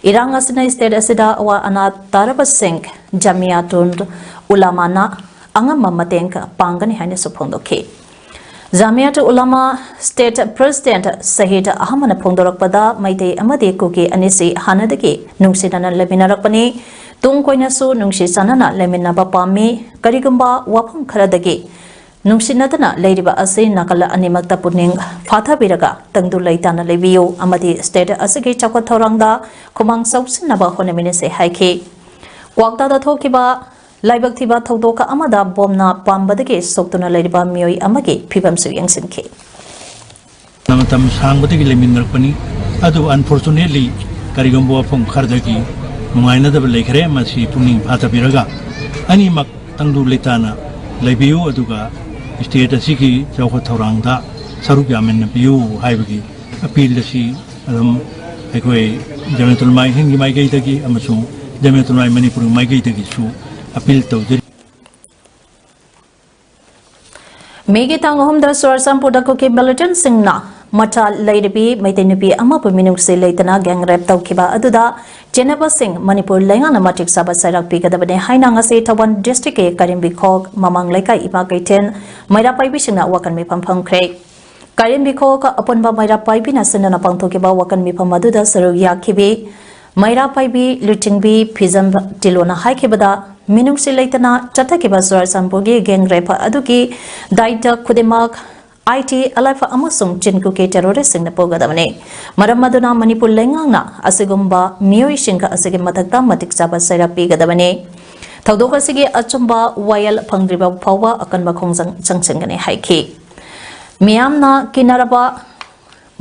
ꯏꯔꯥꯡ ꯑꯁꯤꯅ state ꯑꯁꯤꯗ ꯑꯋꯥ ꯑꯅꯥ ꯇꯥꯔꯕꯁꯤꯡ ꯖꯥꯃꯤꯌꯥꯇꯨꯜ ꯎꯂꯥꯃꯥꯅ ꯑꯉꯝꯕ ꯃꯇꯦꯡ ꯄꯥꯡꯒꯅꯤ ꯍꯥꯏꯅꯁꯨ ꯐꯣꯡꯗꯣꯛꯈꯤ꯫ ꯖꯥꯃꯤꯌꯥꯠ ꯎꯂꯥꯃꯥ state president ꯁꯍꯤꯗ ꯑꯍꯃꯗꯅ ꯐꯣꯡꯗꯣꯔꯛꯄꯗ, ꯃꯩꯇꯩ ꯑꯃꯗꯤ ꯀꯨꯀꯤ ꯑꯅꯤꯁꯤ ꯍꯥꯟꯅꯗꯒꯤ ꯅꯨꯡꯁꯤꯅꯅ ꯂꯩꯃꯤꯟꯅꯔꯛꯄꯅꯤ꯫ ꯇꯨꯡ ꯀꯣꯏꯅꯁꯨ ꯅꯨꯡꯁꯤ ꯆꯥꯟꯅꯅ ꯂꯩꯃꯤꯟꯅꯕ ꯄꯥꯝꯃꯤ꯫ ꯀꯔꯤꯒꯨꯝꯕ ꯋꯥꯐꯝ ꯈꯔꯗꯒꯤ ꯅꯨꯡꯁꯤꯅꯗꯅ ꯂꯩꯔꯤꯕ ꯑꯁꯤ ꯅꯥꯀꯜ ꯑꯅꯤꯃꯛꯇ ꯄꯨꯛꯅꯤꯡ ꯐꯥꯊꯕꯤꯔꯒ ꯇꯪꯗꯨ ꯂꯩꯇꯥꯅ ꯂꯩꯕꯤꯌꯨ ꯑꯃꯗꯤ state ꯑꯁꯤꯒꯤ ꯆꯥꯎꯈꯠ ꯊꯧꯔꯥꯡꯗ ꯈꯨꯃꯥꯡ ꯆꯥꯎꯁꯤꯟꯅꯕ ꯍꯣꯠꯅꯃꯤꯟꯅꯁꯦ ꯍꯥꯏꯈꯤ꯫ ꯀ꯭ꯋꯥꯛꯇꯥꯗ ꯊꯣꯛꯈꯤꯕ ꯂꯥꯏꯕꯛ ꯊꯤꯕ ꯊꯧꯗꯣꯛ ꯑꯃꯗ ꯕꯣꯝꯅ ꯄꯥꯝꯕꯗꯒꯤ ꯁꯣꯛꯇꯨꯅ ꯂꯩꯔꯤꯕ ꯃꯤꯑꯣꯏ ꯑꯃꯒꯤ ꯐꯤꯕꯝꯁꯨ ꯌꯦꯡꯁꯤꯟꯈꯤ꯫ ꯃꯇꯝ ꯁꯥꯡꯕꯗꯒꯤ ꯂꯩꯃꯤꯟꯅꯔꯛꯄꯅꯤ꯫ ꯑꯗꯨꯕꯨ unfortunately ꯀꯔꯤꯒꯨꯝꯕ ꯋꯥꯐꯝ ꯈꯔꯗꯒꯤ ꯅꯨꯡꯉꯥꯏꯅꯗꯕ ꯂꯩꯈ꯭ꯔꯦ꯫ ꯃꯁꯤ ꯄꯨꯛꯅꯤꯡ ꯐꯥꯊꯕꯤꯔꯒ ꯑꯅꯤꯃꯛ ꯇꯪꯗꯨ ꯂꯩꯇꯥꯅ ꯂꯩꯕꯤꯌꯨ, ꯑꯗꯨꯒ state ꯑꯁꯤꯒꯤ ꯆꯥꯎꯈꯠ ꯊꯧꯔꯥꯡꯗ ꯁꯔꯨꯛ ꯌꯥꯃꯤꯟꯅꯕꯤꯌꯨ ꯍꯥꯏꯕꯒꯤ appeal ꯑꯁꯤ ꯑꯗꯨꯝ ꯑꯩꯈꯣꯏ ꯖꯃꯤꯌꯥꯇꯨꯜ ꯎꯂꯃꯥ ꯍꯤꯟꯗꯒꯤ ꯃꯥꯏꯀꯩꯗꯒꯤ ꯑꯃꯁꯨꯡ ꯖꯃꯤꯌꯥꯇꯨꯜ ꯎꯂꯃꯥ ꯃꯅꯤꯄꯨꯔꯒꯤ ꯃꯥꯏꯀꯩꯗꯒꯤꯁꯨ appeal ꯇꯧꯖꯔꯤ꯫ ꯃꯦꯒꯤ ꯇꯥꯡ ꯑꯍꯨꯝꯗ ꯆꯨꯔꯆꯥꯟꯄꯨꯔꯗ ꯀꯨꯀꯤ militantꯁꯤꯡꯅ ꯃꯆꯥ ꯂꯩꯔꯕꯤ ꯃꯩꯇꯩ ꯅꯨꯄꯤ ꯑꯃꯕꯨ ꯃꯤꯅꯨꯡꯁꯤ ꯂꯩꯇꯅ gang rape ꯇꯧꯈꯤꯕ ꯑꯗꯨꯗ ꯆꯦꯟꯅꯕꯁꯤꯡ ꯃꯅꯤꯄꯨꯔ ꯂꯩꯉꯥꯛꯅ ꯃꯇꯤꯛ ꯆꯥꯕ ꯆꯩꯔꯥꯛ ꯄꯤꯒꯗꯕꯅꯤ ꯍꯥꯏꯅ ꯉꯁꯤ ꯊꯧꯕꯥꯜ district ꯀꯤ ꯀꯥꯏꯔꯦꯝꯕꯤ ꯈꯣꯛ ꯃꯃꯥꯡ ꯂꯩꯀꯥꯏ ꯏꯃꯥ ꯀꯩꯊꯦꯜ ꯃꯩꯔꯥ ꯄꯥꯏꯕꯤꯁꯤꯡꯅ ꯋꯥꯀꯟ ꯃꯤꯐꯝ ꯐꯝꯈ꯭ꯔꯦ꯫ ꯀꯥꯏꯔꯦꯝꯕꯤ ꯈꯣꯛ ꯑꯄꯨꯟꯕ ꯃꯩꯔꯥ ꯄꯥꯏꯕꯤꯅ ꯁꯤꯟꯗꯨꯅ ꯄꯥꯡꯊꯣꯛꯈꯤꯕ ꯋꯥꯀꯟ ꯃꯤꯐꯝ ꯑꯗꯨꯗ ꯁꯔꯨꯛ ꯌꯥꯈꯤꯕꯤ ꯃꯩꯔꯥ ꯄꯥꯏꯕꯤ ꯂꯨꯆꯤꯡꯕꯤ ꯐꯤꯖꯝ ꯇꯤꯂꯣꯅ ꯍꯥꯏꯈꯤꯕꯗ, ꯃꯤꯅꯨꯡꯁꯤ ꯂꯩꯇꯅ ꯆꯠꯊꯈꯤꯕ ꯆꯨꯔꯥꯆꯥꯟꯄꯨꯔꯒꯤ gang rape ꯑꯗꯨꯒꯤ ꯗꯥꯏꯇ ꯈꯨꯗꯤꯡꯃꯛ ITLF ꯑꯃꯁꯨꯡ ꯆꯤꯟ ꯀꯨꯀꯤ terrorist ꯁꯤꯡꯅ ꯄꯨꯒꯗꯕꯅꯤ꯫ ꯃꯔꯝ ꯑꯗꯨꯅ ꯃꯅꯤꯄꯨꯔ ꯂꯩꯉꯥꯛꯅ ꯑꯁꯤꯒꯨꯝꯕ ꯃꯤꯑꯣꯏꯁꯤꯡ ꯑꯁꯤꯒꯤ ꯃꯊꯛꯇ ꯃꯇꯤꯛ ꯆꯥꯕ ꯆꯩꯔꯥꯛ ꯄꯤꯒꯗꯕꯅꯤ꯫ ꯊꯧꯗꯣꯛ ꯑꯁꯤꯒꯤ ꯑꯆꯨꯝꯕ ꯋꯥꯌꯦꯜ ꯐꯪꯗ꯭ꯔꯤꯕ ꯐꯥꯎꯕ ꯑꯀꯟꯕ ꯈꯣꯡꯖꯪ ꯆꯪꯁꯤꯟꯒꯅꯤ ꯍꯥꯏꯈꯤ꯫ ꯃꯤꯌꯥꯝꯅ ꯀꯤꯅꯔꯕ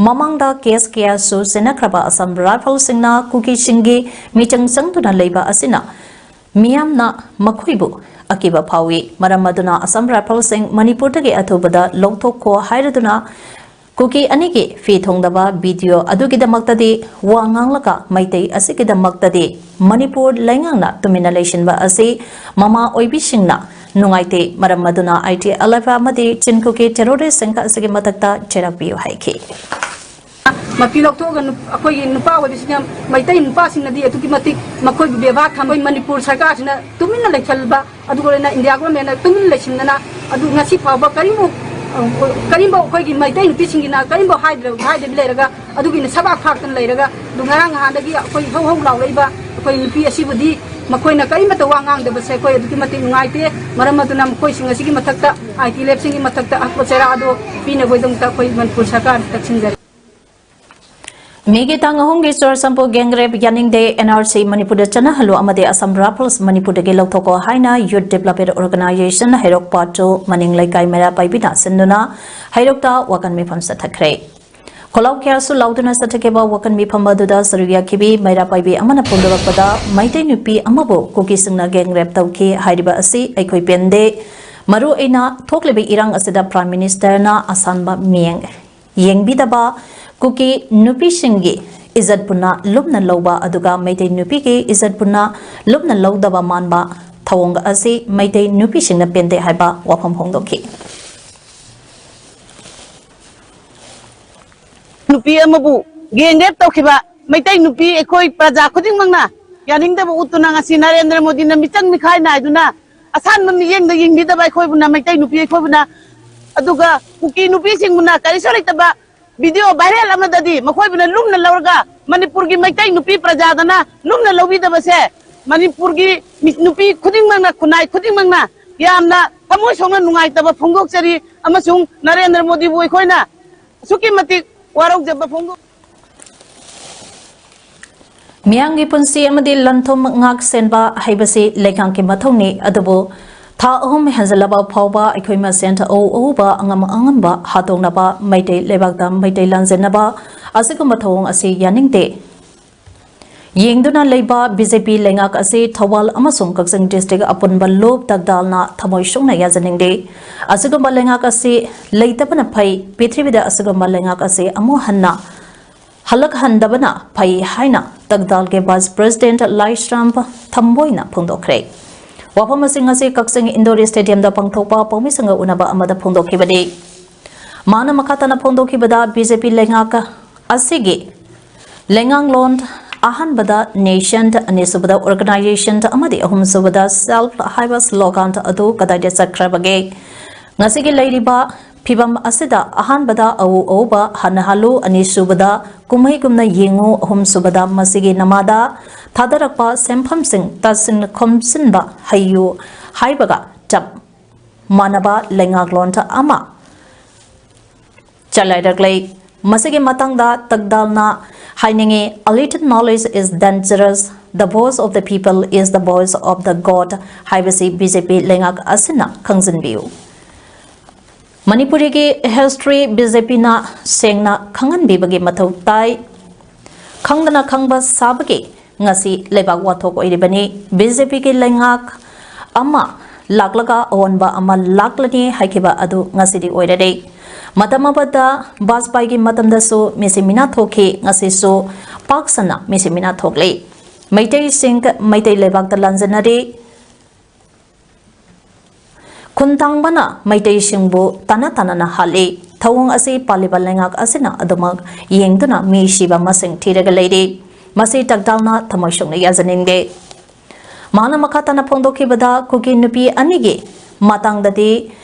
ꯃꯃꯥꯡꯗ case ꯀꯌꯥꯁꯨ ꯆꯦꯟꯅꯈ꯭ꯔꯕ Assam Rifles ꯁꯤꯡꯅ ꯀꯨꯀꯤꯁꯤꯡꯒꯤ ꯃꯤꯆꯪ ꯆꯪꯗꯨꯅ ꯂꯩꯕ ꯑꯁꯤꯅ ꯃꯤꯌꯥꯝꯅ ꯃꯈꯣꯏꯕꯨ ꯑꯀꯤꯕ ꯐꯥꯎꯏ꯫ ꯃꯔꯝ ꯑꯗꯨꯅ Assam Rifles ꯁꯤꯡ ꯃꯅꯤꯄꯨꯔꯗꯒꯤ ꯑꯊꯨꯕꯗ ꯂꯧꯊꯣꯛꯈꯣ ꯍꯥꯏꯔꯗꯨꯅ ꯀꯨꯀꯤ ꯑꯅꯤꯒꯤ ꯐꯤ ꯊꯣꯡꯗꯕ video ꯑꯗꯨꯒꯤꯗꯃꯛꯇꯗꯤ ꯋꯥ ꯉꯥꯡꯂꯒ ꯃꯩꯇꯩ ꯑꯁꯤꯒꯤꯗꯃꯛꯇꯗꯤ ꯃꯅꯤꯄꯨꯔ ꯂꯩꯉꯥꯛꯅ ꯇꯨꯃꯤꯟꯅ ꯂꯩꯁꯤꯟꯕ ꯑꯁꯤ ꯃꯃꯥ ꯑꯣꯏꯕꯤꯁꯤꯡꯅ ꯅꯨꯡꯉꯥꯏꯇꯦ꯫ ꯃꯔꯝ ꯑꯗꯨꯅ ITLF ꯑꯃꯗꯤ ꯆꯤꯟ ꯀꯨꯀꯤ terrorist ꯁꯤꯡ ꯑꯁꯤꯒꯤ ꯃꯊꯛꯇ ꯆꯩꯔꯥꯛ ꯄꯤꯌꯨ ꯍꯥꯏꯈꯤ꯫ ꯃꯄꯤ ꯂꯧꯊꯣꯛꯑꯒ ꯅꯨꯞ-, ꯑꯩꯈꯣꯏꯒꯤ ꯅꯨꯄꯥ ꯑꯣꯏꯕꯁꯤꯅ, ꯃꯩꯇꯩ ꯅꯨꯄꯥꯁꯤꯡꯅꯗꯤ ꯑꯗꯨꯛꯀꯤ ꯃꯇꯤꯛ ꯃꯈꯣꯏꯕꯨ ꯕꯦꯕꯥꯔ ꯊꯝ-, ꯑꯩꯈꯣꯏ ꯃꯅꯤꯄꯨꯔ ꯁꯔꯀꯥꯔꯁꯤꯅ ꯇꯨꯃꯤꯟꯅ ꯂꯩꯁꯤꯟꯕ, ꯑꯗꯨꯒ ꯂꯣꯏꯅ ꯏꯟꯗꯤꯌꯥ ꯒꯣꯔꯃꯦꯟꯅ ꯇꯨꯃꯤꯟꯅ ꯂꯩꯁꯤꯟꯗꯅ, ꯑꯗꯨ ꯉꯁꯤ ꯐꯥꯎꯕ ꯀꯔꯤꯝꯐꯥꯎ, ꯑ, ꯀꯔꯤꯝꯐꯥꯎ ꯑꯩꯈꯣꯏꯒꯤ ꯃꯩꯇꯩ ꯅꯨꯄꯤꯁꯤꯡꯒꯤꯅ ꯀꯔꯤꯝꯐꯥꯎ ꯍꯥꯏꯗ꯭ꯔ-, ꯍꯥꯏꯗꯕꯤ ꯂꯩꯔꯒ, ꯑꯗꯨꯒꯤꯅ ꯁꯕꯥꯛ ꯐꯥꯛꯇꯅ ꯂꯩꯔꯒ, ꯑꯗꯨ ꯉꯔꯥꯡ ꯅꯍꯥꯟꯗꯒꯤ ꯑꯩꯈꯣꯏ ꯍꯧ ꯍꯧ ꯂꯥꯎꯔꯛꯏꯕ ꯑꯩꯈꯣꯏ ꯅꯨꯄꯤ ꯑꯁꯤꯕꯨꯗꯤ ꯃꯈꯣꯏꯅ ꯀꯔꯤꯃꯠꯇ ꯋꯥ ꯉꯥꯡꯗꯕꯁꯦ ꯑꯩꯈꯣꯏ ꯑꯗꯨꯛꯀꯤ ꯃꯇꯤꯛ ꯅꯨꯡꯉꯥꯏꯇꯦ꯫ ꯃꯔꯝ ꯑꯗꯨꯅ ꯃꯈꯣꯏꯁꯤꯡ ꯑꯁꯤꯒꯤ ꯃꯊꯛꯇ, ITLF ꯁꯤꯡꯒꯤ ꯃꯊꯛꯇ ꯑꯀꯣ ꯆꯩꯔꯥ ꯑꯗꯣ ꯄꯤꯅꯕꯒꯤꯗꯃꯛꯇ ꯑꯩꯈꯣꯏ ꯃꯅꯤꯄꯨꯔ ꯁꯔꯀꯥꯔꯗ ꯇꯛꯁꯤꯟꯖꯔꯤ꯫ ꯃꯦꯒꯤ ꯇꯥꯡ ꯑꯍꯨꯝꯒꯤ ꯆꯨꯔꯆꯥꯟꯄꯨꯔ gang rape ꯌꯥꯅꯤꯡꯗꯦ NRC ꯃꯅꯤꯄꯨꯔꯗ ꯆꯠꯅꯍꯜꯂꯨ ꯑꯃꯗꯤ Assam Rifles ꯃꯅꯤꯄꯨꯔꯗꯒꯤ ꯂꯧꯊꯣꯛꯈꯣ ꯍꯥꯏꯅ Youth Development Organisation ꯍꯩꯔꯣꯛ part two ꯃꯅꯤꯡ ꯂꯩꯀꯥꯏ ꯃꯩꯔꯥ ꯄꯥꯏꯕꯤꯅ ꯁꯤꯟꯗꯨꯅ ꯍꯩꯔꯣꯛꯇ ꯋꯥꯀꯟ ꯃꯤꯐꯝ ꯆꯠꯊꯈ꯭ꯔꯦ꯫ ꯈꯣꯜꯂꯥꯎ ꯀꯌꯥꯁꯨ ꯂꯥꯎꯗꯨꯅ ꯆꯠꯊꯈꯤꯕ ꯋꯥꯀꯟ ꯃꯤꯐꯝ ꯑꯗꯨꯗ ꯁꯔꯨꯛ ꯌꯥꯈꯤꯕꯤ ꯃꯩꯔꯥ ꯄꯥꯏꯕꯤ ꯑꯃꯅ ꯐꯣꯡꯗꯣꯔꯛꯄꯗ, ꯃꯩꯇꯩ ꯅꯨꯄꯤ ꯑꯃꯕꯨ ꯀꯨꯀꯤꯁꯤꯡꯅ gang rape ꯇꯧꯈꯤ ꯍꯥꯏꯔꯤꯕ ꯑꯁꯤ ꯑꯩꯈꯣꯏ ꯄꯦꯟꯗꯦ꯫ ꯃꯔꯨ ꯑꯣꯏꯅ ꯊꯣꯛꯂꯤꯕ ꯏꯔꯥꯡ ꯑꯁꯤꯗ Prime Minister ꯅ ꯑꯁꯥꯟꯕ ꯃꯤꯠꯌꯦꯡ ꯌꯦꯡꯕꯤꯗꯕ, ꯀꯨꯀꯤ ꯅꯨꯄꯤꯁꯤꯡꯒꯤ ꯏꯖꯠ ꯄꯨꯟꯅ ꯂꯨꯝꯅ ꯂꯧꯕ, ꯑꯗꯨꯒ ꯃꯩꯇꯩ ꯅꯨꯄꯤꯒꯤ ꯏꯖꯠ ꯄꯨꯟꯅ ꯂꯨꯝꯅ ꯂꯧꯗꯕ ꯃꯥꯟꯕ ꯊꯧꯑꯣꯡ ꯑꯁꯤ ꯃꯩꯇꯩ ꯅꯨꯄꯤꯁꯤꯡꯅ ꯄꯦꯟꯗꯦ ꯍꯥꯏꯕ ꯋꯥꯐꯝ ꯐꯣꯡꯗꯣꯛꯈꯤ꯫ ꯅꯨꯄꯤ ꯑꯃꯕꯨ ꯒꯦꯡ ꯔꯦꯞ ꯇꯧꯈꯤꯕ ꯃꯩꯇꯩ ꯅꯨꯄꯤ ꯑꯩꯈꯣꯏ ꯄ꯭ꯔꯖꯥ ꯈꯨꯗꯤꯡꯃꯛꯅ ꯌꯥꯅꯤꯡꯗꯕ ꯎꯠꯇꯨꯅ ꯉꯁꯤ ꯅꯔꯦꯟꯗ꯭ꯔ ꯃꯣꯗꯤꯅ ꯃꯤꯆꯪ ꯃꯤꯈꯥꯏ ꯅꯥꯏꯗꯨꯅ ꯑꯁꯥꯟꯕ ꯃꯤꯠꯌꯦꯡꯗ ꯌꯦꯡꯕꯤꯗꯕ ꯑꯩꯈꯣꯏꯕꯨꯅ, ꯃꯩꯇꯩ ꯅꯨꯄꯤ ꯑꯩꯈꯣꯏꯕꯨꯅ, ꯑꯗꯨꯒ ꯀꯨꯀꯤ ꯅꯨꯄꯤꯁꯤꯡꯕꯨꯅ ꯀꯔꯤꯁꯨ ꯂꯩꯇꯕ ꯚꯤꯗꯤꯑꯣ ꯚꯥꯏꯔꯦꯜ ꯑꯃꯗꯗꯤ ꯃꯈꯣꯏꯕꯨꯅ ꯂꯨꯝꯅ ꯂꯧꯔꯒ ꯃꯅꯤꯄꯨꯔꯒꯤ ꯃꯩꯇꯩ ꯅꯨꯄꯤ ꯄ꯭ꯔꯖꯥꯗꯅ ꯂꯨꯝꯅ ꯂꯧꯕꯤꯗꯕꯁꯦ ꯃꯅꯤꯄꯨꯔꯒꯤ ꯃꯤ-, ꯅꯨꯄꯤ ꯈꯨꯗꯤꯡꯃꯛꯅ, ꯈꯨꯟꯅꯥꯏ ꯈꯨꯗꯤꯡꯃꯛꯅ ꯌꯥꯝꯅ ꯊꯃꯣꯏ ꯁꯣꯛꯅ ꯅꯨꯡꯉꯥꯏꯇꯕ ꯐꯣꯡꯗꯣꯛꯆꯔꯤ꯫ ꯑꯃꯁꯨꯡ ꯅꯔꯦꯟꯗ꯭ꯔ ꯃꯣꯗꯤꯕꯨ ꯑꯩꯈꯣꯏꯅ ꯑꯁꯨꯛꯀꯤ ꯃꯇꯤꯛ ꯋꯥꯔꯧꯖꯕ ꯐꯣꯡꯗꯣꯛ ꯃꯤꯌꯥꯝꯒꯤ ꯄꯨꯟꯁꯤ ꯑꯃꯗꯤ ꯂꯟ-ꯊꯨꯝ ꯉꯥꯛ-ꯁꯦꯟꯕ ꯍꯥꯏꯕꯁꯤ ꯂꯩꯉꯥꯛꯀꯤ ꯃꯊꯧꯅꯤ, ꯑꯗꯨꯕꯨ ꯊꯥ ꯑꯍꯨꯝ ꯍꯦꯟꯖꯜꯂꯕ ꯐꯥꯎꯕ ꯑꯩꯈꯣꯏ ꯃꯁꯦꯟ ꯑꯎ ꯑꯎꯕ, ꯑꯉꯝ ꯑꯉꯝꯕ ꯍꯥꯠꯇꯣꯛꯅꯕ, ꯃꯩꯇꯩ ꯂꯩꯕꯥꯛꯇ ꯃꯩꯇꯩ ꯂꯥꯟꯖꯦꯟꯅꯕ ꯑꯁꯤꯒꯨꯝꯕ ꯊꯧꯑꯣꯡ ꯑꯁꯤ ꯌꯥꯅꯤꯡꯗꯦ꯫ ꯌꯦꯡꯗꯨꯅ ꯂꯩꯕ ꯕꯤ ꯖꯦ ꯄꯤ ꯂꯩꯉꯥꯛ ꯑꯁꯤ ꯊꯧꯕꯥꯜ ꯑꯃꯁꯨꯡ ꯀꯛꯆꯤꯡ district ꯑꯄꯨꯟꯕ ꯂꯨꯞ ꯇꯛꯗꯥꯜꯅ ꯊꯃꯣꯏ ꯁꯣꯛꯅ ꯌꯥꯖꯅꯤꯡꯗꯦ꯫ ꯑꯁꯤꯒꯨꯝꯕ ꯂꯩꯉꯥꯛ ꯑꯁꯤ ꯂꯩꯇꯕꯅ ꯐꯩ꯫ ꯄ꯭ꯔꯤꯊꯤꯕꯤꯗ ꯑꯁꯤꯒꯨꯝꯕ ꯂꯩꯉꯥꯛ ꯑꯁꯤ ꯑꯃꯨꯛ ꯍꯟꯅ ꯍꯜꯂꯛꯍꯟꯗꯕꯅ ꯐꯩ ꯍꯥꯏꯅ ꯇꯛꯗꯥꯜꯒꯤ vice president ꯂꯥꯏꯁ꯭ꯔꯝ ꯊꯝꯕꯣꯏꯅ ꯐꯣꯡꯗꯣꯛꯈ꯭ꯔꯦ꯫ ꯋꯥꯐꯝ ꯑꯁꯤ ꯉꯁꯤ ꯀꯛꯆꯤꯡ indoor stadiumꯗ ꯄꯥꯡꯊꯣꯛꯄ ꯄꯥꯎꯃꯤꯁꯤꯡꯒ ꯎꯅꯕ ꯑꯃꯗ ꯐꯣꯡꯗꯣꯛꯈꯤꯕꯅꯤ꯫ ꯃꯥꯅ ꯃꯈꯥ ꯇꯥꯅ ꯐꯣꯡꯗꯣꯛꯈꯤꯕꯗ, ꯕꯤ ꯖꯦ ꯄꯤ ꯂꯩꯉꯥꯛ ꯑꯁꯤꯒꯤ ꯂꯩꯉꯥꯛꯂꯣꯟ ꯑꯍꯥꯟꯕꯗ nation, ꯑꯅꯤꯁꯨꯕꯗ organization ꯑꯃꯗꯤ ꯑꯍꯨꯝꯁꯨꯕꯗ self ꯍꯥꯏꯕ slogan ꯑꯗꯨ ꯀꯗꯥꯏꯗ ꯆꯠꯈ꯭ꯔꯕꯒꯦ? ꯉꯁꯤꯒꯤ ꯂꯩꯔꯤꯕ ꯐꯤꯚꯝ ꯑꯁꯤꯗ ꯑꯍꯥꯟꯕꯗ ꯑꯎ ꯑꯎꯕ ꯍꯟꯅꯍꯜꯂꯨ, ꯑꯅꯤꯁꯨꯕꯗ ꯀꯨꯝꯍꯩꯒꯨꯝꯅ ꯌꯦꯡꯉꯨ, ꯑꯍꯨꯝꯁꯨꯕꯗ ꯃꯁꯤꯒꯤ ꯅꯃꯥꯗ ꯊꯥꯗꯔꯛꯄ ꯁꯦꯟꯐꯝꯁꯤꯡ ꯇꯥꯁꯤꯟ ꯈꯣꯝꯖꯤꯟꯕ ꯍꯩꯌꯨ ꯍꯥꯏꯕꯒ ꯆꯞ ꯃꯥꯟꯅꯕ ꯂꯩꯉꯥꯛꯂꯣꯟ ꯑꯃ ꯆꯂꯥꯏꯔꯛꯂꯦ꯫ ꯃꯁꯤꯒꯤ ꯃꯇꯥꯡꯗ ꯇꯛꯗꯥꯜꯅ ꯍꯥꯏꯅꯤꯡꯏ, "A little knowledge is dangerous, the voice of the people is the voice of the God" ꯍꯥꯏꯕꯁꯤ ꯕꯤ ꯖꯦ ꯄꯤ ꯂꯩꯉꯥꯛ ꯑꯁꯤꯅ ꯈꯪꯖꯤꯟꯕꯤꯌꯨ꯫ ꯃꯅꯤꯄꯨꯔꯤꯒꯤ history ꯕꯤ ꯖꯦ ꯄꯤꯅ ꯁꯦꯡꯅ ꯈꯪꯍꯟꯕꯤꯕꯒꯤ ꯃꯊꯧ ꯇꯥꯏ꯫ ꯈꯪꯗꯅ ꯈꯪꯕ ꯁꯥꯕꯒꯤ ꯉꯁꯤ ꯂꯩꯕꯥꯛ ꯋꯥꯊꯣꯛ ꯑꯣꯏꯔꯤꯕꯅꯤ꯫ ꯕꯤ ꯖꯦ ꯄꯤꯒꯤ ꯂꯩꯉꯥꯛ ꯑꯃ ꯂꯥꯛꯂꯒ ꯑꯑꯣꯟꯕ ꯑꯃ ꯂꯥꯛꯂꯅꯤ ꯍꯥꯏꯈꯤꯕ ꯑꯗꯨ ꯉꯁꯤꯗꯤ ꯑꯣꯏꯔꯔꯦ꯫ ꯃꯇꯝ ꯑꯃꯗ ꯕꯥꯖꯄꯥꯏꯒꯤ ꯃꯇꯝꯗꯁꯨ ꯃꯤꯁꯤ ꯃꯤꯅꯥ ꯊꯣꯛꯈꯤ, ꯉꯁꯤꯁꯨ ꯄꯥꯛ ꯁꯟꯅ ꯃꯤꯁꯤ ꯃꯤꯅꯥ ꯊꯣꯛꯂꯤ꯫ ꯃꯩꯇꯩꯁꯤꯡ ꯃꯩꯇꯩ ꯂꯩꯕꯥꯛꯇ ꯂꯥꯟꯖꯟꯅꯔꯤ꯫ ꯈꯨꯟꯊꯥꯡꯕꯅ ꯃꯩꯇꯩꯁꯤꯡꯕꯨ ꯇꯥꯅ ꯇꯥꯅꯅ ꯍꯥꯠꯂꯤ꯫ ꯊꯧꯑꯣꯡ ꯑꯁꯤ ꯄꯥꯜꯂꯤꯕ ꯂꯩꯉꯥꯛ ꯑꯁꯤꯅ ꯑꯗꯨꯃꯛ ꯌꯦꯡꯗꯨꯅ ꯃꯤ ꯁꯤꯕ ꯃꯁꯤꯡ ꯊꯤꯔꯒ ꯂꯩꯔꯤ꯫ ꯃꯁꯤ ꯇꯛꯗꯥꯜꯅ ꯊꯃꯣꯏ ꯁꯣꯛꯅ ꯌꯥꯖꯅꯤꯡꯗꯦ꯫ ꯃꯍꯥꯛꯅ ꯃꯈꯥ ꯇꯥꯅ ꯐꯣꯡꯗꯣꯛꯈꯤꯕꯗ, ꯀꯨꯀꯤ ꯅꯨꯄꯤ ꯑꯅꯤꯒꯤ ꯃꯇꯥꯡꯗꯗꯤ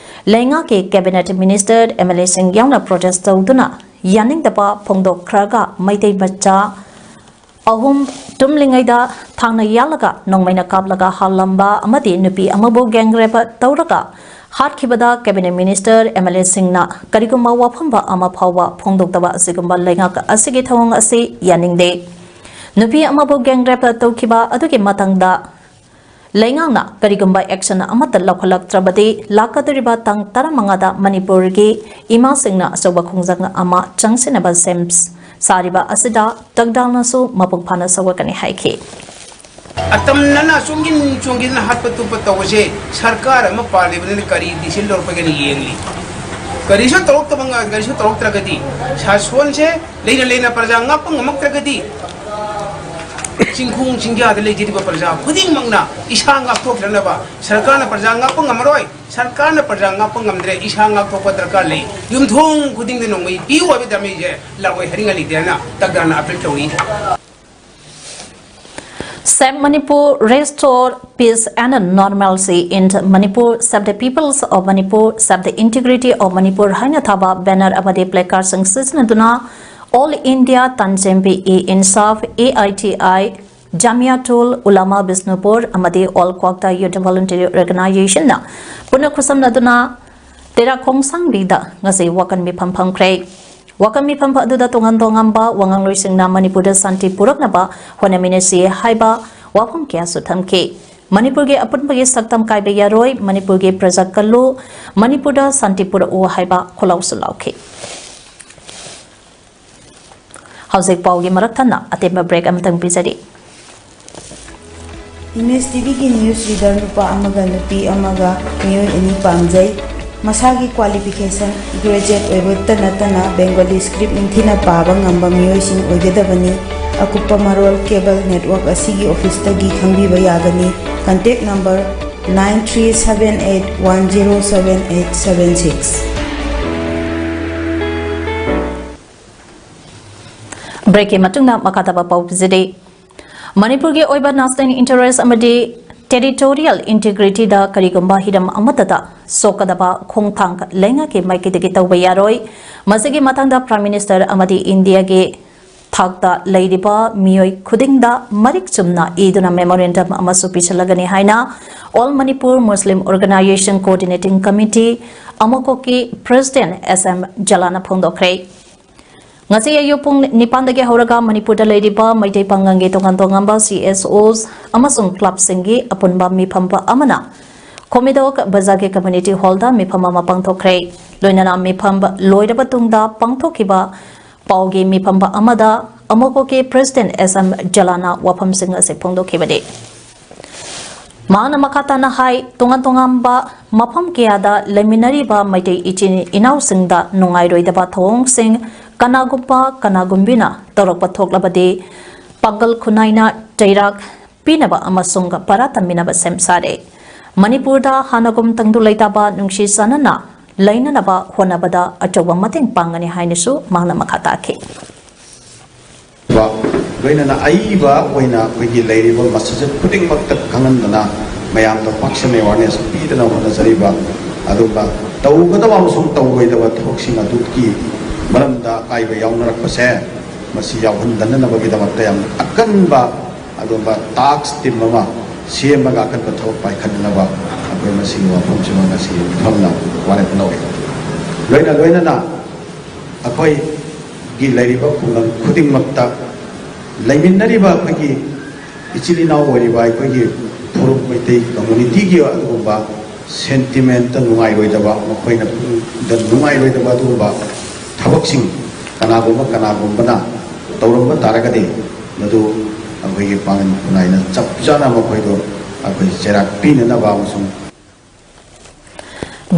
ꯂꯩꯉꯥꯛꯀꯤ cabinet minister, MLA ꯁꯤꯡ ꯌꯥꯎꯅ protest ꯇꯧꯗꯨꯅ ꯌꯥꯅꯤꯡꯗꯕ ꯐꯣꯡꯗꯣꯛꯈ꯭ꯔꯒ ꯃꯩꯇꯩ ꯃꯆꯥ ꯑꯍꯨꯝ ꯇꯨꯝꯂꯤꯉꯩꯗ ꯊꯥꯡꯅ ꯌꯥꯜꯂꯒ ꯅꯣꯡꯃꯩꯅ ꯀꯥꯞꯂꯒ ꯍꯥꯠꯂꯝꯕ ꯑꯃꯗꯤ ꯅꯨꯄꯤ ꯑꯃꯕꯨ gang rape ꯇꯧꯔꯒ ꯍꯥꯠꯈꯤꯕꯗ cabinet minister, MLA ꯁꯤꯡꯅ ꯀꯔꯤꯒꯨꯝꯕ ꯋꯥꯐꯝꯕ ꯑꯃ ꯐꯥꯎꯕ ꯐꯣꯡꯗꯣꯛꯇꯕ ꯑꯁꯤꯒꯨꯝꯕ ꯂꯩꯉꯥꯛ ꯑꯁꯤꯒꯤ ꯊꯧꯑꯣꯡ ꯑꯁꯤ ꯌꯥꯅꯤꯡꯗꯦ꯫ ꯅꯨꯄꯤ ꯑꯃꯕꯨ gang rape ꯇꯧꯈꯤꯕ ꯑꯗꯨꯒꯤ ꯃꯇꯥꯡꯗ ꯂꯩꯉꯥꯛꯅ ꯀꯔꯤꯒꯨꯝꯕ action ꯑꯃꯠꯇ ꯂꯧꯈꯠꯂꯛꯇ꯭ꯔꯕꯗꯤ, ꯂꯥꯛꯀꯗꯧꯔꯤꯕ ꯇꯥꯡ ꯇꯔꯥꯃꯉꯥꯗ ꯃꯅꯤꯄꯨꯔꯒꯤ ꯏꯃꯥꯁꯤꯡꯅ ꯑꯆꯧꯕ ꯈꯣꯡꯖꯪ ꯑꯃ ꯆꯪꯁꯤꯟꯅꯕ ꯁꯦꯝ ꯁꯥꯔꯤꯕ ꯑꯁꯤꯗ ꯇꯛꯗꯥꯜꯅꯁꯨ ꯃꯄꯨꯡ ꯐꯥꯅ ꯁꯧꯒꯠꯀꯅꯤ ꯍꯥꯏꯈꯤ꯫ ꯑꯇꯝꯅꯅ ꯆꯣꯡꯁꯤꯟ ꯆꯣꯡꯁꯤꯟꯅ ꯍꯥꯠꯄ ꯇꯨꯞꯄ ꯇꯧꯕꯁꯦ ꯁꯔꯀꯥꯔ ꯑꯃ ꯄꯥꯜꯂꯤꯕꯅꯤꯅ ꯀꯔꯤ decision ꯂꯧꯔꯛꯄꯒꯦꯅ ꯌꯦꯡꯂꯤ꯫ ꯀꯔꯤꯁꯨ ꯇꯧꯔꯛꯇꯕ ꯉ-, ꯀꯔꯤꯁꯨ ꯇꯧꯔꯛꯇ꯭ꯔꯒꯗꯤ, ꯁꯥꯁꯣꯟꯁꯦ ꯂꯩꯅ ꯂꯩꯅ ꯄ꯭ꯔꯖꯥ ꯉꯥꯛꯄ ꯉꯝꯃꯛꯇ꯭ꯔꯒꯗꯤ, ꯆꯤꯡꯈꯣꯡ ꯆꯤꯡꯌꯥꯗ ꯂꯩꯖꯔꯤꯕ ꯄ꯭ꯔꯖꯥ ꯈꯨꯗꯤꯡꯃꯛꯅ ꯏꯁꯥ ꯉꯥꯛꯊꯣꯛꯇꯅꯕ ꯁꯔꯀꯥꯔꯅ ꯄ꯭ꯔꯖꯥ ꯉꯥꯛꯄ ꯉꯝꯃꯔꯣꯏ꯫ ꯁꯔꯀꯥꯔꯅ ꯄ꯭ꯔꯖꯥ ꯉꯥꯛꯄ ꯉꯝꯗ꯭ꯔꯦ, ꯏꯁꯥ ꯉꯥꯛꯊꯣꯛꯄ ꯗꯔꯀꯥꯔ ꯂꯩ꯫ ꯌꯨꯝꯊꯣꯡ ꯈꯨꯗꯤꯡꯗ ꯅꯣꯡꯃꯩ ꯄꯤꯌꯨ ꯍꯥꯏꯕ ꯗꯃꯩꯁꯦ ꯂꯥꯛꯑꯣꯏ ꯍꯥꯏꯅꯤꯡꯉꯥꯏ ꯂꯩꯇꯦ ꯍꯥꯏꯅ ꯇꯛꯗꯥꯜꯅ appeal ꯇꯧꯏ꯫ Save Manipur, restore peace and normalcy in Manipur, save the peoples of Manipur, save the integrity of Manipur ꯍꯥꯏꯅ ꯊꯥꯕ banner ꯑꯃꯗꯤ placard ꯁꯤꯡ ꯁꯤꯖꯤꯟꯅꯗꯨꯅ All India Tanzim-e-Insaf, A I T I, Jamiatul Ulama Bishnupur ꯑꯃꯗꯤ All Kwakta Youth Voluntary Organization ꯅ ꯄꯨꯟꯅ ꯈꯨꯠꯁꯝꯅꯗꯨꯅ ꯇꯦꯔꯥ ꯈꯣꯡꯁꯥꯡꯕꯤꯗ ꯉꯁꯤ ꯋꯥꯀꯟ ꯃꯤꯐꯝ ꯐꯝꯈ꯭ꯔꯦ꯫ ꯋꯥꯀꯟ ꯃꯤꯐꯝ ꯑꯗꯨꯗ ꯇꯣꯉꯥꯟ ꯇꯣꯉꯥꯟꯕ ꯋꯥꯉꯥꯡꯂꯣꯏꯁꯤꯡꯅ ꯃꯅꯤꯄꯨꯔꯗ ꯁꯥꯟꯇꯤ ꯄꯨꯔꯛꯅꯕ ꯍꯣꯠꯅꯃꯤꯟꯅꯁꯤ ꯍꯥꯏꯕ ꯋꯥꯐꯝ ꯀꯌꯥꯁꯨ ꯊꯝꯈꯤ꯫ ꯃꯅꯤꯄꯨꯔꯒꯤ ꯑꯄꯨꯟꯕꯒꯤ ꯁꯛꯇꯝ ꯀꯥꯏꯕ ꯌꯥꯔꯣꯏ, ꯃꯅꯤꯄꯨꯔꯒꯤ ꯄ꯭ꯔꯖꯥ ꯀꯜꯂꯨ, ꯃꯅꯤꯄꯨꯔꯗ ꯁꯥꯟꯇꯤ ꯄꯨꯔꯛꯎ ꯍꯥꯏꯕ ꯈꯣꯜꯂꯥꯎꯁꯨ ꯂꯥꯎꯈꯤ꯫ ꯍꯧꯖꯤꯛ ꯄꯥꯎꯒꯤ ꯃꯔꯛ ꯊꯠꯅ ꯑꯇꯦꯟꯕ break ꯑꯃꯇꯪ ꯄꯤꯖꯔꯤ꯫ Image ꯇꯤꯚꯤꯒꯤ news reader ꯅꯨꯄꯥ ꯑꯃꯒ ꯅꯨꯄꯤ ꯑꯃꯒ ꯃꯤꯑꯣꯏ ꯑꯅꯤ ꯄꯥꯝꯖꯩ꯫ ꯃꯁꯥꯒꯤ qualification graduate ꯑꯣꯏꯕꯇ ꯅꯠꯇꯅ Bengali script ꯅꯤꯡꯊꯤꯅ ꯄꯥꯕ ꯉꯝꯕ ꯃꯤꯑꯣꯏꯁꯤꯡ ꯑꯣꯏꯒꯗꯕꯅꯤ꯫ ꯑꯀꯨꯞꯄ ꯃꯔꯣꯜ cable network ꯑꯁꯤꯒꯤ office ꯇꯒꯤ ꯈꯪꯕꯤꯕ ꯌꯥꯒꯅꯤ꯫ Contact number nine three seven eight one zero seven eight seven six꯫ Break ꯀꯤ ꯃꯇꯨꯡꯗ ꯃꯈꯥ ꯇꯥꯕ ꯄꯥꯎ ꯄꯤꯖꯔꯤ꯫ ꯃꯅꯤꯄꯨꯔꯒꯤ ꯑꯣꯏꯕ national interest ꯑꯃꯗꯤ territorial integrity ꯗ ꯀꯔꯤꯒꯨꯝꯕ ꯍꯤꯔꯝ ꯑꯃꯠꯇꯗ ꯁꯣꯛꯀꯗꯕ ꯈꯣꯡꯊꯥꯡ ꯂꯩꯉꯥꯛꯀꯤ ꯃꯥꯏꯀꯩꯗꯒꯤ ꯇꯧꯕ ꯌꯥꯔꯣꯏ꯫ ꯃꯁꯤꯒꯤ ꯃꯇꯥꯡꯗ Prime Minister ꯑꯃꯗꯤ ꯏꯟꯗꯤꯌꯥꯒꯤ ꯊꯥꯛꯇ ꯂꯩꯔꯤꯕ ꯃꯤꯑꯣꯏ ꯈꯨꯗꯤꯡꯗ ꯃꯔꯤꯛ ꯆꯨꯝꯅ ꯏꯗꯨꯅ memorandum ꯑꯃꯁꯨ ꯄꯤꯁꯤꯜꯂꯒꯅꯤ ꯍꯥꯏꯅ All Manipur Muslim Organization Coordinating Committee, ꯑꯃꯣꯀꯣꯀꯤ President S M ꯖꯂꯥꯅ ꯐꯣꯡꯗꯣꯛꯈ꯭ꯔꯦ꯫ ꯉꯁꯤ ꯑꯌꯨꯛ ꯄꯨꯡ ꯅꯤꯄꯥꯟꯗꯒꯤ ꯍꯧꯔꯒ ꯃꯅꯤꯄꯨꯔꯗ ꯂꯩꯔꯤꯕ ꯃꯩꯇꯩ ꯄꯥꯉꯜꯒꯤ ꯇꯣꯉꯥꯟ ꯇꯣꯉꯥꯟꯕ C S Os ꯑꯃꯁꯨꯡ club ꯁꯤꯡꯒꯤ ꯑꯄꯨꯟꯕ ꯃꯤꯐꯝ ꯑꯃꯅ ꯈꯣꯃꯤꯗꯣꯛ ꯕꯖꯥꯔꯒꯤ community hall ꯗ ꯃꯤꯐꯝ ꯑꯃ ꯄꯥꯡꯊꯣꯛꯈ꯭ꯔꯦ꯫ ꯂꯣꯏꯅꯅ ꯃꯤꯐꯝ ꯂꯣꯏꯔꯕ ꯇꯨꯡꯗ ꯄꯥꯡꯊꯣꯛꯈꯤꯕ ꯄꯥꯎꯒꯤ ꯃꯤꯐꯝ ꯑꯃꯗ ꯑꯃꯣꯀꯣꯀꯤ President S M ꯖꯂꯥꯅ ꯋꯥꯐꯝꯁꯤꯡ ꯑꯁꯤ ꯐꯣꯡꯗꯣꯛꯈꯤꯕꯅꯤ꯫ ꯃꯍꯥꯛꯅ ꯃꯈꯥ ꯇꯥꯅ ꯍꯥꯏ, ꯇꯣꯉꯥꯟ ꯇꯣꯉꯥꯟꯕ ꯃꯐꯝ ꯀꯌꯥꯗ ꯂꯩꯃꯤꯟꯅꯔꯤꯕ ꯃꯩꯇꯩ ꯏꯆꯤꯟ ꯏꯅꯥꯎꯁꯤꯡꯗ ꯅꯨꯡꯉꯥꯏꯔꯣꯏꯗꯕ ꯊꯧꯑꯣꯡꯁꯤꯡ ꯀꯅꯥꯒꯨꯝꯕ ꯀꯅꯥꯒꯨꯝꯕꯤꯅ ꯇꯧꯔꯛꯄ ꯊꯣꯛꯂꯕꯗꯤ ꯄꯥꯡꯒꯜ ꯈꯨꯟꯅꯥꯏꯅ ꯆꯩꯔꯥꯛ ꯄꯤꯅꯕ ꯑꯃꯁꯨꯡ ꯄꯔꯥ ꯇꯝꯃꯤꯟꯅꯕ ꯁꯦꯝ ꯁꯥꯔꯦ꯫ ꯃꯅꯤꯄꯨꯔꯗ ꯍꯥꯟꯅꯒꯨꯝ ꯇꯪꯗꯨ ꯂꯩꯇꯥꯕ, ꯅꯨꯡꯁꯤ ꯆꯥꯟꯅꯅ ꯂꯩꯅꯅꯕ ꯍꯣꯠꯅꯕꯗ ꯑꯆꯧꯕ ꯃꯇꯦꯡ ꯄꯥꯡꯒꯅꯤ ꯍꯥꯏꯅꯁꯨ ꯃꯍꯥꯛꯅ ꯃꯈꯥ ꯇꯥꯈꯤ꯫ ꯂꯣꯏꯅꯅ ꯑꯏꯕ ꯑꯣꯏꯅ ꯑꯩꯈꯣꯏꯒꯤ ꯂꯩꯔꯤꯕ ꯃꯁꯥꯖꯠ ꯈꯨꯗꯤꯡꯃꯛꯇ ꯈꯪꯍꯟꯗꯅ ꯃꯌꯥꯝꯗ ꯄꯥꯛꯁꯟꯅ awareness ꯄꯤꯗꯅ ꯍꯣꯠꯅꯖꯔꯤꯕ, ꯑꯗꯨꯒ ꯇꯧꯒꯗꯕ ꯑꯃꯁꯨꯡ ꯇꯧꯔꯣꯏꯗꯕ ꯊꯕꯛꯁꯤꯡ ꯑꯗꯨꯒꯤ ꯃꯔꯝꯗ ꯑꯀꯥꯏꯕ ꯌꯥꯎꯅꯔꯛꯄꯁꯦ ꯃꯁꯤ ꯌꯥꯎꯍꯟꯗꯅꯅꯕꯒꯤꯗꯃꯛꯇ ꯌꯥꯝꯅ ꯑꯀꯟꯕ ꯑꯗꯨꯒꯨꯝꯕ task team ꯑꯃ ꯁꯦꯝꯃꯒ ꯑꯀꯟꯕ ꯊꯕꯛ ꯄꯥꯏꯈꯠꯅꯅꯕ ꯑꯩꯈꯣꯏ ꯃꯁꯤꯒꯤ ꯋꯥꯐꯝꯁꯤꯃ ꯉꯁꯤ ꯃꯤꯐꯝꯅ ꯋꯥꯔꯦꯞ ꯂꯧꯏ꯫ ꯂꯣꯏꯅ ꯂꯣꯏꯅꯅ ꯑꯩꯈꯣꯏꯒꯤ ꯂꯩꯔꯤꯕ ꯈꯨꯡꯒꯪ ꯈꯨꯗꯤꯡꯃꯛꯇ ꯂꯩꯃꯤꯟꯅꯔꯤꯕ ꯑꯩꯈꯣꯏꯒꯤ ꯏꯆꯤꯜ ꯏꯅꯥꯎ ꯑꯣꯏꯔꯤꯕ ꯑꯩꯈꯣꯏꯒꯤ ꯐꯨꯔꯨꯞ ꯃꯩꯇꯩ community ꯒꯤ ꯑꯗꯨꯒꯨꯝꯕ sentiment ꯇ ꯅꯨꯡꯉꯥꯏꯔꯣꯏꯗꯕ, ꯃꯈꯣꯏꯅ ꯄꯨꯛꯅꯤꯡꯗ ꯅꯨꯡꯉꯥꯏꯔꯣꯏꯗꯕ ꯑꯗꯨꯒꯨꯝꯕ ꯊꯕꯛꯁꯤꯡ ꯀꯅꯥꯒꯨꯝꯕ ꯀꯅꯥꯒꯨꯝꯕꯅ ꯇꯧꯔꯝꯕ ꯇꯥꯔꯒꯗꯤ ꯃꯗꯨ ꯑꯩꯈꯣꯏꯒꯤ ꯄꯥꯡꯒꯜ ꯈꯨꯟꯅꯥꯏꯅ ꯆꯞ ꯆꯥꯅ ꯃꯈꯣꯏꯗꯣ ꯑꯩꯈꯣꯏ ꯆꯩꯔꯥꯛ ꯄꯤꯅꯅꯕ ꯑꯃꯁꯨꯡ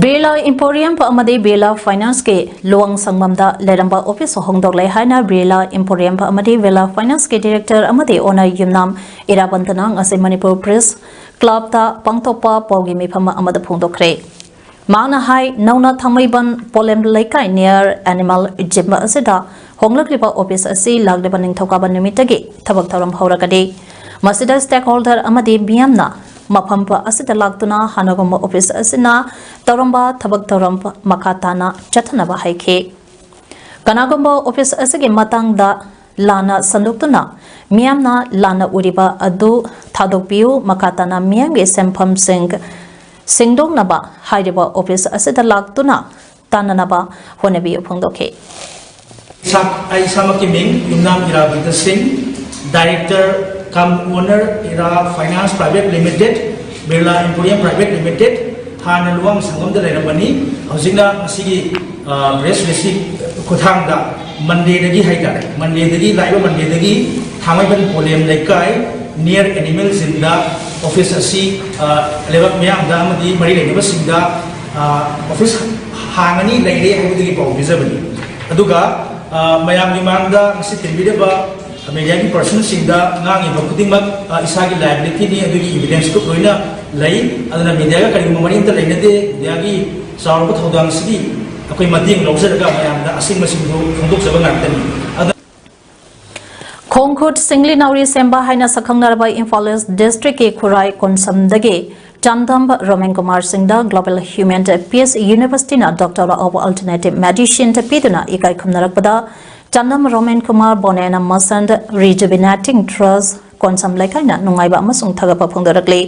ꯕꯤꯔꯂꯥ Emporium ꯑꯃꯗꯤ ꯕꯤꯔꯂꯥ Finance ꯀꯤ ꯂꯨꯋꯥꯡ ꯁꯪꯕꯝꯗ ꯂꯩꯔꯝꯕ office ꯍꯣꯡꯗꯣꯛꯂꯦ ꯍꯥꯏꯅ ꯕꯤꯔꯂꯥ Emporium ꯑꯃꯗꯤ ꯕꯤꯔꯂꯥ Finance ꯀꯤ director ꯑꯃꯗꯤ owner ꯌꯨꯝꯅꯥꯝ ꯏꯔꯥꯕꯟꯇꯅ ꯉꯁꯤ ꯃꯅꯤꯄꯨꯔ Press Club ꯇ ꯄꯥꯡꯊꯣꯛꯄ ꯄꯥꯎꯒꯤ ꯃꯤꯐꯝ ꯑꯃꯗ ꯐꯣꯡꯗꯣꯛꯈ꯭ꯔꯦ꯫ ꯃꯍꯥꯛꯅ ꯍꯥꯏ, ꯅꯧꯅ ꯊꯥꯡꯃꯩꯕꯟ ꯄꯣꯂꯦꯝ ꯂꯩꯀꯥꯏ near animal gym ꯑꯁꯤꯗ ꯍꯣꯡꯂꯛꯂꯤꯕ ꯑꯣꯐꯤꯁ ꯑꯁꯤ ꯂꯥꯛꯂꯤꯕ ꯅꯤꯡꯊꯧꯀꯥꯕ ꯅꯨꯃꯤꯠꯇꯒꯤ ꯊꯕꯛ ꯊꯧꯔꯝ ꯍꯧꯔꯒꯅꯤ꯫ ꯃꯁꯤꯗ stakeholder ꯑꯃꯗꯤ ꯃꯤꯌꯥꯝꯅ ꯃꯐꯝ ꯑꯁꯤꯗ ꯂꯥꯛꯇꯨꯅ ꯍꯥꯟꯅꯒꯨꯝꯕ ꯑꯣꯐꯤꯁ ꯑꯁꯤꯅ ꯇꯧꯔꯝꯕ ꯊꯕꯛ ꯊꯧꯔꯝ ꯃꯈꯥ ꯇꯥꯅ ꯆꯠꯊꯅꯕ ꯍꯥꯏꯈꯤ꯫ ꯀꯅꯥꯒꯨꯝꯕ ꯑꯣꯐꯤꯁ ꯑꯁꯤꯒꯤ ꯃꯇꯥꯡꯗ ꯂꯥꯟꯅ ꯁꯟꯗꯣꯛꯇꯨꯅ ꯃꯤꯌꯥꯝꯅ ꯂꯥꯟꯅ ꯎꯔꯤꯕ ꯑꯗꯨ ꯊꯥꯗꯣꯛꯄꯤꯌꯨ꯫ ꯃꯈꯥ ꯇꯥꯅ ꯃꯤꯌꯥꯝꯒꯤ ꯁꯦꯟꯐꯝꯁꯤꯡ ꯁꯦꯡꯗꯣꯛꯅꯕ ꯍꯥꯏꯔꯤꯕ ꯑꯣꯐꯤꯁ ꯑꯁꯤꯗ ꯂꯥꯛꯇꯨꯅ ꯇꯥꯟꯅꯅꯕ ꯍꯣꯠꯅꯕꯤꯌꯨ ꯐꯣꯡꯗꯣꯛꯈꯤ꯫ ꯏꯁꯥ-, ꯑꯩ ꯏꯁꯥꯃꯛꯀꯤ ꯃꯤꯡ ꯌꯨꯝꯅꯥꯝ ꯏꯔꯥꯕꯤꯗ ꯁꯤꯡ, Director cum Owner Ira Finance Private Limited, Birla Emporium Private Limited, ꯍꯥꯟꯅ ꯂꯨꯋꯥꯡ ꯁꯪꯒꯝꯗ ꯂꯩꯔꯝꯕꯅꯤ꯫ ꯍꯧꯖꯤꯛꯅ ꯃꯁꯤꯒꯤ, ꯑ, press releaseꯀꯤ ꯈꯨꯠꯊꯥꯡꯗ Mondayꯗꯒꯤ ꯍꯥꯏꯇꯥꯔꯦ, Mondayꯗꯒꯤ, ꯂꯥꯛꯏꯕ Mondayꯗꯒꯤ ꯊꯥꯡꯃꯩꯕꯟ ꯄꯣꯂꯦꯝ ꯂꯩꯀꯥꯏ near Animal Zenꯗ office ꯑꯁꯤ, ꯑ, ꯂꯩꯕꯥꯛ ꯃꯤꯌꯥꯝꯗ ꯑꯃꯗꯤ ꯃꯔꯤ ꯂꯩꯅꯕꯁꯤꯡꯗ, ꯑ, office ꯍꯥꯡꯉꯅꯤ, ꯂꯩꯔꯦ ꯍꯥꯏꯕꯗꯨꯒꯤ ꯄꯥꯎ ꯄꯤꯖꯕꯅꯤ꯫ ꯑꯗꯨꯒ, ꯑ, ꯃꯌꯥꯝꯒꯤ ꯃꯥꯡꯗ ꯉꯁꯤ ꯇꯤꯟꯕꯤꯔꯤꯕ mediaꯒꯤ personꯁꯤꯡꯗ ꯉꯥꯡꯉꯤꯕ ꯈꯨꯗꯤꯡꯃꯛ, ꯑ, ꯏꯁꯥꯒꯤ liabilityꯅꯤ, ꯑꯗꯨꯒꯤ evidence proof ꯂꯣꯏꯅ ꯂꯩ꯫ ꯑꯗꯨꯅ mediaꯒ ꯀꯔꯤꯒꯨꯝꯕ ꯃꯔꯤ ꯑꯃꯠꯇ ꯂꯩꯅꯗꯦ꯫ Mediaꯒꯤ ꯆꯥꯎꯔꯕ ꯊꯧꯗꯥꯡꯁꯤꯒꯤ ꯑꯩꯈꯣꯏ ꯃꯇꯦꯡ ꯂꯧꯖꯔꯒ ꯃꯌꯥꯝꯗ ꯑꯁꯦꯡꯕꯁꯤꯡꯗꯨ ꯐꯣꯡꯗꯣꯛꯆꯕ ꯉꯥꯛꯇꯅꯤ꯫ ꯑꯗꯨꯅ ꯈꯣꯡ ꯈꯨꯠ ꯁꯤꯡꯂꯤ ꯅꯥꯎꯔꯤ ꯁꯦꯝꯕ ꯍꯥꯏꯅ ꯁꯛꯈꯪꯅꯔꯕ ꯏꯝꯐꯥꯜ ꯏꯁ districtꯀꯤ ꯈꯨꯔꯥꯏ ꯀꯣꯟꯁꯝꯗꯒꯤ ꯆꯥꯟꯗꯝ ꯔꯣꯃꯦꯟ ꯀꯨꯃꯥꯔ ꯁꯤꯡꯗ Global Human Peace Universityꯅ Doctor of Alternative Medicineꯗ ꯄꯤꯗꯨꯅ ꯏꯀꯥꯏ ꯈꯨꯝꯅꯔꯛꯄꯗ Chandam Romen Kumar Bone and Muscle Rejuvenating Trust Konsam ꯂꯩꯀꯥꯏꯅ ꯅꯨꯡꯉꯥꯏꯕ ꯑꯃꯁꯨꯡ ꯊꯥꯒꯠꯄ ꯐꯣꯡꯗꯣꯔꯛꯂꯤ꯫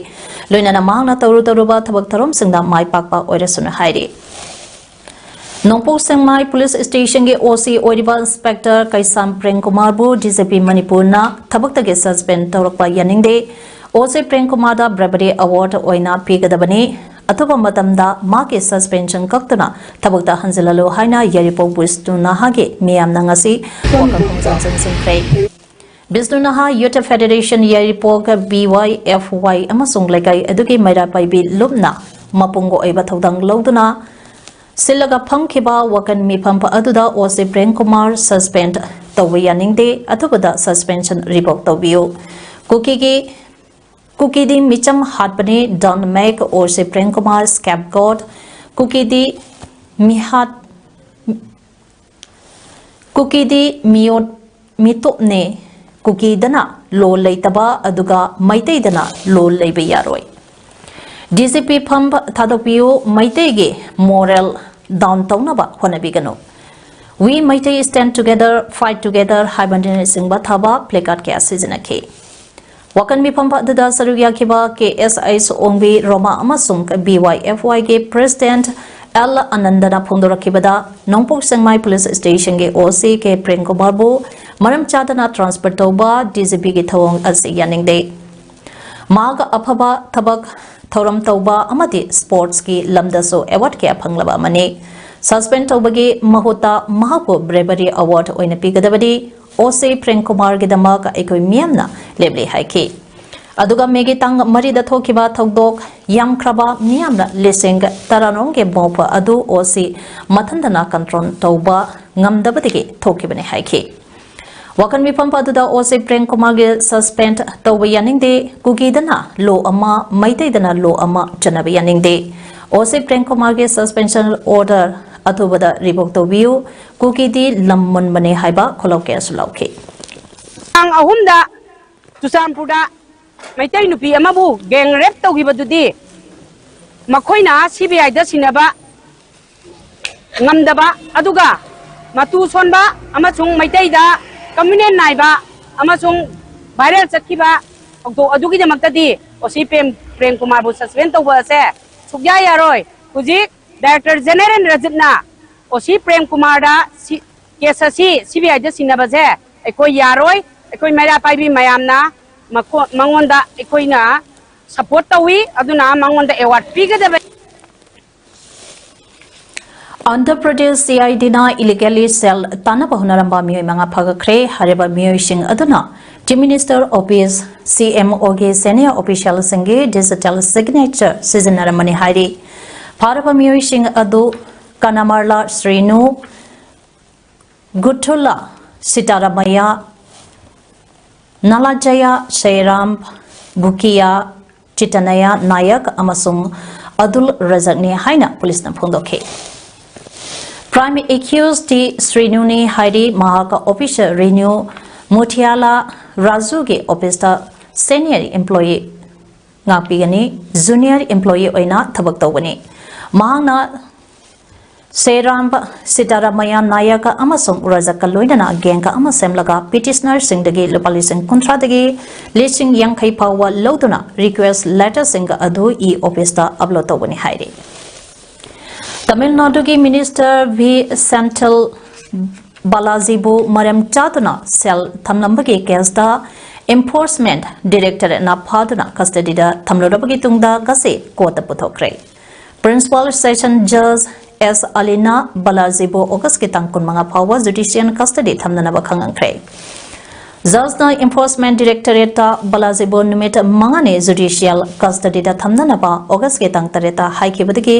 ꯂꯣꯏꯅꯅ ꯃꯍꯥꯛꯅ ꯇꯧꯔꯨ ꯇꯧꯔꯨꯕ ꯊꯕꯛ ꯊꯧꯔꯝꯁꯤꯡꯗ ꯃꯥꯏ ꯄꯥꯛꯄ ꯑꯣꯏꯔꯁꯅꯨ ꯍꯥꯏꯔꯤ꯫ ꯅꯣꯡꯄꯣꯛ ꯁꯦꯛꯃꯥꯏ ꯄꯨꯂꯤꯁ ꯁ꯭ꯇꯦꯁꯟꯒꯤ ꯑꯣ ꯁꯤ ꯑꯣꯏꯔꯤꯕ ꯏꯟꯁꯄꯦꯛꯇꯔ ꯀꯩꯁꯥꯝ ꯄ꯭ꯔꯦꯝ ꯀꯨꯃꯥꯔꯕꯨ ꯗꯤ ꯖꯤ ꯄꯤ ꯃꯅꯤꯄꯨꯔꯅ ꯊꯕꯛꯇꯒꯤ ꯁꯁꯄꯦꯟ ꯇꯧꯔꯛꯄ ꯌꯥꯅꯤꯡꯗꯦ꯫ ꯑꯣ ꯁꯤ ꯄ꯭ꯔꯦꯝ ꯀꯨꯃꯥꯔꯗ ꯕ꯭ꯔꯦꯕꯔꯤ ꯑꯦꯋꯥꯔꯗ ꯑꯣꯏꯅ ꯄꯤꯒꯗꯕꯅꯤ꯫ ꯑꯊꯨꯕ ꯃꯇꯝꯗ ꯃꯍꯥꯛꯀꯤ ꯁꯁꯄꯦꯟꯁꯟ ꯀꯛꯇꯨꯅ ꯊꯕꯛꯇ ꯍꯟꯖꯤꯜꯍꯜꯂꯨ ꯍꯥꯏꯅ ꯌꯥꯏꯔꯤꯄꯣꯛ ꯕꯤꯁꯅꯨ ꯅꯍꯥꯒꯤ ꯃꯤꯌꯥꯝꯅ ꯉꯁꯤ ꯋꯥꯀꯠ ꯈꯣꯡꯖꯪ ꯆꯪꯁꯤꯟꯈ꯭ꯔꯦ꯫ ꯕꯤꯁꯅꯨ ꯅꯍꯥ ꯌꯨꯊ ꯐꯦꯗꯦꯔꯦꯁꯟ ꯌꯥꯏꯔꯤꯄꯣꯛ, ꯕꯤ ꯋꯥꯏ ꯑꯦꯐ ꯋꯥꯏ ꯑꯃꯁꯨꯡ ꯂꯩꯀꯥꯏ ꯑꯗꯨꯒꯤ ꯃꯩꯔꯥ ꯄꯥꯏꯕꯤ ꯂꯨꯞꯅ ꯃꯄꯨꯡ ꯑꯣꯏꯕ ꯊꯧꯗꯥꯡ ꯂꯧꯗꯨꯅ ꯁꯤꯜꯂꯒ ꯐꯝꯈꯤꯕ ꯋꯥꯀꯟ ꯃꯤꯐꯝ ꯑꯗꯨꯗ ꯑꯣ ꯁꯤ ꯄ꯭ꯔꯦꯝ ꯀꯨꯃꯥꯔ ꯁꯁꯄꯦꯟ ꯇꯧꯕ ꯌꯥꯅꯤꯡꯗꯦ, ꯑꯊꯨꯕꯗ ꯁꯁꯄꯦꯟꯁꯟ ꯔꯤꯚꯣꯛ ꯇꯧꯕꯤꯌꯨ꯫ ꯀꯨꯀꯤꯒꯤ, ꯀꯨꯀꯤꯗꯤ ꯃꯤꯆꯝ ꯍꯥꯠꯄꯅꯤ, don't make ꯑꯣ ꯁꯤ ꯄ꯭ꯔꯦꯝ ꯀꯨꯃꯥꯔ scapegoat, ꯀꯨꯀꯤꯗꯤ ꯃꯤꯍꯥꯠ, ꯀꯨꯀꯤꯗꯤ ꯃꯤꯑꯣꯠ ꯃꯤꯇꯣꯞꯅꯦ꯫ ꯀꯨꯀꯤꯗꯅ ꯂꯣ ꯂꯩꯇꯕ ꯑꯗꯨꯒ ꯃꯩꯇꯩꯗꯅ ꯂꯣ ꯂꯩꯕ ꯌꯥꯔꯣꯏ꯫ ꯗꯤ ꯖꯤ ꯄꯤ ꯐꯝ ꯊꯥꯗꯣꯛꯄꯤꯌꯨ, ꯃꯩꯇꯩꯒꯤ ꯃꯣꯔꯦꯜ ꯗꯥꯎꯟ ꯇꯧꯅꯕ ꯍꯣꯠꯅꯕꯤꯒꯅꯨ꯫ We Meitei Stand Together, Fight Together ꯍꯥꯏꯕꯅꯆꯤꯡꯕ ꯊꯥꯕ ꯄ꯭ꯂꯦꯀꯥꯔꯗ ꯀꯌꯥ ꯁꯤꯖꯤꯟꯅꯈꯤ꯫ ꯋꯥꯀꯟ ꯃꯤꯐꯝ ꯑꯗꯨꯗ ꯁꯔꯨꯛ ꯌꯥꯈꯤꯕ ꯀꯦ ꯑꯦꯁ ꯑꯩꯆ ꯑꯣꯡꯕꯤ ꯔꯣꯃꯥ ꯑꯃꯁꯨꯡ ꯕꯤ ꯋꯥꯏ ꯑꯦꯐ ꯋꯥꯏꯒꯤ ꯄ꯭ꯔꯦꯁꯤꯗꯦꯟꯠ ꯑꯦꯜ ꯑꯅꯟꯗꯅ ꯐꯣꯡꯗꯣꯔꯛꯈꯤꯕꯗ, ꯅꯣꯡꯄꯣꯛ ꯁꯦꯛꯃꯥꯏ ꯄꯨꯂꯤꯁ ꯁ꯭ꯇꯦꯁꯟꯒꯤ ꯑꯣ ꯁꯤ ꯀꯦ ꯄ꯭ꯔꯦꯝꯀꯨꯃꯥꯔꯕꯨ ꯃꯔꯝ ꯆꯥꯗꯅ ꯇ꯭ꯔꯥꯟꯁꯐꯔ ꯇꯧꯕ ꯗꯤ ꯖꯤ ꯄꯤꯒꯤ ꯊꯧꯑꯣꯡ ꯑꯁꯤ ꯌꯥꯅꯤꯡꯗꯦ꯫ ꯃꯍꯥꯛ ꯑꯐꯕ ꯊꯕꯛ ꯊꯧꯔꯝ ꯇꯧꯕ ꯑꯃꯗꯤ ꯁ꯭ꯄꯣꯔꯠꯁꯀꯤ ꯂꯝꯗꯁꯨ ꯑꯦꯋꯥꯔꯗ ꯀꯌꯥ ꯐꯪꯂꯕ ꯑꯃꯅꯤ꯫ ꯁꯁꯄꯦꯟ ꯇꯧꯕꯒꯤ ꯃꯍꯨꯠꯇ ꯃꯍꯥꯛꯄꯨ ꯕ꯭ꯔꯦꯕꯔꯤ ꯑꯦꯋꯥꯔꯗ ꯑꯣꯏꯅ ꯄꯤꯒꯗꯕꯅꯤ꯫ ꯑꯣ ꯁꯤ ꯄ꯭ꯔꯦꯝꯀꯨꯃꯥꯔꯒꯤꯗꯃꯛ ꯑꯩꯈꯣꯏ ꯃꯤꯌꯥꯝꯅ ꯂꯦꯞꯂꯤ ꯍꯥꯏꯈꯤ꯫ ꯑꯗꯨꯒ ꯃꯦꯒꯤ ꯇꯥꯡ ꯃꯔꯤꯗ ꯊꯣꯛꯈꯤꯕ ꯊꯧꯗꯣꯛ ꯌꯥꯝꯈ꯭ꯔꯕ ꯃꯤꯌꯥꯝꯅ ꯂꯤꯁꯤꯡ ꯇꯔꯥꯔꯣꯝꯒꯤ ꯃꯣꯞ ꯑꯗꯨ ꯑꯣ ꯁꯤ ꯃꯊꯟꯇꯅ ꯀꯟꯇ꯭ꯔꯣꯜ ꯇꯧꯕ ꯉꯝꯗꯕꯗꯒꯤ ꯊꯣꯛꯈꯤꯕꯅꯤ ꯍꯥꯏꯈꯤ꯫ ꯋꯥꯀꯟ ꯃꯤꯐꯝ ꯑꯗꯨꯗ ꯑꯣ ꯁꯤ ꯄ꯭ꯔꯦꯝꯀꯨꯃꯥꯔꯒꯤ ꯁꯁꯄꯦꯟ ꯇꯧꯕ ꯌꯥꯅꯤꯡꯗꯦ, ꯀꯨꯀꯤꯗꯅ ꯂꯣ ꯑꯃ, ꯃꯩꯇꯩꯗꯅ ꯂꯣ ꯑꯃ ꯆꯠꯅꯕ ꯌꯥꯅꯤꯡꯗꯦ꯫ ꯑꯣ ꯁꯤ ꯄ꯭ꯔꯦꯝꯀꯨꯃꯥꯔꯒꯤ ꯁꯁꯄꯦꯟꯁꯟ ꯑꯣꯔꯗꯔ ꯑꯊꯨꯕꯗ ꯔꯤꯚꯣꯛ ꯇꯧꯕꯤꯌꯨ, ꯀꯨꯀꯤꯗꯤ ꯂꯝ ꯃꯨꯟꯕꯅꯦ ꯍꯥꯏꯕ ꯈꯣꯜꯂꯥꯎ ꯀꯌꯥꯁꯨ ꯂꯥꯎꯈꯤ꯫ ꯇꯥꯡ ꯑꯍꯨꯝꯗ ꯆꯨꯔꯆꯥꯟꯄꯨꯔꯗ ꯃꯩꯇꯩ ꯅꯨꯄꯤ ꯑꯃꯕꯨ ꯒꯦꯡ ꯔꯦꯞ ꯇꯧꯈꯤꯕꯗꯨꯗꯤ ꯃꯈꯣꯏꯅ ꯁꯤ ꯕꯤ ꯑꯥꯏꯗ ꯁꯤꯟꯅꯕ ꯉꯝꯗꯕ, ꯑꯗꯨꯒ ꯃꯇꯨ ꯁꯣꯟꯕ ꯑꯃꯁꯨꯡ ꯃꯩꯇꯩꯗ ꯀꯝꯃ꯭ꯌꯨꯅꯦꯜ ꯅꯥꯏꯕ ꯑꯃꯁꯨꯡ ꯚꯥꯏꯔꯦꯜ ꯆꯠꯈꯤꯕ ꯊꯧꯗꯣꯛ ꯑꯗꯨꯒꯤꯗꯃꯛꯇꯗꯤ ꯑꯣ ꯁꯤ ꯄ꯭ꯔꯦꯝ, ꯄ꯭ꯔꯦꯝ ꯀꯨꯃꯥꯔꯕꯨ ꯁꯁꯄꯦꯟ ꯇꯧꯕ ꯑꯁꯦ ꯁꯨꯛꯌꯥ ꯌꯥꯔꯣꯏ꯫ ꯍꯧꯖꯤꯛ ꯗꯥꯏꯔꯦꯛꯇꯔ ꯖꯦꯅꯦꯔꯦꯜ ꯔꯖꯤꯠꯅ ꯑꯣ ꯁꯤ ꯄ꯭ꯔꯦꯝ ꯀꯨꯃꯥꯔꯗ ꯁꯤ, ꯀꯦꯁ ꯑꯁꯤ ꯁꯤ ꯕꯤ ꯑꯥꯏꯗ ꯁꯤꯟꯅꯕꯁꯦ ꯑꯩꯈꯣꯏ ꯌꯥꯔꯣꯏ꯫ ꯑꯩꯈꯣꯏ ꯃꯩꯔꯥ ꯄꯥꯏꯕꯤ ꯃꯌꯥꯝꯅ ꯃꯈꯣ-, ꯃꯉꯣꯟꯗ ꯑꯩꯈꯣꯏꯅ ꯁꯄꯣꯔꯠ ꯇꯧꯏ, ꯑꯗꯨꯅ ꯃꯉꯣꯟꯗ ꯑꯦꯋꯥꯔꯗ ꯄꯤꯒꯗꯕꯅꯤ꯫ ꯑꯟꯙ꯭ꯔ ꯄ꯭ꯔꯗꯦꯁ ꯁꯤ ꯑꯥꯏ ꯗꯤꯅ ꯏꯂꯤꯒꯦꯜꯂꯤ ꯁꯦꯜ ꯇꯥꯟꯅꯕ ꯍꯣꯠꯅꯔꯝꯕ ꯃꯤꯑꯣꯏ ꯃꯉꯥ ꯐꯥꯒꯠꯈ꯭ꯔꯦ꯫ ꯍꯥꯏꯔꯤꯕ ꯃꯤꯑꯣꯏꯁꯤꯡ ꯑꯗꯨꯅ ꯆꯤꯐ ꯃꯤꯅꯤꯁꯇꯔ ꯑꯣꯐꯤꯁ, ꯁꯤ ꯑꯦꯝ ꯑꯣꯒꯤ ꯁꯦꯅꯤꯌꯔ ꯑꯣꯐꯤꯁꯤꯌꯦꯜꯁꯤꯡꯒꯤ ꯗꯤꯖꯤꯇꯦꯜ ꯁꯤꯒꯅꯦꯆꯔ ꯁꯤꯖꯤꯟꯅꯔꯝꯕꯅꯤ ꯍꯥꯏꯔꯤ꯫ ꯐꯥꯔꯕ ꯃꯤꯑꯣꯏꯁꯤꯡ ꯑꯗꯨ ꯀꯅꯥꯃꯔꯂꯥ ꯁ꯭ꯔꯤꯅꯨ, ꯒꯨꯊꯨꯂꯥ ꯁꯤꯇꯥꯔꯥꯃꯩꯌꯥ, ꯅꯥꯂꯥꯖꯌꯥ ꯁꯩꯔꯥꯝ, ꯒꯨꯀꯤꯌꯥ ꯆꯤꯇꯅꯌꯥ ꯅꯥꯌꯛ ꯑꯃꯁꯨꯡ ꯑꯗꯨꯜ ꯔꯖꯛꯅꯤ ꯍꯥꯏꯅ ꯄꯨꯂꯤꯁꯅ ꯐꯣꯡꯗꯣꯛꯈꯤ꯫ Prime Accused ꯇꯤ ꯁ꯭ꯔꯤꯅꯨꯅꯤ ꯍꯥꯏꯔꯤ꯫ ꯃꯍꯥꯛ officer ꯔꯦꯅꯨ ꯃꯨꯊꯤꯌꯥꯂꯥ ꯔꯥꯖꯨꯒꯤ office ꯇ senior employee ꯉꯥꯛꯄꯤꯒꯅꯤ, junior employee ꯑꯣꯏꯅ ꯊꯕꯛ ꯇꯧꯒꯅꯤ꯫ ꯃꯍꯥꯛꯅ ꯁꯦꯔꯥꯝ ꯁꯤꯗꯥꯔꯥꯃꯌꯥ ꯅꯥꯌꯛ ꯑꯃꯁꯨꯡ ꯔꯖꯛꯀ ꯂꯣꯏꯅꯅ gang ꯑꯃ ꯁꯦꯝꯂꯒ petitioner ꯁꯤꯡꯗꯒꯤ ꯂꯨꯄꯥ ꯂꯤꯁꯤꯡ ꯀꯨꯟꯊ꯭ꯔꯥꯗꯒꯤ ꯂꯤꯁꯤꯡ ꯌꯥꯡꯈꯩ ꯐꯥꯎꯕ ꯂꯧꯗꯨꯅ request letter ꯁꯤꯡ ꯑꯗꯨ E office ꯇ upload ꯇꯧꯒꯅꯤ ꯍꯥꯏꯔꯤ꯫ ꯇꯥꯃꯤꯜ ꯅꯥꯗꯨꯒꯤ minister ꯚꯤ ꯁꯦꯟꯊꯤꯜ ꯕꯥꯂꯥꯖꯤꯕꯨ ꯃꯔꯝ ꯆꯥꯗꯨꯅ cell ꯊꯝꯂꯝꯕꯒꯤ case ꯇ enforcement directorate ꯅ ꯐꯥꯗꯨꯅ custody ꯗ ꯊꯝꯂꯨꯔꯕꯒꯤ ꯇꯨꯡꯗ ꯉꯁꯤ court ꯇ ꯄꯨꯊꯣꯛꯈ꯭ꯔꯦ꯫ Principal Session Judge ꯑꯦꯁ ꯑꯂꯤꯅ ꯕꯥꯂꯥꯖꯤꯕꯨ August ꯀꯤ ꯇꯥꯡ ꯀꯨꯟꯃꯉꯥ ꯐꯥꯎꯕ judicial custody ꯊꯝꯅꯅꯕ ꯈꯪꯍꯟꯈ꯭ꯔꯦ꯫ Judge ꯅ enforcement directorate ꯇ ꯕꯥꯂꯥꯖꯤꯕꯨ ꯅꯨꯃꯤꯠ ꯃꯉꯥꯅꯤ judicial custody ꯗ ꯊꯝꯅꯅꯕ August ꯀꯤ ꯇꯥꯡ ꯇꯔꯦꯠꯇ ꯍꯥꯏꯈꯤꯕꯗꯒꯤ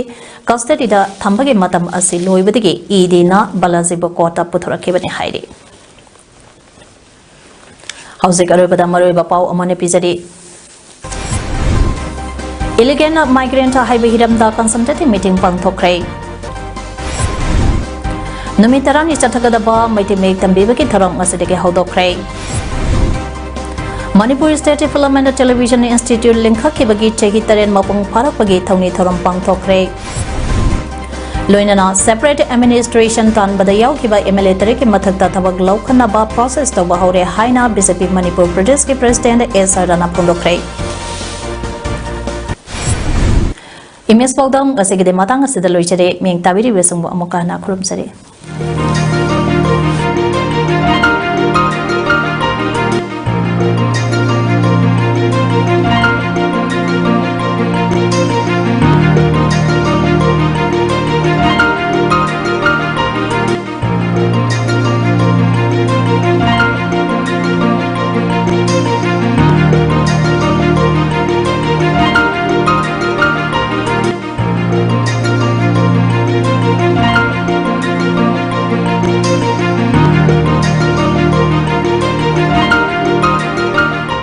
custody ꯗ ꯊꯝꯕꯒꯤ ꯃꯇꯝ ꯑꯁꯤ ꯂꯣꯏꯕꯗꯒꯤ E D ꯅ ꯕꯥꯂꯥꯖꯤꯕꯨ court ꯇ ꯄꯨꯊꯣꯔꯛꯈꯤꯕꯅꯤ ꯍꯥꯏꯔꯤ꯫ ꯍꯧꯖꯤꯛ ꯑꯔꯣꯏꯕꯗ ꯃꯔꯨꯑꯣꯏꯕ ꯄꯥꯎ ꯑꯃꯨꯛ ꯍꯟꯅ ꯄꯤꯖꯔꯤ꯫ Illegal migrant ꯍꯥꯏꯕ ꯍꯤꯔꯝꯗ consultative meeting ꯄꯥꯡꯊꯣꯛꯈ꯭ꯔꯦ꯫ ꯅꯨꯃꯤꯠ ꯇꯔꯥꯅꯤ ꯆꯠꯊꯒꯗꯕ ꯃꯩꯇꯩ ꯃꯌꯦꯛ ꯇꯝꯕꯤꯕꯒꯤ ꯊꯧꯔꯝ ꯉꯁꯤꯗꯒꯤ ꯍꯧꯗꯣꯛꯈ꯭ꯔꯦ꯫ Manipur State Film and Television Institute ꯂꯤꯡꯈꯠꯈꯤꯕꯒꯤ ꯆꯍꯤ ꯇꯔꯦꯠ ꯃꯄꯨꯡ ꯐꯥꯔꯛꯄꯒꯤ ꯊꯧꯅꯤ ꯊꯧꯔꯝ ꯄꯥꯡꯊꯣꯛꯈ꯭ꯔꯦ꯫ ꯂꯣꯏꯅꯅ separate administration ꯇꯥꯟꯕꯗ ꯌꯥꯎꯈꯤꯕ M L A ꯇꯔꯦꯠꯀꯤ ꯃꯊꯛꯇ ꯊꯕꯛ ꯂꯧꯈꯠꯅꯕ process ꯇꯧꯕ ꯍꯧꯔꯦ ꯍꯥꯏꯅ B J P ꯃꯅꯤꯄꯨꯔ ꯄ꯭ꯔꯗꯦꯁꯀꯤ president ꯑꯦꯁ ꯁꯔꯗꯥꯅ ꯐꯣꯡꯗꯣꯛꯈ꯭ꯔꯦ꯫ ꯏꯃꯦꯖ ꯄꯥꯎꯗꯝ ꯉꯁꯤꯒꯤꯗꯤ ꯃꯇꯥꯡ ꯑꯁꯤꯗ ꯂꯣꯏꯖꯔꯦ꯫ ꯃꯤꯌꯦꯡ ꯇꯥꯕꯤꯔꯤꯕꯁꯤꯡꯕꯨ ꯑꯃꯨꯛꯀ ꯍꯟꯅ ꯈꯨꯔꯨꯝꯖꯔꯤ꯫